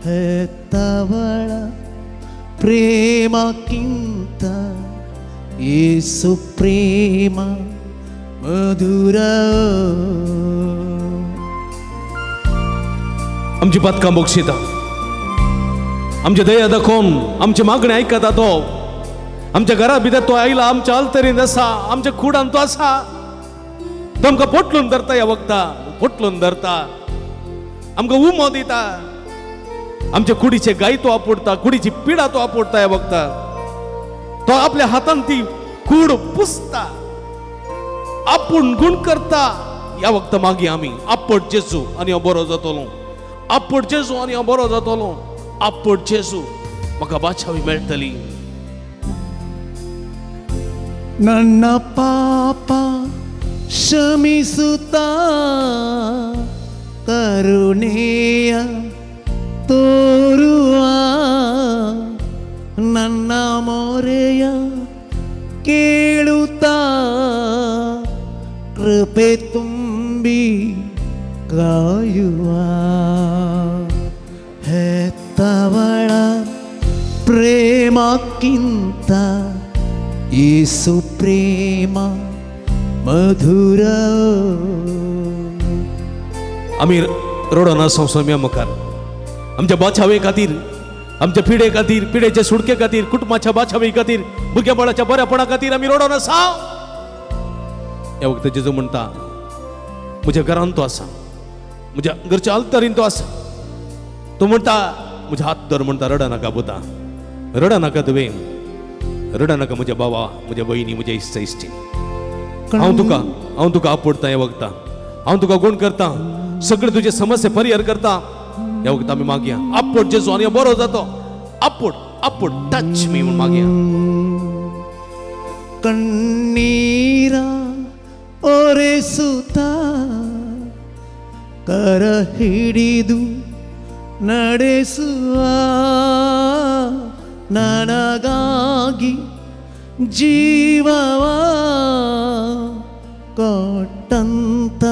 ಹೆತ್ತವಳ ಪ್ರೇಮಕ್ಕಿಂತ ಯೇಸು ಪ್ರೇಮ ಮಧುರ. आमची पातकां बक्षिता, आमचे दया दाखोवन आमचे मागणें आयकता तो. आमच्या घरा भितर तो आयला, आमच्या आलतरीन आसा, आमच्या कुडान तो आसा. तो आमकां पोटलून धरता, ह्या वखदा पोटलून धरता, आमकां उमो दिता. आमच्या कुडीचे गाय तो आपोडटा, कुडीची पिडा तो आपोडटा. ह्या वखदा तो आपल्या हातान ती कूड पुसता, आपूण गुण करता. ह्या वखदा मागीर आमी आपट जेजू आनी हांव बरो जातलो, आपट जेजू आनी हांव बरो जातलो, आपट जेजू म्हाका बाचावी मेळटली. ನನ್ನ ಪಾಪ ಕ್ಷಮಿಸುತ್ತಾ ಕರುಣೆಯ ತೋರುವ ನನ್ನ ಮೊರೆಯ ಕೇಳುತ್ತಾ ಕೃಪೆ ತುಂಬಿ ಕಾಯುವ ಹೆತ್ತವಳ ಪ್ರೇಮಕ್ಕಿಂತ ಯೇಸು ಪ್ರೇಮ ಮಧುರ. आमी रडोन आसा स्वाम्या मुखार आमच्या बाचावे खातीर, आमच्या पिडे खातीर, पिडेच्या सुटके खातीर, कुटुंबाच्या बाचावे खातीर, भुरग्या बाळाच्या बऱ्यापणा खातीर आमी रडोन आसा. ह्या वखदां जेजू म्हणटा, म्हज्या घरान तो आसा, म्हज्या घरच्या आलतरीन तो आसा. तो म्हणटा म्हज्या हात धर, म्हणटा रडा नाका पुता, रडा नाका तुवें, रडा नाका म्हज्या बाबा, म्हज्या भयणी, म्हज्या इश्ट इश्टी. हांव तुका आपोडटा ह्या वखदां, हांव तुका गुण करता, सगळे तुजे समस्या परिहर करता. ह्या वखदां आमी मागया आपोट जेजू आनी बरो जातो. आपोट आपोट टच मी म्हूण मागया. ಕಣ್ಣೀರ ಒರೆಸುತ್ತ ಕರ ಹಿಡಿದು ನಡೆಸುವ ನನಗಾಗಿ ಜೀವವ ಕೊಟ್ಟಂತ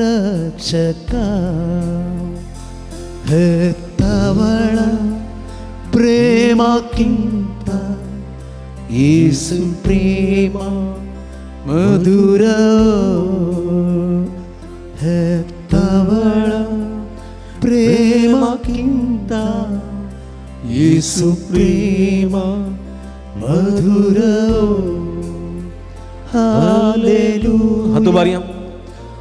ರಕ್ಷಕ ಹೆತ್ತವಳ ಪ್ರೇಮಕ್ಕಿಂತ ಯೇಸು ಪ್ರೇಮ ಮಧುರ. ಹೆತ್ತವಳ ಪ್ರೇಮಕ್ಕಿಂತ ಯೇಸು ಪ್ರೇಮ ಮಧುರ. ಹಾಲೆಲೂಯಾ. हात उबारया,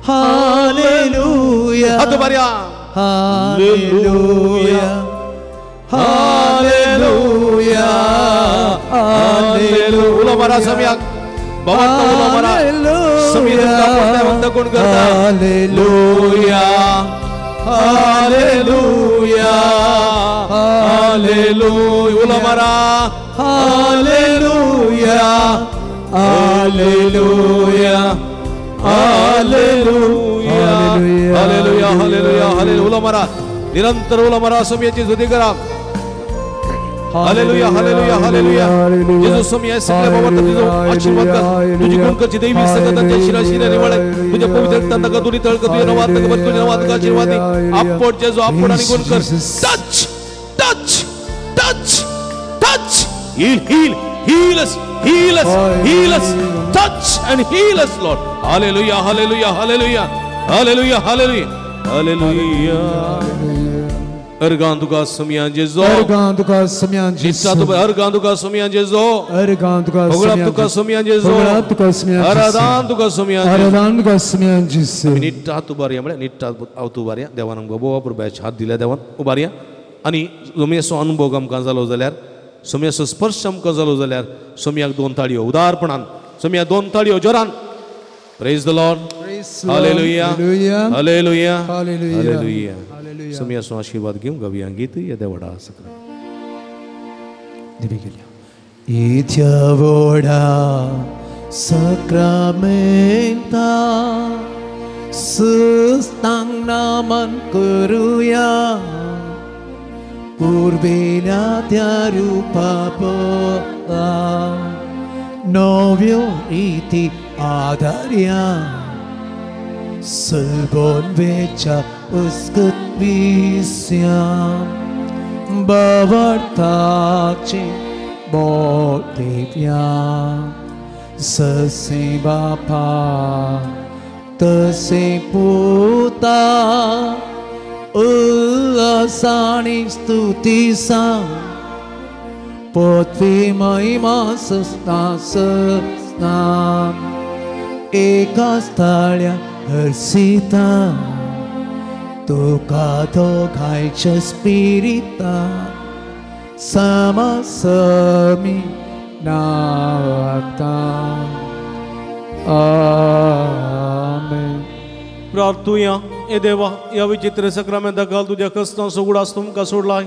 ಹಾಲೆಲೂಯಾ, हात उबारया. Hallelujah, hallelujah, hallelujah. उलो मारा सम्याक बाबा, उलो मारा समी तुमकां पोटल्या वखदां गुण करता. Hallelujah, hallelujah, hallelujah. उलो मारा hallelujah, hallelujah, hallelujah, hallelujah, hallelujah, hallelujah. उलो मारा निरंतर, उलो मारा सम्याची स्तुती करा. Hallelujah, hallelujah, hallelujah. जेजू स्वामी सगळ्या बाबा तुझो आशीर्वाद कर, तुझी गुण करची दैवी संगताच्या शिराशिरा निवळ, तुझ्या पवित्र रक्तान ताका दुरी तळक, तुझ्या नावात ताका बरं, तुझ्या नावात ताका आशीर्वाद दी. आपोट जेजू, आपोट आणि गुण कर. Touch, touch, touch, touch. Heal, heal, heal us, heal us, heal us. Touch and heal us, Lord. Hallelujah, hallelujah, hallelujah, hallelujah, hallelujah, hallelujah. अर्गां तुका सम्यान जेजो, अर्गां तुका सम्यान जेजो, अर्गां तुका सम्यान जेजो, अर्गां तुका होगळाप तुका सम्यान जेजो, होगळाप तुका सम्यान जेजो, आराधान तुका सम्यान जेजो, आराधान तुका सम्यान जेजो. आमी नीट हात उबारया, म्हळ्यार नीट हात उबारया. देवान आमकां बोवा पुरबायाचे हात दिल्या, देवान उबारया. आनी सोमयाचो अनुभव आमकां जालो जाल्यार, सोमयाचो स्पर्श आमकां जालो जाल्यार, सोमयाक दोन ताळयो उदारपणान, सोमया दोन ताळयो जोरान. Praise the Lord. Hallelujah, hallelujah, hallelujah. सोमयाचो आशीर्वाद घेवन गावया गीत येद्या व्हडा सकरा. इथ्या व्हडा सक्रामेंता सुस्तांग नमन करुया, पूर्वेल्या त्या रूपा पळा नव्यो रिती आदार्या सलबोन वेच्या उसगत विस्या बावडताची मोठेव्या ससे बापा तसे पुता उल्लासानी स्तुती सा पृथ्वी महिमा सस्ना सस्ना एका स्थाळ्या हर्षिता तुका दोगांयच्या स्पिरिता समसमी नावाता. आमेन. प्रार्थुया. हे देवा, ह्या विचित्र सक्रामेंता घाल तुज्या कश्टांचो उगडास तुमकां सोडलाय.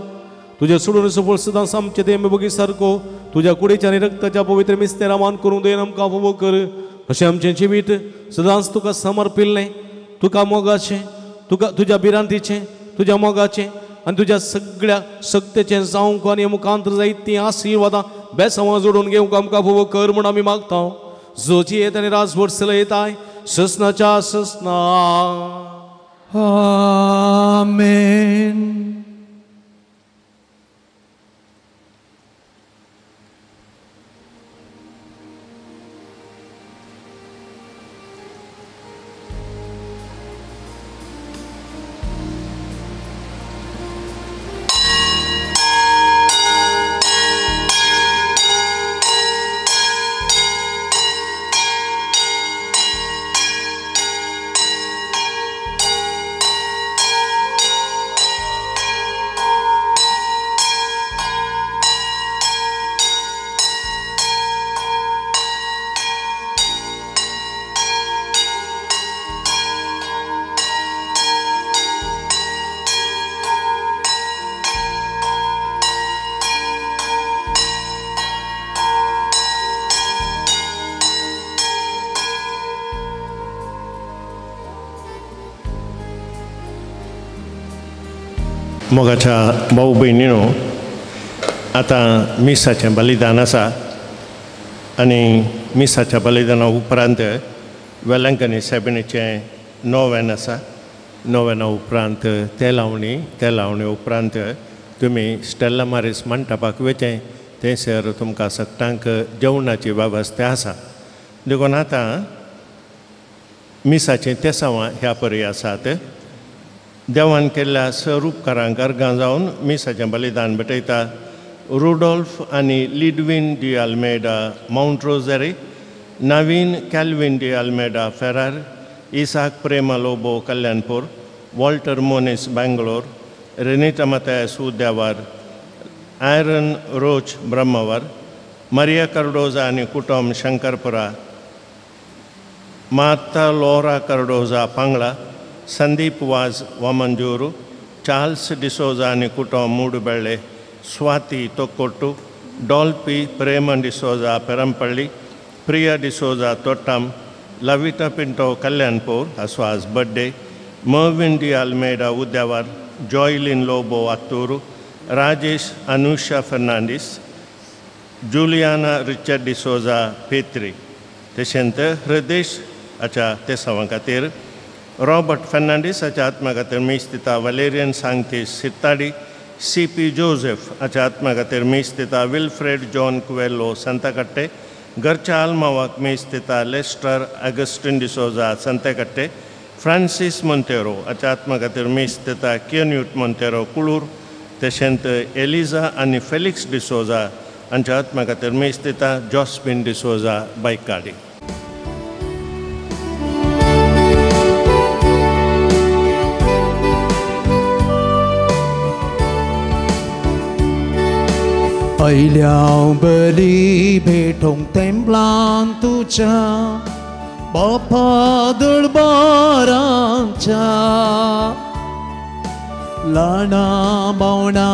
तुज्या सोडून सफळ सदांच आमचे देह बगी सारको तुज्या कुडीच्या आनी रक्ताच्या पवित्र मिस्तेरा मान करूं देन आमकां फावो कर. अशें आमचें जिवीत सदांच तुका समर्पिल्लें, तुका मोगाचें, तुका तुज्या भिरांतीचें, तुज्या मोगाचें आनी तुज्या सगळ्या शक्तेचें जावंक आनी मुखांतर जायत तीं आशिर्वादां बेसांवां जोडून घेवंक आमकां फावो कर म्हूण आमी मागता. जोची येत आनी राजवट चलयताय ससनाच्या ससना. आमेन. मोगाच्या भाऊ भयणीनो, आतां मिसाचें बलिदान आसा आनी मिसाच्या बलिदाना उपरांत वेलंकनी सायबिणीचें नोवेन आसा. नोवेना उपरांत तेलावणी, तेलावणी उपरांत तुमी स्टेल्ला मारीस मंटपाक वचें, थंयसर तुमकां सगळ्यांक जेवणाची वेवस्था आसा. देखून आतां मिसाचीं तेसांवां ह्या परी आसात. देवान केल्ल्या सर उपकारांक अर्गां जावन मिसाचें बलिदान भेटयता रुडोल्फ आनी Lidwin de Almeida Mount Rosary, Naveen Calvin de Almeida Ferrer, Isaac Prema Lobo Kalyanpur, Walter Moniz Bangalore, Renita Mathias Udyavar, Aaron Roach Brahmavar, Maria Cardoza आनी कुटुंब Shankarpura, Martha Laura Cardoza Pangla, Sandeep Vaz Vamanjoor, Charles D'Souza आनी कुटुंब मूडबेळे, Swati तोक्कोट्टू, Dolphy Prema D'Souza Perampalli, Priya D'Souza Thottam, Lavita Pinto Kalyanpur Aswaz birthday, Mervin de Almeida Udyavar, Joylin Lobo Attur, Rajesh Anusha Fernandes, Juliana Richard D'Souza Petri. तशेंच हृदेश हाच्या तेसांवां खातीर Robert Fernandes हाच्या आत्मा खातीर मीस दिता Valerian Sanctis Sirtadi, C P Joseph हाच्या आत्मा खातीर मीस दिता विल्फ्रेड जॉन कुवेलो संताकट्टे, घरच्या आल्मावाक मीस दिता Lester Augustine D'Souza Santekatte, Francis Monteiro हाच्या आत्मा खातीर मीस दिता कियन्यूट मोंतेरो कुळूर, तशेंच एलिजा आनी फेलिक्स डिसोजा हांच्या आत्मा खातीर मीस दिता जॉस्बिन डिसोजा बायकाडी. पयल्या बली भेटोंक तेंपलान तुज्या बापा दरबाराच्या ल्हाना भावना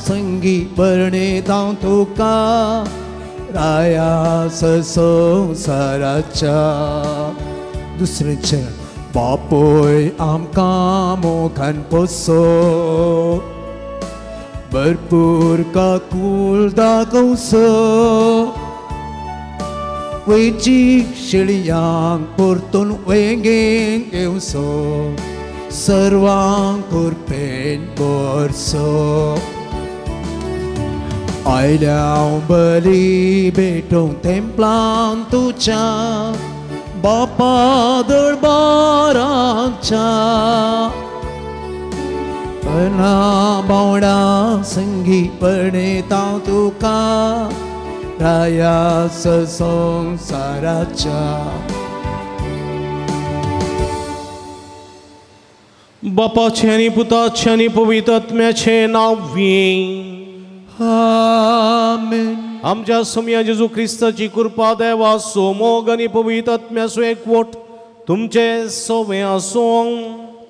संगी बरणेता तुका राया संवसाराच्या. दुसरें चरण बापूय आमकां मोगान पोसो भरपूर काकूल दाखोवचो वयची शेळयांक परतून वेंगेन घेवचो सर्वांक कृपेन भरचो. आयल्या बली भेटोवंक तेंपलान तुज्या बापा दरबाराच्या ना बावडा संगी पणेता तुका राया संवसाराच्या. बापाचें आनी पुताचें आनी पवित्र आत्म्याचें नांव. आमेन. आमच्या सोम्या जेजू क्रिस्ताची कृपा देवाचो मोग आनी पवित्र आत्म्याचो एकवट तुमचे सवे आसूं.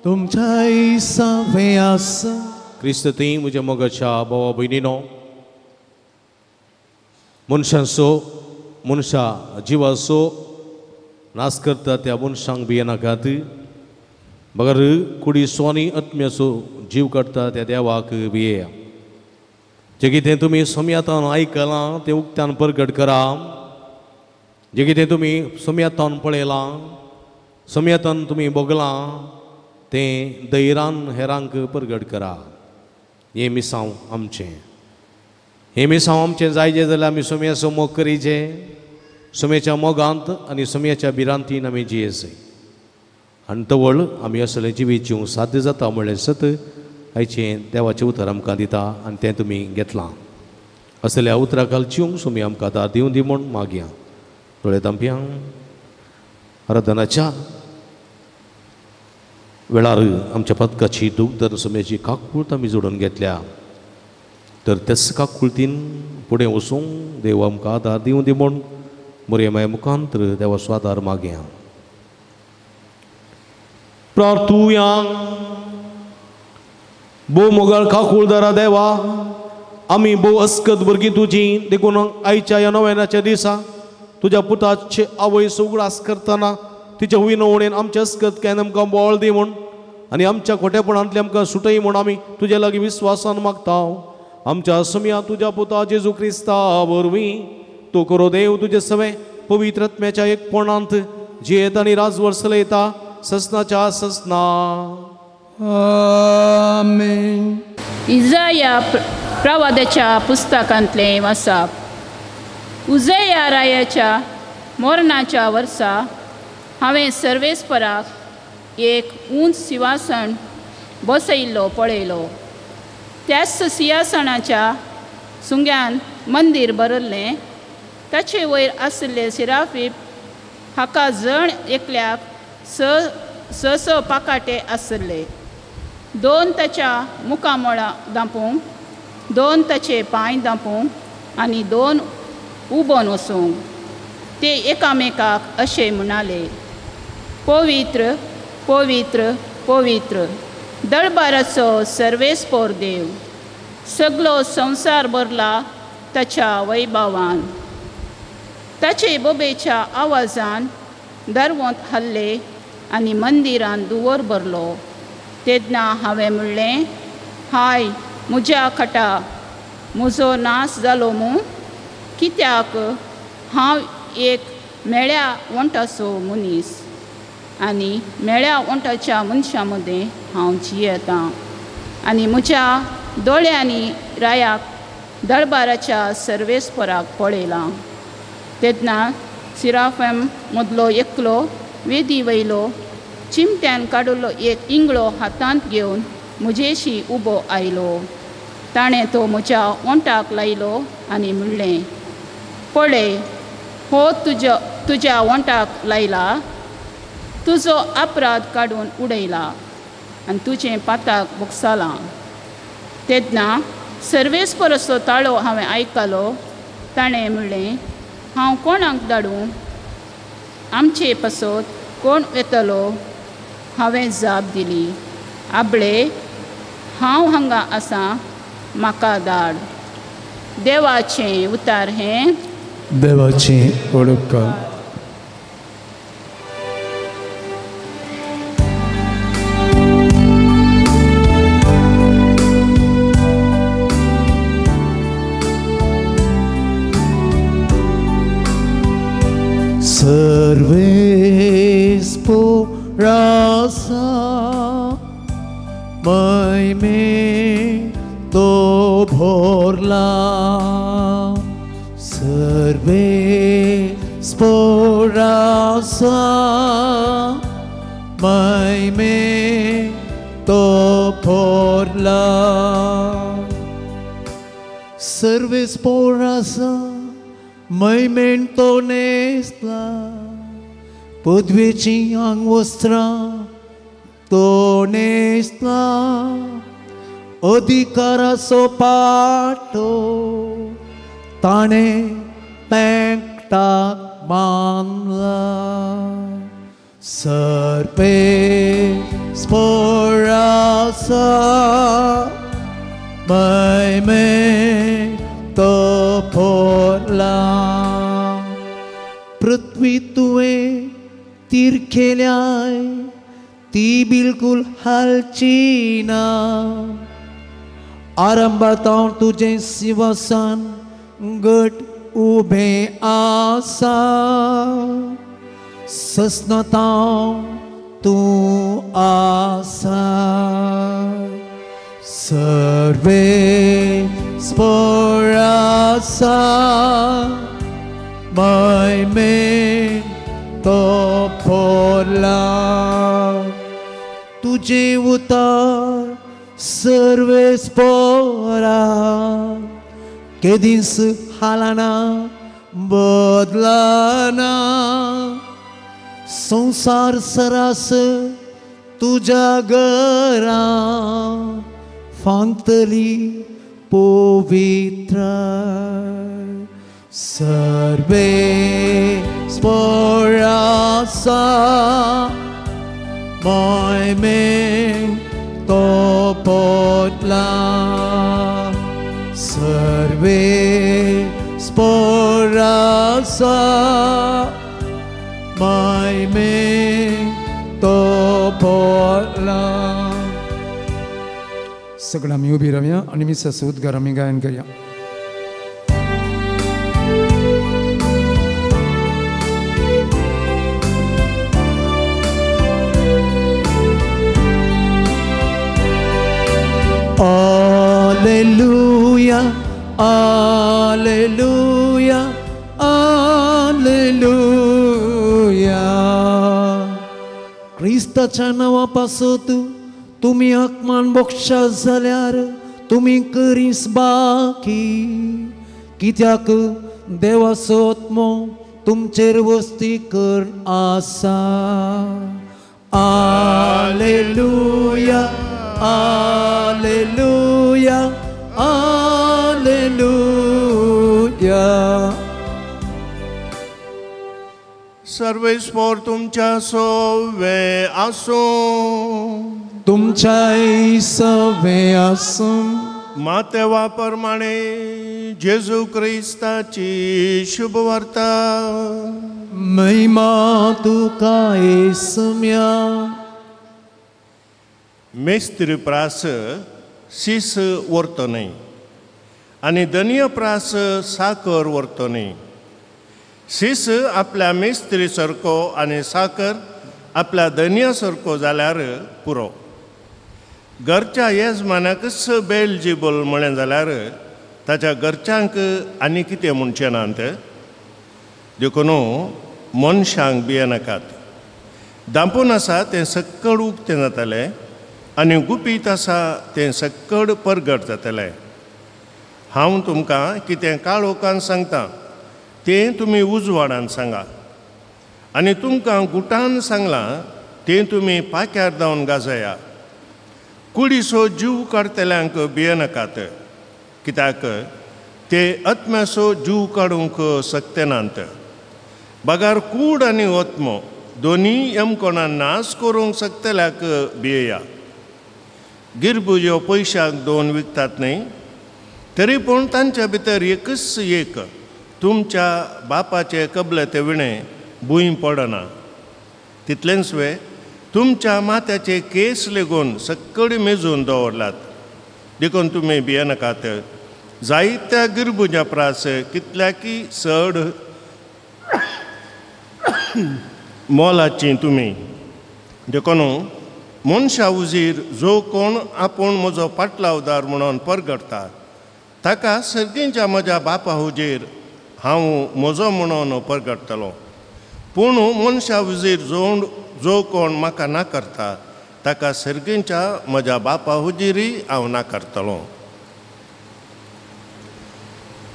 तुमच्याय सवे आसूं. क्रिस्त ती म्हज्या मोगाच्या भावा भयणीनो, मनशांचो मनशा जिवाचो नाश करता त्या मनशांक भियेनाकात, बगर कुडीचो आनी आत्म्याचो जीव काडटा त्या देवाक भियेया. जें कितें तुमी सोम्यातान आयकलां तें उक्त्यान परगट करा. जें कितें तुमी सोम्यातान पळयलां, सोम्यातान तुमी भोगलां तें धैर्यान हेरांक परगट करा. हें मिसांव आमचें, हें मिसांव आमचें जायजें जाल्यार आमी सोम्याचो मोग करीचे. सोम्याच्या मोगांत आनी सोम्याच्या भिरांतीन आमी जियेचे आनी तवळ आमी असलें जिवीत जिवंक साध्य जाता म्हणलें सत आयचें देवाचें उतर आमकां दिता आनी तें तुमी घेतलां. असल्या उतरा खाल जिवंक सोमी आमकां आदार दिवं दी म्हूण मागया. दोळे धांपया. आराधनाच्या वेळार आमच्या पदकाची दूख दर सोम्याची काकूळत आमी जोडून घेतल्या तर त्याच काकुळतीन फुडें वचूंक देव आमकां आदार दिवं दी म्हूण मोरये मुखांतर देवाचो आदार मागया. प्रार्थुया. भोव मोगाळ काकुळदारा देवा, आमी भोव अस्कत भुरगीं तुजी, देखून आयच्या ह्या नव्यानाच्या दिसा तुज्या पुताचे आवयचो उगडास करतना तिच्या विनवणेन आमच्या अस्कत काय आमकां बोळ दी म्हूण आनी आमच्या खोटेपणांतले आमकां सुटय म्हूण आमी तुज्या लागीं विस्वासान मागता. आमच्या समिया तुज्या पुता जेजू क्रिस्ता वरवीं तूं करो देव तुजे सवे पवित्र आत्म्याच्या एकपणांत जियेत आनी राजवर चलयता ससनाच्या ससना. आमेन. इजाया प्रवादाच्या पुस्तकांतलें वाचप. उजया रायाच्या मरणाच्या वर्सा हांवें सर्वेस्पराक एक उंच सिंहासन बसयिल्लो पळयलो. त्याच सिंहासनाच्या सुंग्यान मंदीर भरिल्लें. ताचे वयर आशिल्ले सिराफीप हाका जण एकल्याक स स स पाकाटे आशिल्ले. 2 ताच्या मुखामळां दांपूंक, 2 ताचे पांय दांपूंक आनी 2 उबोन वचूंक. ते एकामेकाक अशें म्हणाले, पवित्र पवित्र पवित्र दळबाराचो सर्वेस्पोर देव, सगलो संवसार भरला ताच्या वैभवान. ताचे बोबेच्या आवाजान दरवंत हल्ले आनी मंदिरान दुवर भरलो. तेन्ना हांवें म्हणलें, हाय म्हज्या खटा, म्हजो नाश जालो मू, कित्याक हांव एक मेळ्या वंटाचो मनीस आनी मेळ्या वंटाच्या मनशां मदें हांव जियेतां आनी म्हज्या दोळ्यांनी रायाक दरबाराच्या सर्वेस्पराक पळयलां. तेन्ना सिराफेम मदलो एकलो वेदी वयलो चिमट्यान काडिल्लो एक इंगळो हातांत घेवन म्हजेशी उबो आयलो. ताणें तो म्हज्या ओंठाक लायलो आनी म्हणलें, पळय हो तुज्या ओंठाक लायला, तुजो अपराध काडून उडयला आनी तुजें पाताक भोगसालां. तेन्ना सर्वेस्पराचो ताळो हांवें आयकलो. ताणें म्हणलें, हांव कोणाक धाडूं? आमचे पासत कोण येतलो? हांवें जाप दिली, आबळे हांव हांगा आसा, म्हाका धाड. देवाचें उतार हें. देवाचें ओळख. महिमे तो भोरला सर्वे स्पोरासा महिमे तो भोरला सर्वे स्पोरासा महिमेन तो नेसला पदवेची आंगवस्त्रां तो नेसला अधिकाराचो पाटो ताणें पेंकटाक बांदला सर्वे स्पोरासा महिमे तो भोरला पृथ्वी तुवें तीर केल्याय ती बिलकुल हालची ना आरंभांत तुजें सिंहासन गट उबें आसा ससनतांव तूं आसा सर्वे स्पोरासा महिमे तो भोरला तुजें उतार सर्वे स्पोरा केदींच हालना बदलना संसार सरास तुज्या घरा फांतली पवित्र सर्वे स्पोरासा महिमे तो भोरला सर्वे स्पोरासा महिमे तो भोरला। सगळं आमी उबी रावया आनी मिसाचो उद्गार आमी गायन करया। Alleluia, Alleluia, Alleluia. क्रिस्ताच्या नांवा पासत तुमी आत्मान बक्षास जाल्यार तुमी करीस बाकी कित्याक देवाचो आत्मो तुमचेर वस्ती करून आसा। Alleluia, Alleluia, Alleluia. सर्वेस्पोर तुमच्या सोवे आसूं तुमच्याय सवे आसूं। मातेवा प्रमाणे जेजू क्रिस्ताची शुभवार्ता। महिमा तुका येसम्या। मेस्त्री प्रास सीस व्हरतो न्हय आनी धनिया प्रास साकर व्हरतो न्हय। सीस आपल्या मेस्त्री सारको आनी साकर आपल्या धनिया सारको जाल्यार पुरो। घरच्या येजमानाकच बेल जिबल म्हळें जाल्यार ताच्या घरच्यांक आनी कितें म्हणचें ना तें। देखून मनशांक भियेनाकात। दांपून आसा तें सक्कड उक्तें जातलें आनी गुपीत आसा तें सक्कड परगट जातलें। हांव तुमकां कितें काळोखान सांगता तें तुमी उजवाडान सांगा आनी तुमकां गुटान सांगलां तें तुमी पाक्यार धांवन गाजया। कुडीचो जीव काडटल्यांक भियेनाकात कित्याक ते आत्म्याचो जीव काडूंक शकतेनात। बगार कूड आनी आत्मो दोनी यमकोणान नाश करूंक शकतल्याक भियेया। गिरबुज्यो पयशाक दोन विकतात न्हय तरी पूण तांच्या भितर एकच एक तुमच्या बापाचे कबलते विणें भूंय पडना। तितलेंच वे तुमच्या माथ्याचे केस लेगून सक्कड मेजून दवरलात। देखून तुमी भियेनाकात। जायत्या गिरबुज्या प्रास कितल्याकी चड मोलाची तुमी। देखून मनशा उजीर जो कोण आपूण म्हजो पाटलावदार म्हणून परगडटा ताका सर्गींच्या म्हज्या बापा हुजीर हांव म्हजो म्हणून परगडटलो. पूण मनशा हुजीर जो कोण म्हाका ना करता ताका सर्गींच्या म्हज्या बापा हुजीरय हांव ना करतलो.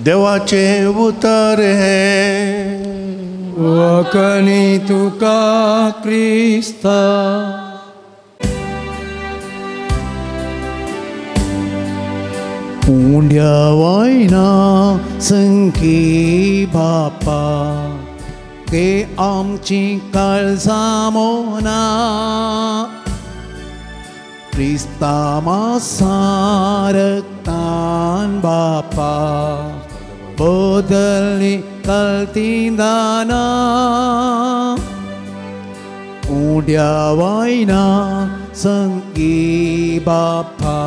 देवाचें उतर हें. वखणी तुका क्रिस्ता. उंड्या वायना संकी बापा ते आमची काळजां मोना क्रिस्तामा सारक्तान बापा बदलली कल्तिदाना. उंड्या वायना संकी बापा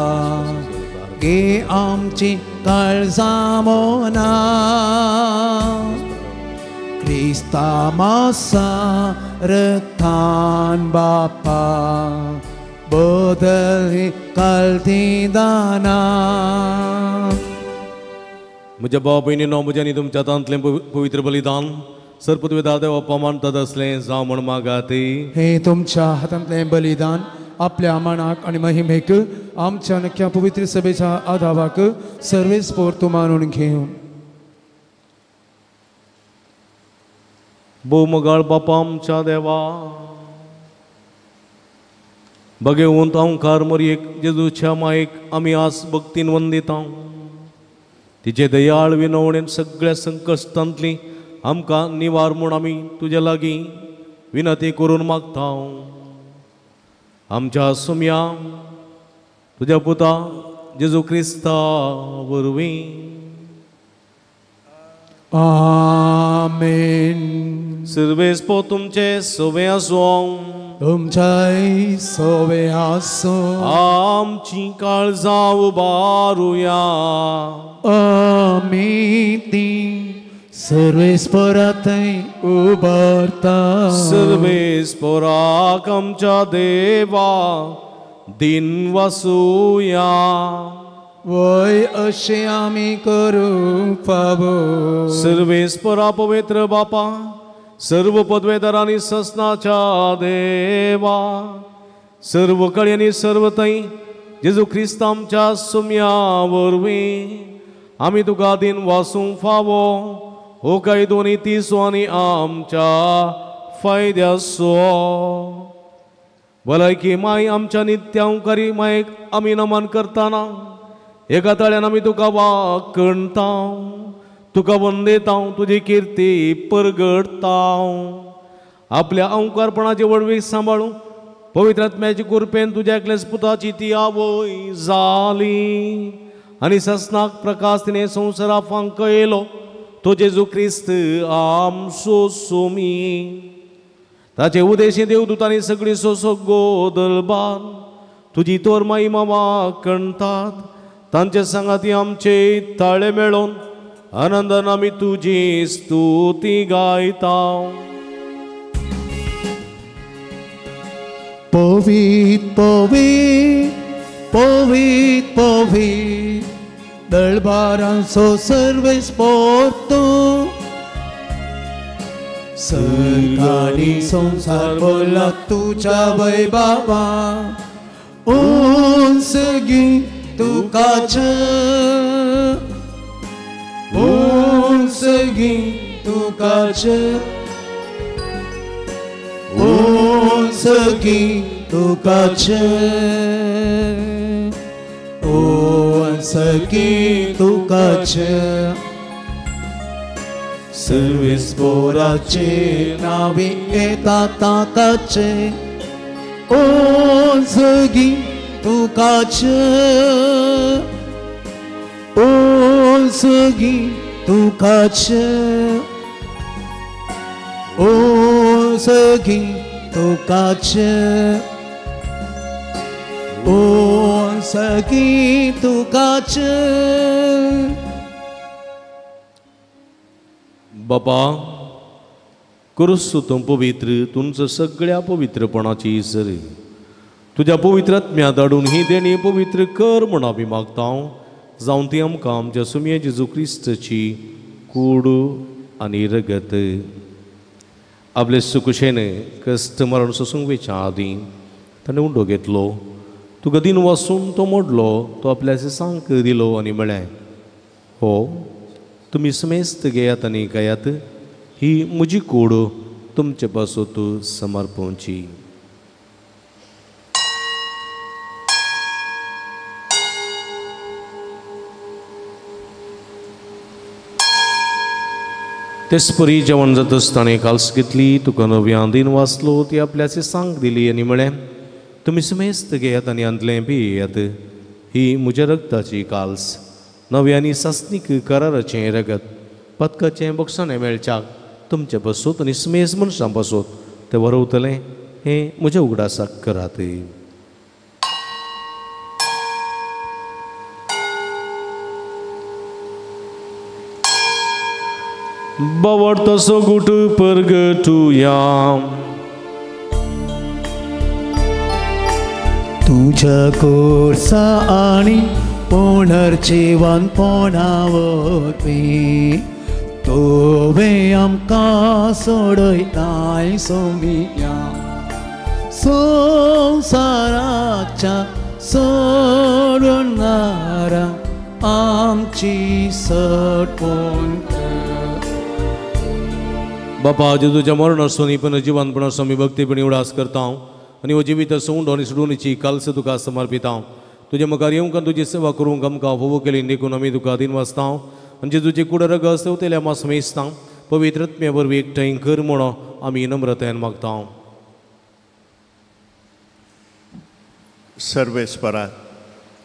गे आमची काळजां मोना क्रिस्तामा सारक्तान बापा बदलली कल्तिदाना. म्हज्या भाव भयणीनो, म्हज्या आनी तुमच्या हातांतलें पवित्र बलिदान सरपदवेदार देव मानतात असलें जावं म्हण मागात. हे तुमच्या हातांतलें बलिदान आपल्या मानाक आनी महिमेक आमच्या नक्या पवित्र सभेच्या आदावाक सर्वेस पोर मानून घेवं. भोव बापा आमच्या देवा, बगेवंत ओंकार मोरयेक जेजूच्या मायेक आमी आज भक्तीन वंदिता. तिचे दयाळ विनवणेन सगळ्या संकश्टांतली आमकां निवार म्हूण आमी तुज्या लागीं विनंती करून मागता. आमच्या सुम्या तुज्या पुता जेजू क्रिस्ता वरवीं. आमेन. सर्वेस पो तुमचे सवे आसूं. तुमच्याय सवे आसूं. आमची काळजां उबारुया. आमी ती सर्वेस्पराथंय उबारता. सर्वेस्पराक आमच्या देवा दिन वासुया. वय अशें आमी करूंक फावो. सर्वेस्परा पवित्र बापा, सर्व पदवेदार आनी ससनाच्या देवा, सर्व कडेन आनी सर्व थंय जेजू क्रिस्त आमच्या सुम्या वरवीं आमी तुका दिन वासूंक फावो. हो कायदो आनी तिसो आनी आमच्या फायद्याचो. भलायकी माय आमच्या नित्यांकारी मायेक आमी नमन करतना एका ताळ्यान आमी तुका वाकणता, तुका वंदेता, तुजी किर्ती परगडता. आपल्या अंकारपणाची व्हडवीक सांबाळून पवित्र आत्म्याची कृपेन तुज्या एकल्याच पुताची ती आवय जाली आनी ससनाक प्रकाश तिणें संवसारा फांक येयलो तो जेजू क्रिस्त आमचो सोमी. ताचे उदेशी देवदूतांनी सगळी सोसो गोदलबान तुजी तोर माई वाकणतात. तांचे सांगाती आमचे ताळे मेळोवन आनंदान आमी तुजी स्तुती गायता. पवीत पवीत पवीत पवीत दळबारांचो सर्वेस पोरतो सरकारी संसार बोला तुझ्या वैभवा उंचगी तुकाच उंचगी तुकाच उंचगी तुकाच उंचगी तुकाच सर्वेस्पोराचे नावे येता ताकाचे उंचगी तुकाच उंचगी तुकाच उंचगी तुकाच उंचगी तुकाच. बापा क्रिस्तू तूं पवित्र, तुमचो सगळ्या पवित्रपणाची सरी तुज्या पवित्र आत्म्या धाडून ही देणी पवित्र कर म्हूण आमी मागता, जावन ती आमकां आमच्या सुमये जेजू क्रिस्ताची कूड आनी रगत. आपले सुकुशेन कश्ट मरण सोसूंक वेच्या आदीं ताणें उंडो घेतलो, तुका दिन वासून तो मोडलो, तो आपल्या सांक दिलो आनी म्हळें, हो तुमी समेस्त घेयात आनी खायात, ही म्हजी कूड तुमचे पासत समर्पणची. तेचपरी जेवण जातच ताणें काल्स घेतली, तुका नव्या दिन वाचलो, ती आपल्याचे सांग दिली आनी म्हळें, तुमी समेस्त घेयात आनी हांतलें पियेयात, ही म्हज्या रगताची काल्स, नव्या आनी सासणीक कराराचें रगत, पदकाचें बक्षाणें मेळच्याक तुमचे पासत आनी समेस्त मनशां पासत तें वरवतलें, हें म्हज्या उगडासाक करात. बावडतो गुट परगटुया. तुझ्या कोर्सा आनी पुनर्जीवनपणा वरवीं तुवें आमकां सोडयताय सोमिया, संवसाराच्या सोडणारा आमची सटवण कर. बापा, जेजूच्या मरणासून पुनर्जीवनपणासून आमी भक्तीपणी उडास करता आनी हो जिवीत सवंड आनी सोडूनची कालस तुका समर्पिता. तुज्या मुखार येवंक आनी तुजी सेवा करूंक आमकां फावो केली देखून आमी तुका दिन वाचता आनी जेजूची कूड रगत सेवतेल्या आमा समेस्तां पवित्र आत्म्या वरवीं एकठांय कर म्हूण आमी नम्रतायेन मागता. सर्वेस्परा,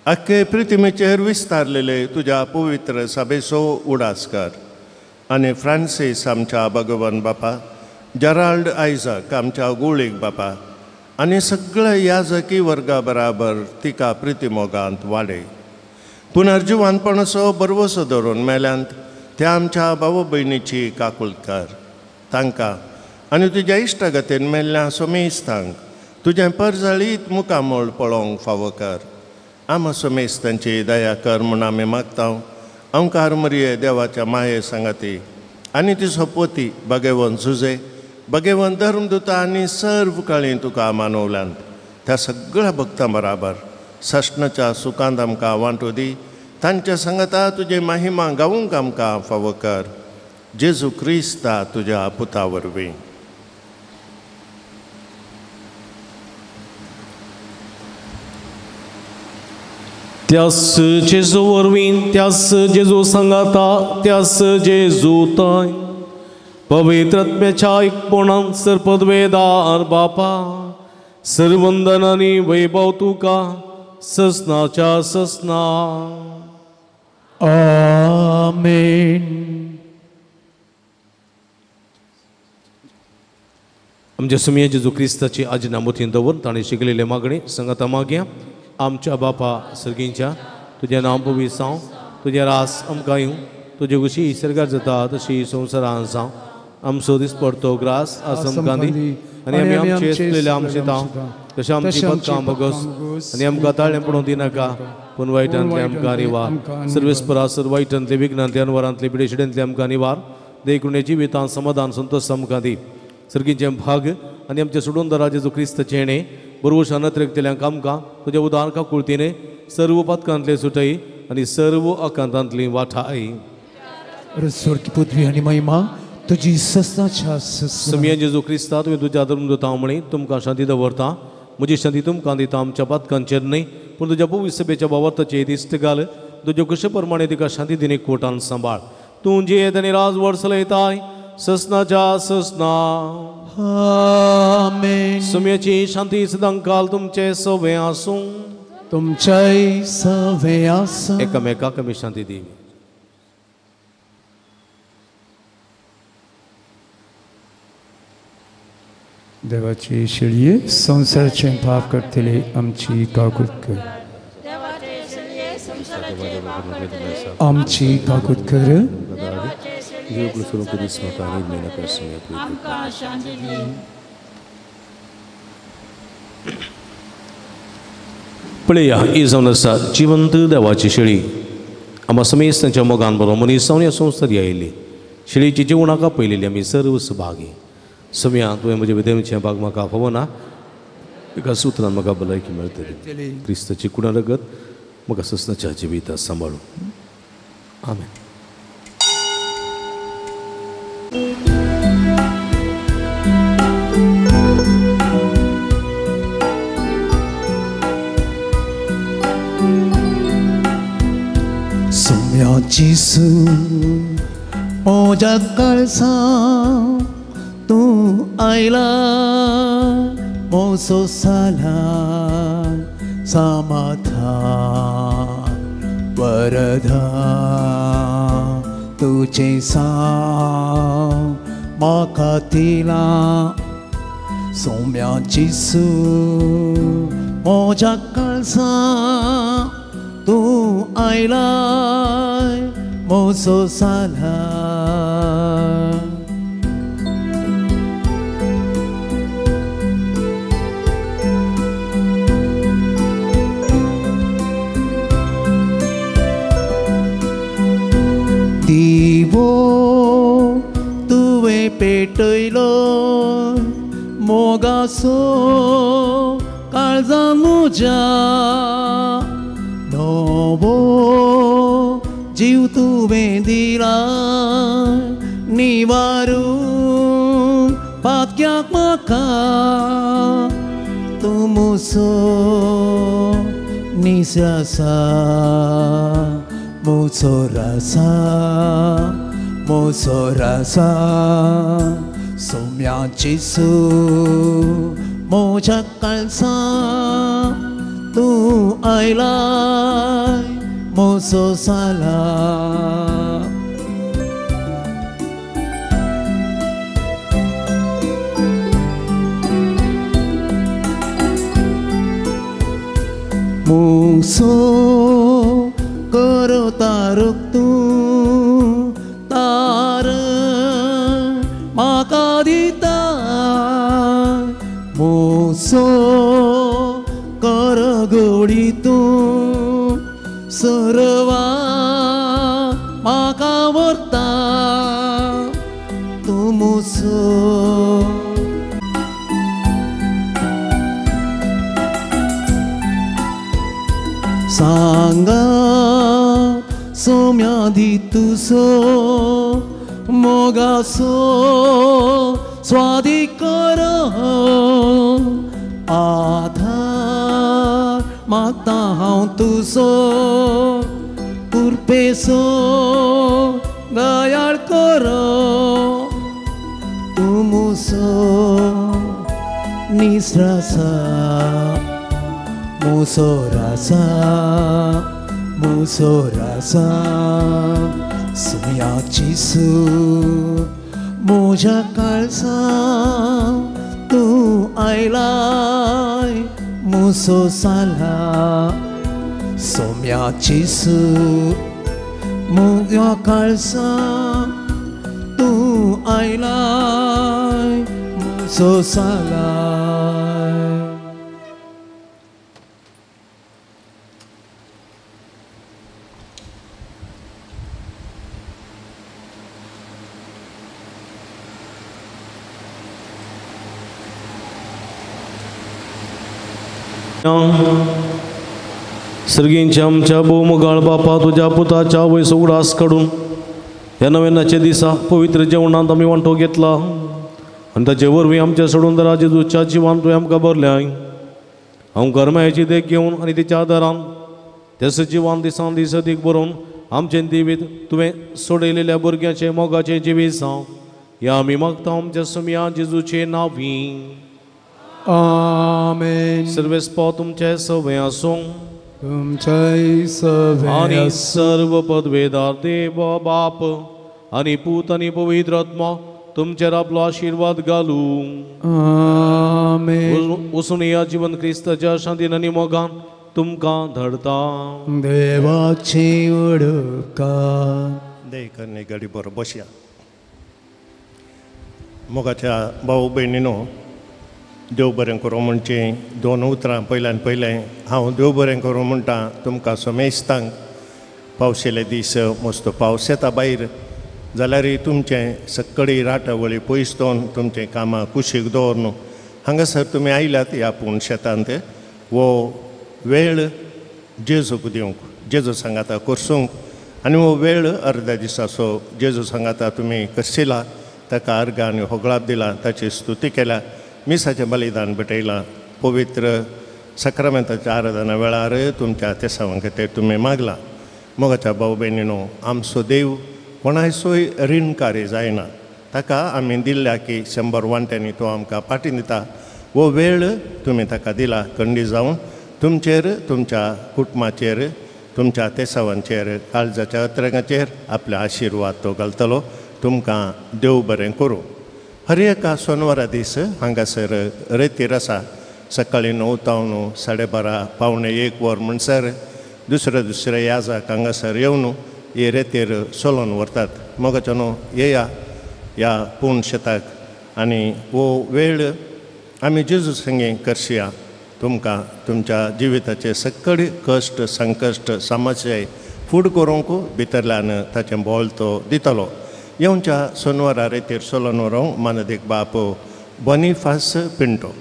आख्खे पृथ्वीचेर विस्तारलेले तुज्या पवित्र सभेचो उडास कर आनी फ्रांसीस आमच्या भगवान बापा, जेराल्ड आयजक आमच्या गुळीक बापा आनी सगळ्या याजकी वर्गा बराबर तिका प्रितीमोगांत वाडय. पुनर्जिवानपणाचो बरवसो धरून मेल्यांत त्या आमच्या भाव भयणीची काकूळट कर. तांकां आनी तुज्या इश्टागतीन मेल्ल्या सोमेस्तांक तुजें परजळीत मुखामळ पळोवंक फावो कर. आमा सोमेस्तांची दया कर म्हूण आमी मागता. अंकार मरिये देवाच्या माये सांगाती आनी तिचो पोती भगेवन जुजे भगेवन धर्मदुता आनी सर्व काळी तुका मानवल्यांत त्या सगळ्या भक्तां बराबर सश्णाच्या सुखांत आमकां वांटो दी. तांच्या सांगाता तुजे महिमा गावूंक आमकां फावो कर. जेजू क्रिस्ता तुज्या पुता वरवीं. त्यास जेजू वरवीं, त्यास जेजू सांगाता, त्यास जेजू ताय पवित्र आत्म्याच्या एकपणान सर्पद्वेदार बापा, सर्वंदन आनी वैभव तुका ससनाच्या ससना. आमेन. आमच्या सुमये जेजू क्रिस्ताची आजना मोतीन दवरून ताणें शिकलेले मागणी संगाता मागया. आमच्या बापा सर्गींच्या, तुजें नांव पवित्र जावं, तुजें रास आमकां येवं, तुजे खुशी सर्गार जाता तशी संवसारान जावं. आमचो दीस पडतो ग्रास आज आमकां दी आनी आमी आमचे चुकलेले आमचे तांव तशें आमची पदकां भोगस आनी आमकां ताळें पडूंक दिनाका, पूण वायटांतले आमकां निवार. सर्वेस्परा सर वायटांतले विघ्नांतले अनवरांतले पिडेशिडेंतले आमकां निवार. देखून जिवितांत समाधान संतोश आमकां दी. सर्गींचें भाग आनी आमच्या सोडून जेजू क्रिस्ताचें हेणें बरोवशा नत्रेकतल्यांक आमकां तुज्या उदार काकुळतीने सर्व पातकांतले सुटय आनी सर्व आकांतांतली वाठाय. पृथ्वी आनी महिमा तुजी ससनाच्या ससना. समिया जेजू क्रिस्ता, तुवें तुज्या धर्मदुतां म्हळी तुमकां शांती दवरता, म्हजी शांती तुमकां दिता. आमच्या पातकांचेर न्हय पूण तुज्या पवित्र सभेच्या भावार्थाचेर दिश्ट घाल. तुज्या कुशे प्रमाणे तिका शांती दिनी कोटान सांबाळ. तूं जियेत आनी राजवट चलयताय ससनाच्या ससना. आमेन. सुम्याची शांती सदांकाल तुमचे सवे आसूं, तुमच्याय सवे आसूं. एकामेकाक आमी शांती दी. देवाची शेळये संवसाराचें पाप करतले आमची काकूत कर, आमची काकूत कर. पळया ही जावन आसा जिवंत देवाची शेळी. आमकां समेस्त तांच्या मोगान बरो मनीस जावन ह्या संवसारी आयिल्ली शेळीची जेवणाक पळयलेली आमी सर्व सभागी. सम्या तुवें म्हज्या विदेमचें भाग म्हाका फावना, एका सुत्रान म्हाका भलायकी मेळटली. क्रिस्ताची कुणा रगत म्हाका ससनाच्या जिविता सांबाळू. आमेन. जेसू म्हज्या काळसा तूं आयला मोसो साला समाधान वरदा तुजें सांग म्हाका दिला. सोम्या जेसू म्हज्या काळसा तूं आयला मोसो साला. दिवो तुवें पेटयलो मोगासो काळजा म्हज्या नवो जीव तुवें दिला निवारून पातक्याक म्हाका. तूं म्हजो निस्रासा म्हजो रासा म्हजो रासा. सोम्या जेसू म्हज्या काळसा तूं आयला मोसो साला. मोसो करता तूं तार म्हाका दिता. मोसो कर गोडी तूं सरवा म्हाका व्हरता. तूं म्हजो सांगा सोम्या दी तुजो मोगासो स्वादी कर आधार मागता हांव तुजो कुरपेसो दयाळ कर. तूं म्हजो निस्रासा म्हजो रासा म्हजो रासा. सोम्या जेसू म्हज्या काळसा तूं आयलाय मोसो साला. सोम्या जेसू म्हज्या काळसा तूं आयलाय मोसो साला. सर्गींच्या आमच्या भोवमोगाळ बापा तुज्या पुताच्या वयस उगडास काडून ह्या नव्यानाच्या दिसा पवित्र जेवणांत आमी वांटो घेतला आनी ताचे वरवीं आमच्या सोडून दरा जेजूच्या जिवान तुवें आमकां भरल्याय. हांव गरमायेची देख घेवन आनी तिच्या आदारान त्या सजिवान दिसान दीस अदीक बरोवन आमचें जिवीत तुवें सोडयलेल्या भुरग्याचें मोगाचें जिवीत जावं ह्या आमी मागता आमच्या सुमया जेजूचे नांवी. आमेन. सर्वेस्पो तुमचे सवे आसूं तुमचेय सवे आनी सर्व पदवेदार देव बाप आनी पूत आनी पवित्र आत्मा तुमचेर आपलो आशिर्वाद घालूं. आमेन. वचून ह्या जिवन क्रिस्ताच्या शांतीन आनी मोगान तुमकां धाडता. देवाची उडका देख गाडी बरो बसया. मोगाच्या भाऊ भयणीनो, देव बरें करूं म्हणचें दोन उतरां. पयल्यान पयलें हांव देव बरें करूं म्हणटा तुमकां समेस्तांक. पावशेले दीस मस्त पावस येता भायर जाल्यार तुमचें सक्कडी राटावळी पयस दवरून तुमचें कामां कुशीक दवरून हांगासर तुमी आयल्यात ह्या पूण शेतांत हो वेळ जेजूक दिवंक, जेजू सांगाता करसूंक आनी हो वेळ अर्द्या दिसाचो जेजू सांगाता तुमी करशिला, ताका अर्घ आनी होगळाप दिला, ताची स्तुती केल्या, मिसाचें बलिदान भेटयलां, पवित्र सक्रामेंताच्या आराधना वेळार तुमच्या तेसावां खातीर तुमी मागलां. मोगाच्या भाव भयणीनो, आमचो देव कोणायचोय रिणकारी जायना. ताका आमी दिल्ल्या की 100 वांट्यांनी तो आमकां फाटीं दिता. हो वेळ तुमी ताका दिला खंडी जावन तुमचेर, तुमच्या कुटुंबाचेर, तुमच्या तेसावांचेर, काळजाच्या अत्रेगाचेर आपले आशिर्वाद तो घालतलो. तुमकां देव बरें करूं. हर एका सोनवारा दीस हांगासर रेतीर आसा. सकाळीं 9 तावन 12:30 12:45 वर म्हणसर दुसऱ्या दुसऱ्या याजाक हांगासर येवन हे रेतीर चलोवन व्हरतात. मोगाच्या न्हू येया ह्या पूण शेताक आनी हो वेळ आमी जेजू संगी करशिया. तुमकां तुमच्या जिविताचे सगळे कश्ट, संकश्ट, समस्या फूड करूंक भितरल्यान ताचें बोल तो दितलो. येवच्या सोनवारा रेतीर चलोवन व्हरूंक मानदीक बाप बोनिफास पिंटो.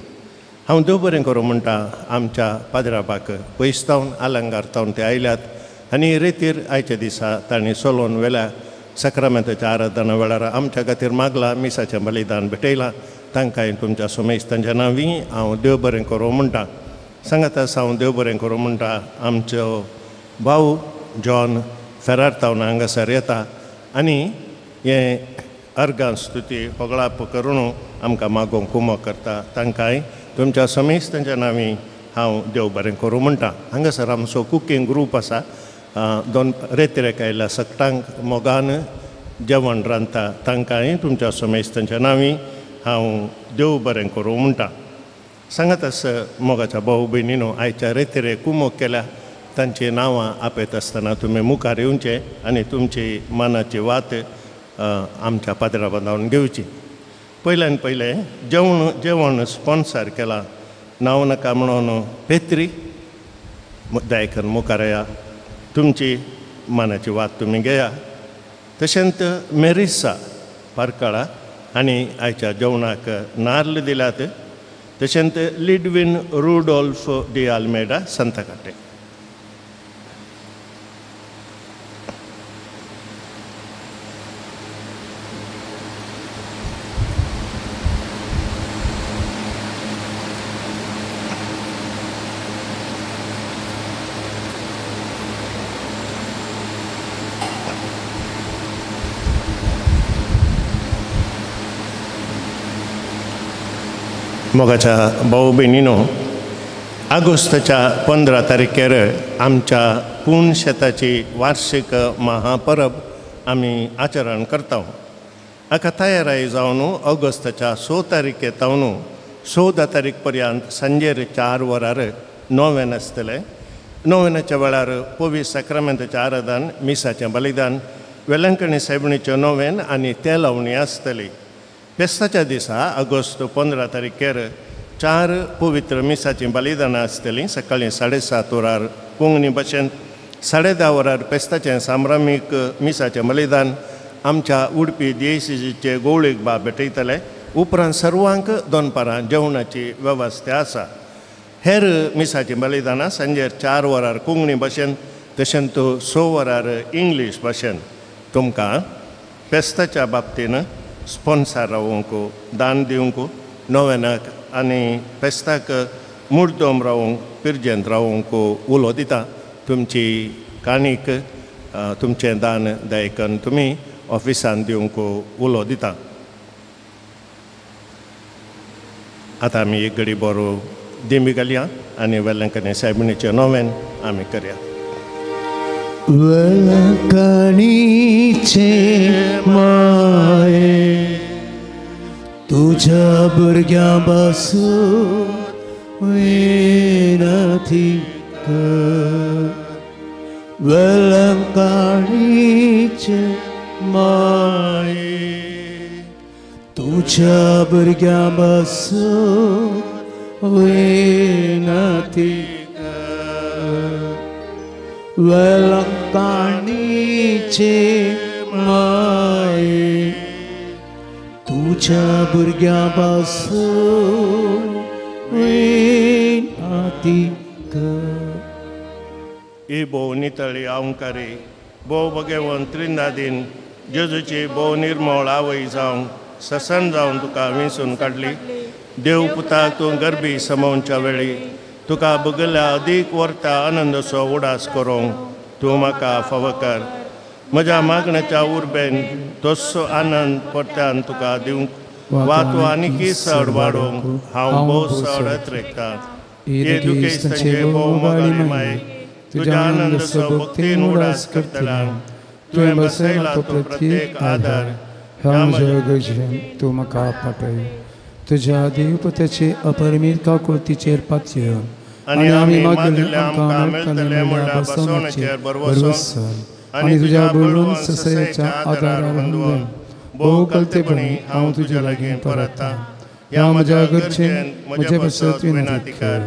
हांव देव बरें करूं म्हणटा आमच्या पाद्राबाक. पयस तावन आलंगार तावन ते आयल्यात आनी रेतीर आयच्या दिसा तांणी चलोवन व्हेल्या. सक्रामेंताच्या आराधना वेळार आमच्या खातीर मागला, मिसाचें बलिदान भेटयलां. तांकांय तुमच्या सोमेस्तांच्या नांवी हांव देव बरें करूं म्हणटा. सांगात आसा हांव देव बरें करूं म्हणटा आमचो भाव जॉन फेरार तावन हांगासर येता आनी हें अर्गां स्तुती होगळाप करून आमकां मागोवंक कुमक करता. तांकांय तुमच्या समेस्तांच्या नांवी हांव देव बरें करूं म्हणटा. हांगासर आमचो कुकींग ग्रूप आसा. दोन रेतिरेक आयल्या सगटांक मोगान जेवण रांदता. तांकांय तुमच्या समेस्तांच्या नांवी हांव देव बरें करूं म्हणटा. सांगात आसा मोगाच्या भाव भयणीनो, आयच्या रेतिरे कुमोक केल्या तांची नांवां आपयत आसतना तुमी मुखार येवचें आनी तुमची मनाची वात आमच्या पाद्रा बांदावन घेवची. पयल्यान पयलें जेवण स्पॉन्सर केलां नांव नाका म्हणून पेत्री दायकन मुखार येया, तुमची मनाची वात तुमी घेया. तशेंच मेरिसा पारकाळा आनी आयच्या जेवणाक नार्ल दिल्यात. तशेंच लिडवीन रुडोल्फ डी आल्मेडा संतकाटे. मोगाच्या भाऊ भयणीनो, ऑगस्टाच्या 15 तारखेर आमच्या पूण शेताची वार्षिक महापरब आमी आचरण करता. हाका तयाराय जावन ऑगस्टाच्या 6 तारखे तावन 14 तारीख पर्यंत सांजेर 4 वरार नोवेन आसतलें. नोवेनाच्या वेळार पवित्र साक्रामेंताचें आराधन, मिसाचें बलिदान, वेलंकणी सायबिणीचें नोवेन आनी तेलावणी आसतली. फेस्ताच्या दिसा ऑगस्ट 15 तारखेर 4 पवित्र मिसाचीं बलिदानां आसतलीं. सकाळीं 7:30 वरार कोंकणी भाशेंत, 10:30 वरार फेस्ताचें सांभ्रामीक मिसाचें बलिदान आमच्या उडपी डीएसीजीचे गोवळीक बाब भेटयतले. उपरांत सर्वांक दनपारां जेवणाची वेवस्था आसा. हेर मिसाचीं बलिदानां सांजेर 4 वरार कोंकणी भाशेंत, तशेंच 6 वरार इंग्लीश भाशेंत. तुमकां फेस्ताच्या बाबतीन स्पॉन्सर रावंक, दान दिवंक, नोवेनाक आनी फेस्ताक मुर्दम रावंक, पिर्जेंत रावंक उलो दिता. तुमची काणीक तुमचें दान दायकन तुमी ऑफिसान दिवंक उलो दिता. आतां आमी एक घडी बरो दिंबी घालया आनी वेलंकणी सायबिणीचें नोवेन आमी करया. वेलंकणीचे माये तुझ्या भुरग्यां पासून विनती कर. वेलंकणीचे माये तुझ्या भुरग्यां पासून विनती वेलंकाणीचे माये तुझ्या भुरग्यां पासून विनती कर. ही भोव नितळी अहंकारी भोव भगेवन त्रिंदादीन जेजूची भोव निर्मळ आवय जावन ससन जावन तुका विंचून काडली. देव पुताक तूं गरबी समोवच्या वेळी तुका बगल्या अदीक वर्ता आनंदसो उडास करूंक तूं म्हाका फावो कर. म्हज्या मागण्याच्या उर्बेन तस्सो आनंद परत्यान तुका दिवंक वा तूं आनीकय चड वाडोवंक हांव भोव चड अत्रेकतां. हे दुखेस्तांचे भोव मोगाळी माये तुज्या आनंदसो भक्तीन उडास करतल्यान तुवें बसयला तो प्रत्येक आदार ह्या म्हज्या गरजेन तूं म्हाका पाटय. तुज्या देवपत्याचे अपरिमीत काकुळतीचेर पातयेवन आनी आमी मागिल्लें आमकां मेळटलें म्हणल्यार बसवण्याचेर भरवंसो आनी तुज्या बळवंत ससयेच्या आदारार अंदून भोव कलतेपणी हांव तुज्या लागीं परततां. ह्या म्हज्या गरजेन म्हजे पासत विनंती कर.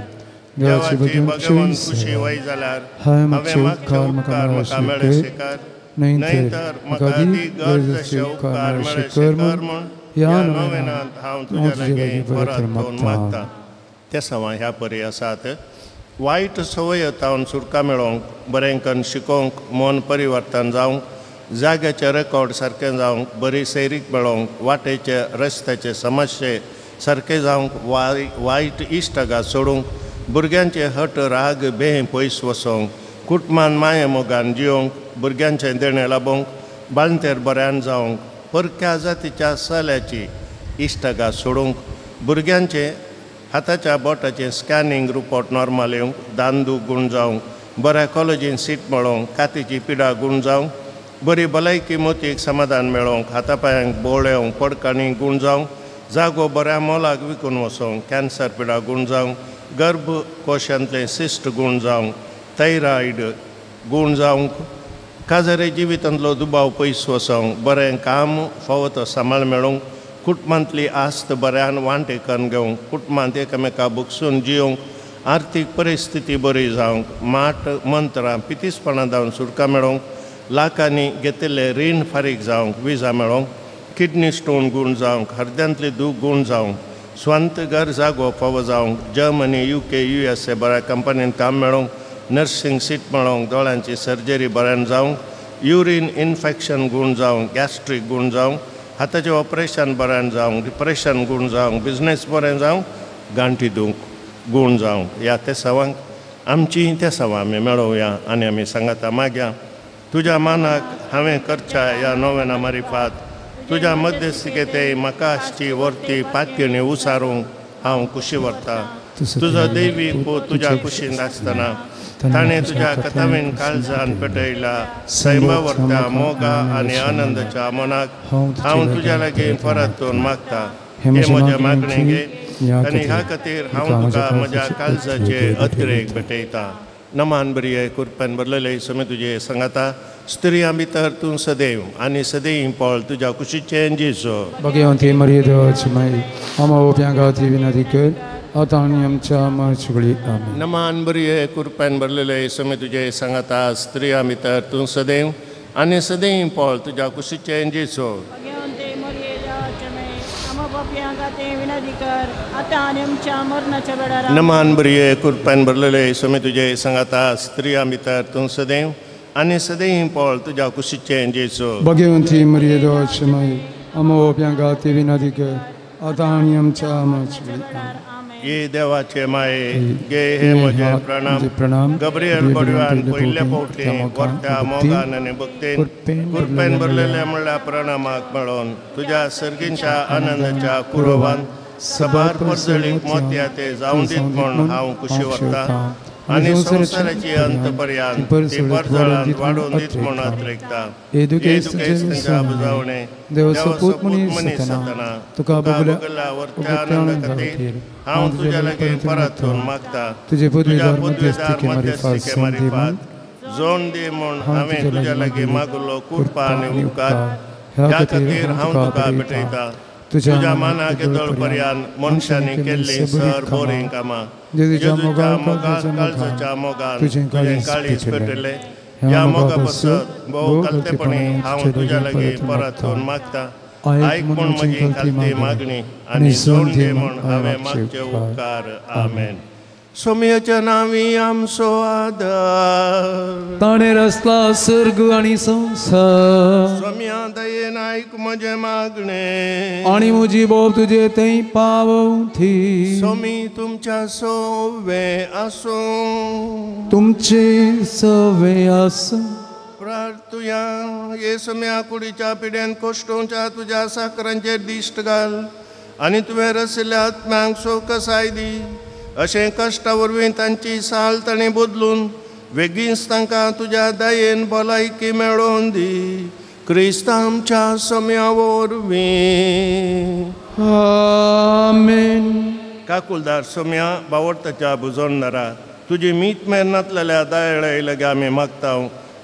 देवाची भगवंत खुशी वय जाल्यार हांवें मागचे उपकार म्हाका मेळ्ळे कर, न्हय तर म्हाका अदीक गरज आसचे उपकार मेळ्ळे कर म्हूण ह्या नोवेनांत हांव तुज्या लागीं परत मागतां. ते सवां ह्या परी आसात. वायट संवय तावन सुटका मेळोवंक, बरें करून शिकोवंक, मन परिवर्तन जावंक, जाग्याचें रेकॉर्ड सारकें जावंक, बरी सैरीक मेळोवंक, वाटेचे रस्त्याचे समस्ये सारकें जावंक, वायट इश्टागात सोडूंक, भुरग्यांचे हट राग बें पयस वचोंक, कुटुंबान माये मोगान जियोंक, भुरग्यांचें देणें लाबोवंक, बाळंतेर बऱ्यान जावंक, परक्या जातीच्या चल्याची इश्टागात सोडूंक, भुरग्यांचे हाताच्या बोटाचें स्कॅनिंग रिपोर्ट नॉर्मल येवंक, दांदू गूण जावंक, बऱ्या कॉलेजीन सीट मेळोवंक, कातीची पिडा गूण जावंक, बरी भलायकी मोतीक समाधान मेळोवंक, हातापायांक बोळ येवंक, पडकाणी गूण जावंक, जागो बऱ्या मोलाक विकून वचोंक, कॅन्सर पिडा गूण जावंक, गर्भकोशांतलें सिस्ट गूण जावंक, थायरॉयड गूण जावंक, काजारे जिवितांतलो दुबाव पयस वचोंक, बरें काम फावो तो सांबाळ मेळोवंक, कुटुंबांतली आस्त बऱ्यान वांटेकन घेवंक, कुटुंबांत एकामेका बुकसून जियोंक, आर्थीक परिस्थिती बरी जावंक, माट मंत्रां पितीसपणां जावन सुटका मेळोवंक, लाखांनी घेतिल्लें रीण फारीक जावंक, विजा मेळोवंक, किडनी स्टोन गूण जावंक, हरद्यांतली दूख गूण जावंक, स्वांत घर जागो फावो जावंक, जर्मनी UK USA बऱ्या कंपनीन काम मेळोवंक, नर्सिंग सीट मेळोवंक, दोळ्यांची सर्जरी बऱ्यान जावंक, युरीन इन्फेक्शन गूण जावंक, गॅस्ट्रीक गूण जावंक, हाताचें ऑपरेशन बऱ्यान जावंक, डिप्रेशन गूण जावंक, बिजनेस बरें जावंक, गांठी दूख गूण जावंक. ह्या तेसावांक आमची तेसावां आमी मेळोवया आनी आमी सांगाता मागया. तुज्या मानाक हांवें करच्या ह्या नोवेना मारिफात तुज्या मध्यस्थिकेते म्हाका आसची वर्ती पातयेणी उसारूंक हांव खुशी व्हरता. तुजो दैवी पूत तुज्या कुशीन आसतना ताणें तुज्या कथावीन काळजान पेटयला सैमा व्हरता मोगा आनी आनंदाच्या मनाक हांव तुज्या लागीं परतून मागता. हें म्हजें मागणें घे आनी ह्या खातीर हांव तुका म्हज्या काळजाचे अतिरेक भेटयता. नमान बरी कुरपेन भरलेले समे तुजे सांगाता स्त्रियां भितर तूं सदैव आनी सदैव पळ तुज्या कुशीचें जेजू. भगवंती मरिये देवाची माई आम्हा ओप्यां खातीर विनंती कर आतां आनी आमच्या मरणाच्या वेळी. आमेन. नमान बरी कुरपेन भरलेले समे तुजे सांगाता स्त्रियां भितर तूं सदैव आनी सदैव पळ तुज्या कुशीचें जेजू. नमान बरी कुरपेन भरलेले समे तुजे सांगाता स्त्रियां भितर तूं सदैव आनी सदैव पळ तुज्या कुशीचें जेजू. भगवंती मरिये देवाची माई आम्हा ओप्यां खातीर विनंती कर आतां आनी आमच्या मरणाच्या वेळी. आमेन. ये देवाचे माये गे हे म्हजे प्रणाम. प्रणाम गब्रियल बडव्यान पयले फावटी वर्त्या मोगान आनी भक्तीन कुरपेन भरलेल्या म्हणल्या प्रणामाक मेळोवन तुज्या सर्गींच्या आनंदाच्या कुरवान सबार परजळीक मोतया ते जावन दीत म्हूण हांव खुशी व्हरता आनी संवसाराची अंत पर्यंत ती परजळान वाडोवन दीत म्हूण अत्रेकता. हे दुखेस्तांच्या बुजावणे देवाचो पूत मनीस जातना तुका बगला वर्त्या आनंदा खातीर हांव तुज्या लागीं परतून मागता. तुजे तुज्या पदवेदार मध्यस्थिके मारिफात जोड दी म्हूण हांवें तुज्या लागीं मागलो कृपा आनी उपकार ह्या खातीर हांव तुका भेटयता. तुज्या मानाक येदोळ मनशांनी केल्लीं सर बोरीं कामां जेजूच्या काळजाच्या मोगान तुजें काळीज पेटयलें ह्या मोगा पासत भोव कलतेपणी हांव तुज्या लागीं परतून मागता आयक म्हूण म्हजी खालती मागणी आनी सोड दी म्हूण हांवें मागचे उपकार. आमेन. सोमयाच्या नांवी आमचो आदार ताणें रचला सर्ग आनी संवसार. सोमया दयेन आयक म्हजें मागणें आनी म्हजी बोब तुजे थंय पावोवंदी. सोमी तुमच्या सवे आसूं तुमचे सवे आसूं. प्रार्थुया. हे सोम्या कुडीच्या पिड्यान कोश्टोवच्या तुज्या साकरांचेर दिश्ट घाल आनी तुवें रसिल्ल्या आत्म्यांक सोकसाय दी अशें कश्टा वरवीं तांची साल तांणी बदलून वेगींच तांकां तुज्या दयेन भलायकी मेळोवन दी. क्रिस्त आमच्या सोम्या वरवीं. आमेन. काकुलदार सोम्या बावडताच्या बुजोडणारा तुजी मीत मेरनातलेल्या दयाळे लगे आमी मागता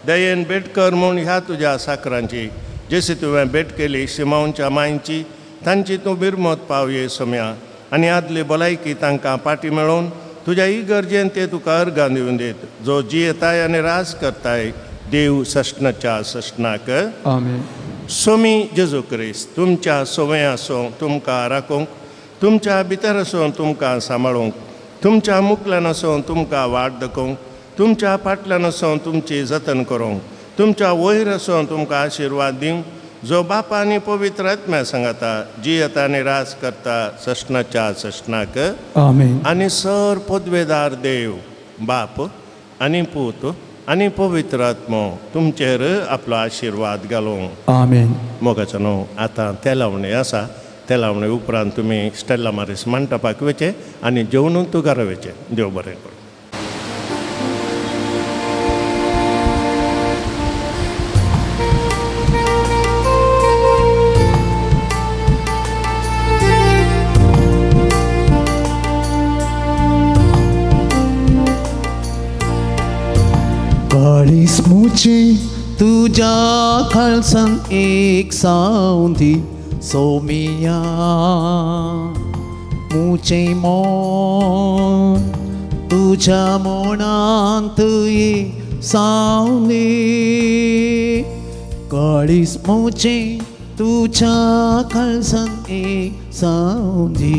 दयेन भेट कर म्हूण ह्या तुज्या साकरांची जशी तुवें भेट केली शिमावच्या मांयची तांची तूं बिरमत पावये सोम्या आनी आदली भलायकी तांकां पाटी मेळोवन तुज्या इगर्जेन ते तुका अर्गां दिवन दीत जो जियेताय आनी राज करताय देव सश्णाच्या सश्णाक. आमेन. सोमी जेजू क्रिस्त तुमच्या सोवे आसूं तुमकां राखूंक तुमच्या भितर आसूं तुमकां सांबाळूंक तुमच्या मुखल्यान आसूं तुमकां वाट दाखोवंक तुमच्या फाटल्यान आसूं तुमची जतन करूंक तुमच्या वयर आसूं तुमकां आशिर्वाद दिवंक जो बापा आनी पवित्र आत्म्या सांगता जियेता आनी राज करता सश्णाच्या सश्णाक. आमेन. आनी सर पदवेदार देव बाप आनी पूत आनी पवित्र आत्मो तुमचेर आपलो आशिर्वाद घालूं. आमेन. मोगाचो न्हू आतां तेलावणी आसा तेलावणी उपरांत तुमी स्टेल्ला मारीस मंटपाक वचें आनी जेवणून तूं घरा वचें. देव बरें करूं. काळीज मुझे तुझ्या खालसान एक सावंदी सोमिया मुझे मोन तुझ्या मोनांत एक सावंदी काळीज मुझे तुझ्या खालसान एक सावंदी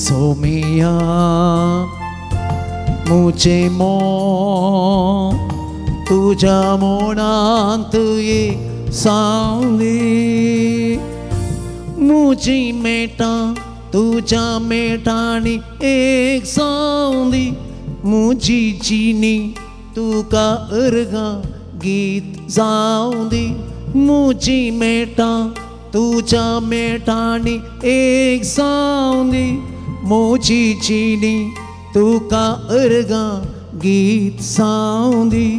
सोमिया मुझे मोन तुझ्या मोनांत एक सावली मुजी मेटा तुझ्या मेटांनी एक सावली मुजी जिणी तुका अर्गां गीत जावंदी मुजी मेटा तुझ्या मेटांनी एक सावली मुजी जिणी तुका अर्गां गीत जावंदी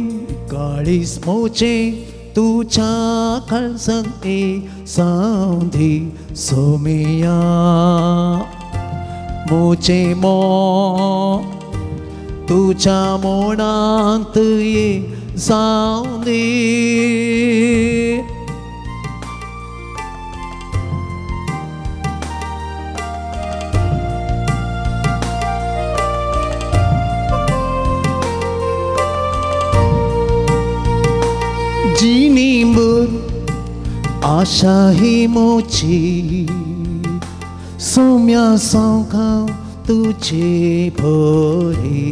काळीज मोचे तुझ्या खालसान एक सावंदी सोमिया मोचे मो तुझ्या मोनांत एक सावंदी. जिनींबर आशा ही मोची सोम्या सौखा तुझे भोरे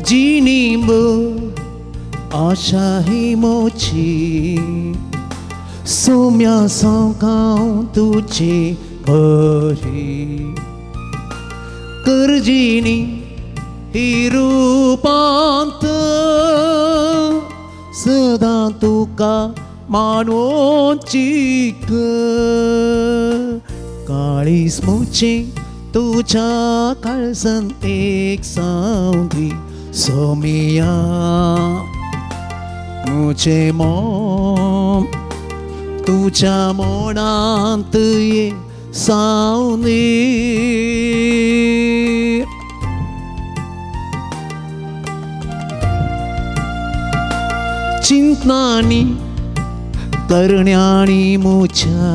जिनींबर आशा ही मोची सोम्या सौखा तुझे भोरे करजिनी ही रूपांत सदां तुका मानवची काळीज मुझे तुझ्या काळजान एक सावंदी सोमिया मुझे मोम तुझ्या मोनांत एक सावंदी. चिंतनानी करण्यानी मुझ्या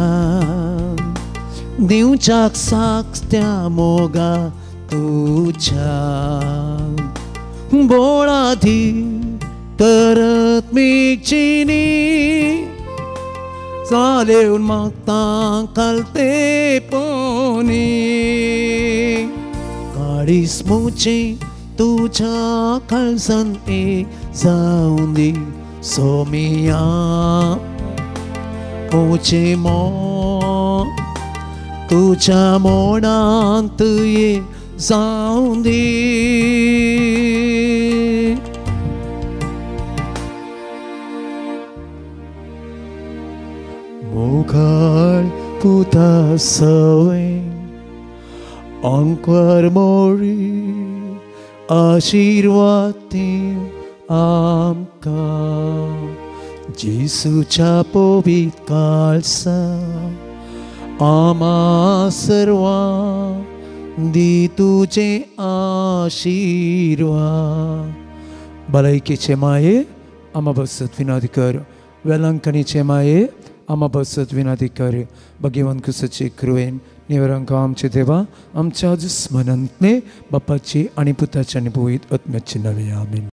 दिवच्याक साक्ष त्या मोगा तुज्या बोळाधी करत मिचिनी चालेवन मागता खालते पोनी काळीस मुचे तुझ्या खालसान एक जावन दी सोमिया मुचे मोग तुझ्या मोडांत ये जावन दी. मोगाळ पुता सवे अंकर मोरी आशीर्वाद आमकां जेसूच्या पवित्र काळसा आमा सर्वां दी तुजे आशीर्वाद. भलायकेचे माये आमा बसत विनोद कर, वेलंकणीचे माये आमा बसत विनोदी कर, भगवान कुसाचे कृपेन निवरांक आमचे देवा आमच्या दुस्मनांतले बापाची आनी पुताची आनी पवित्र आत्म्याची नवे. आमीन.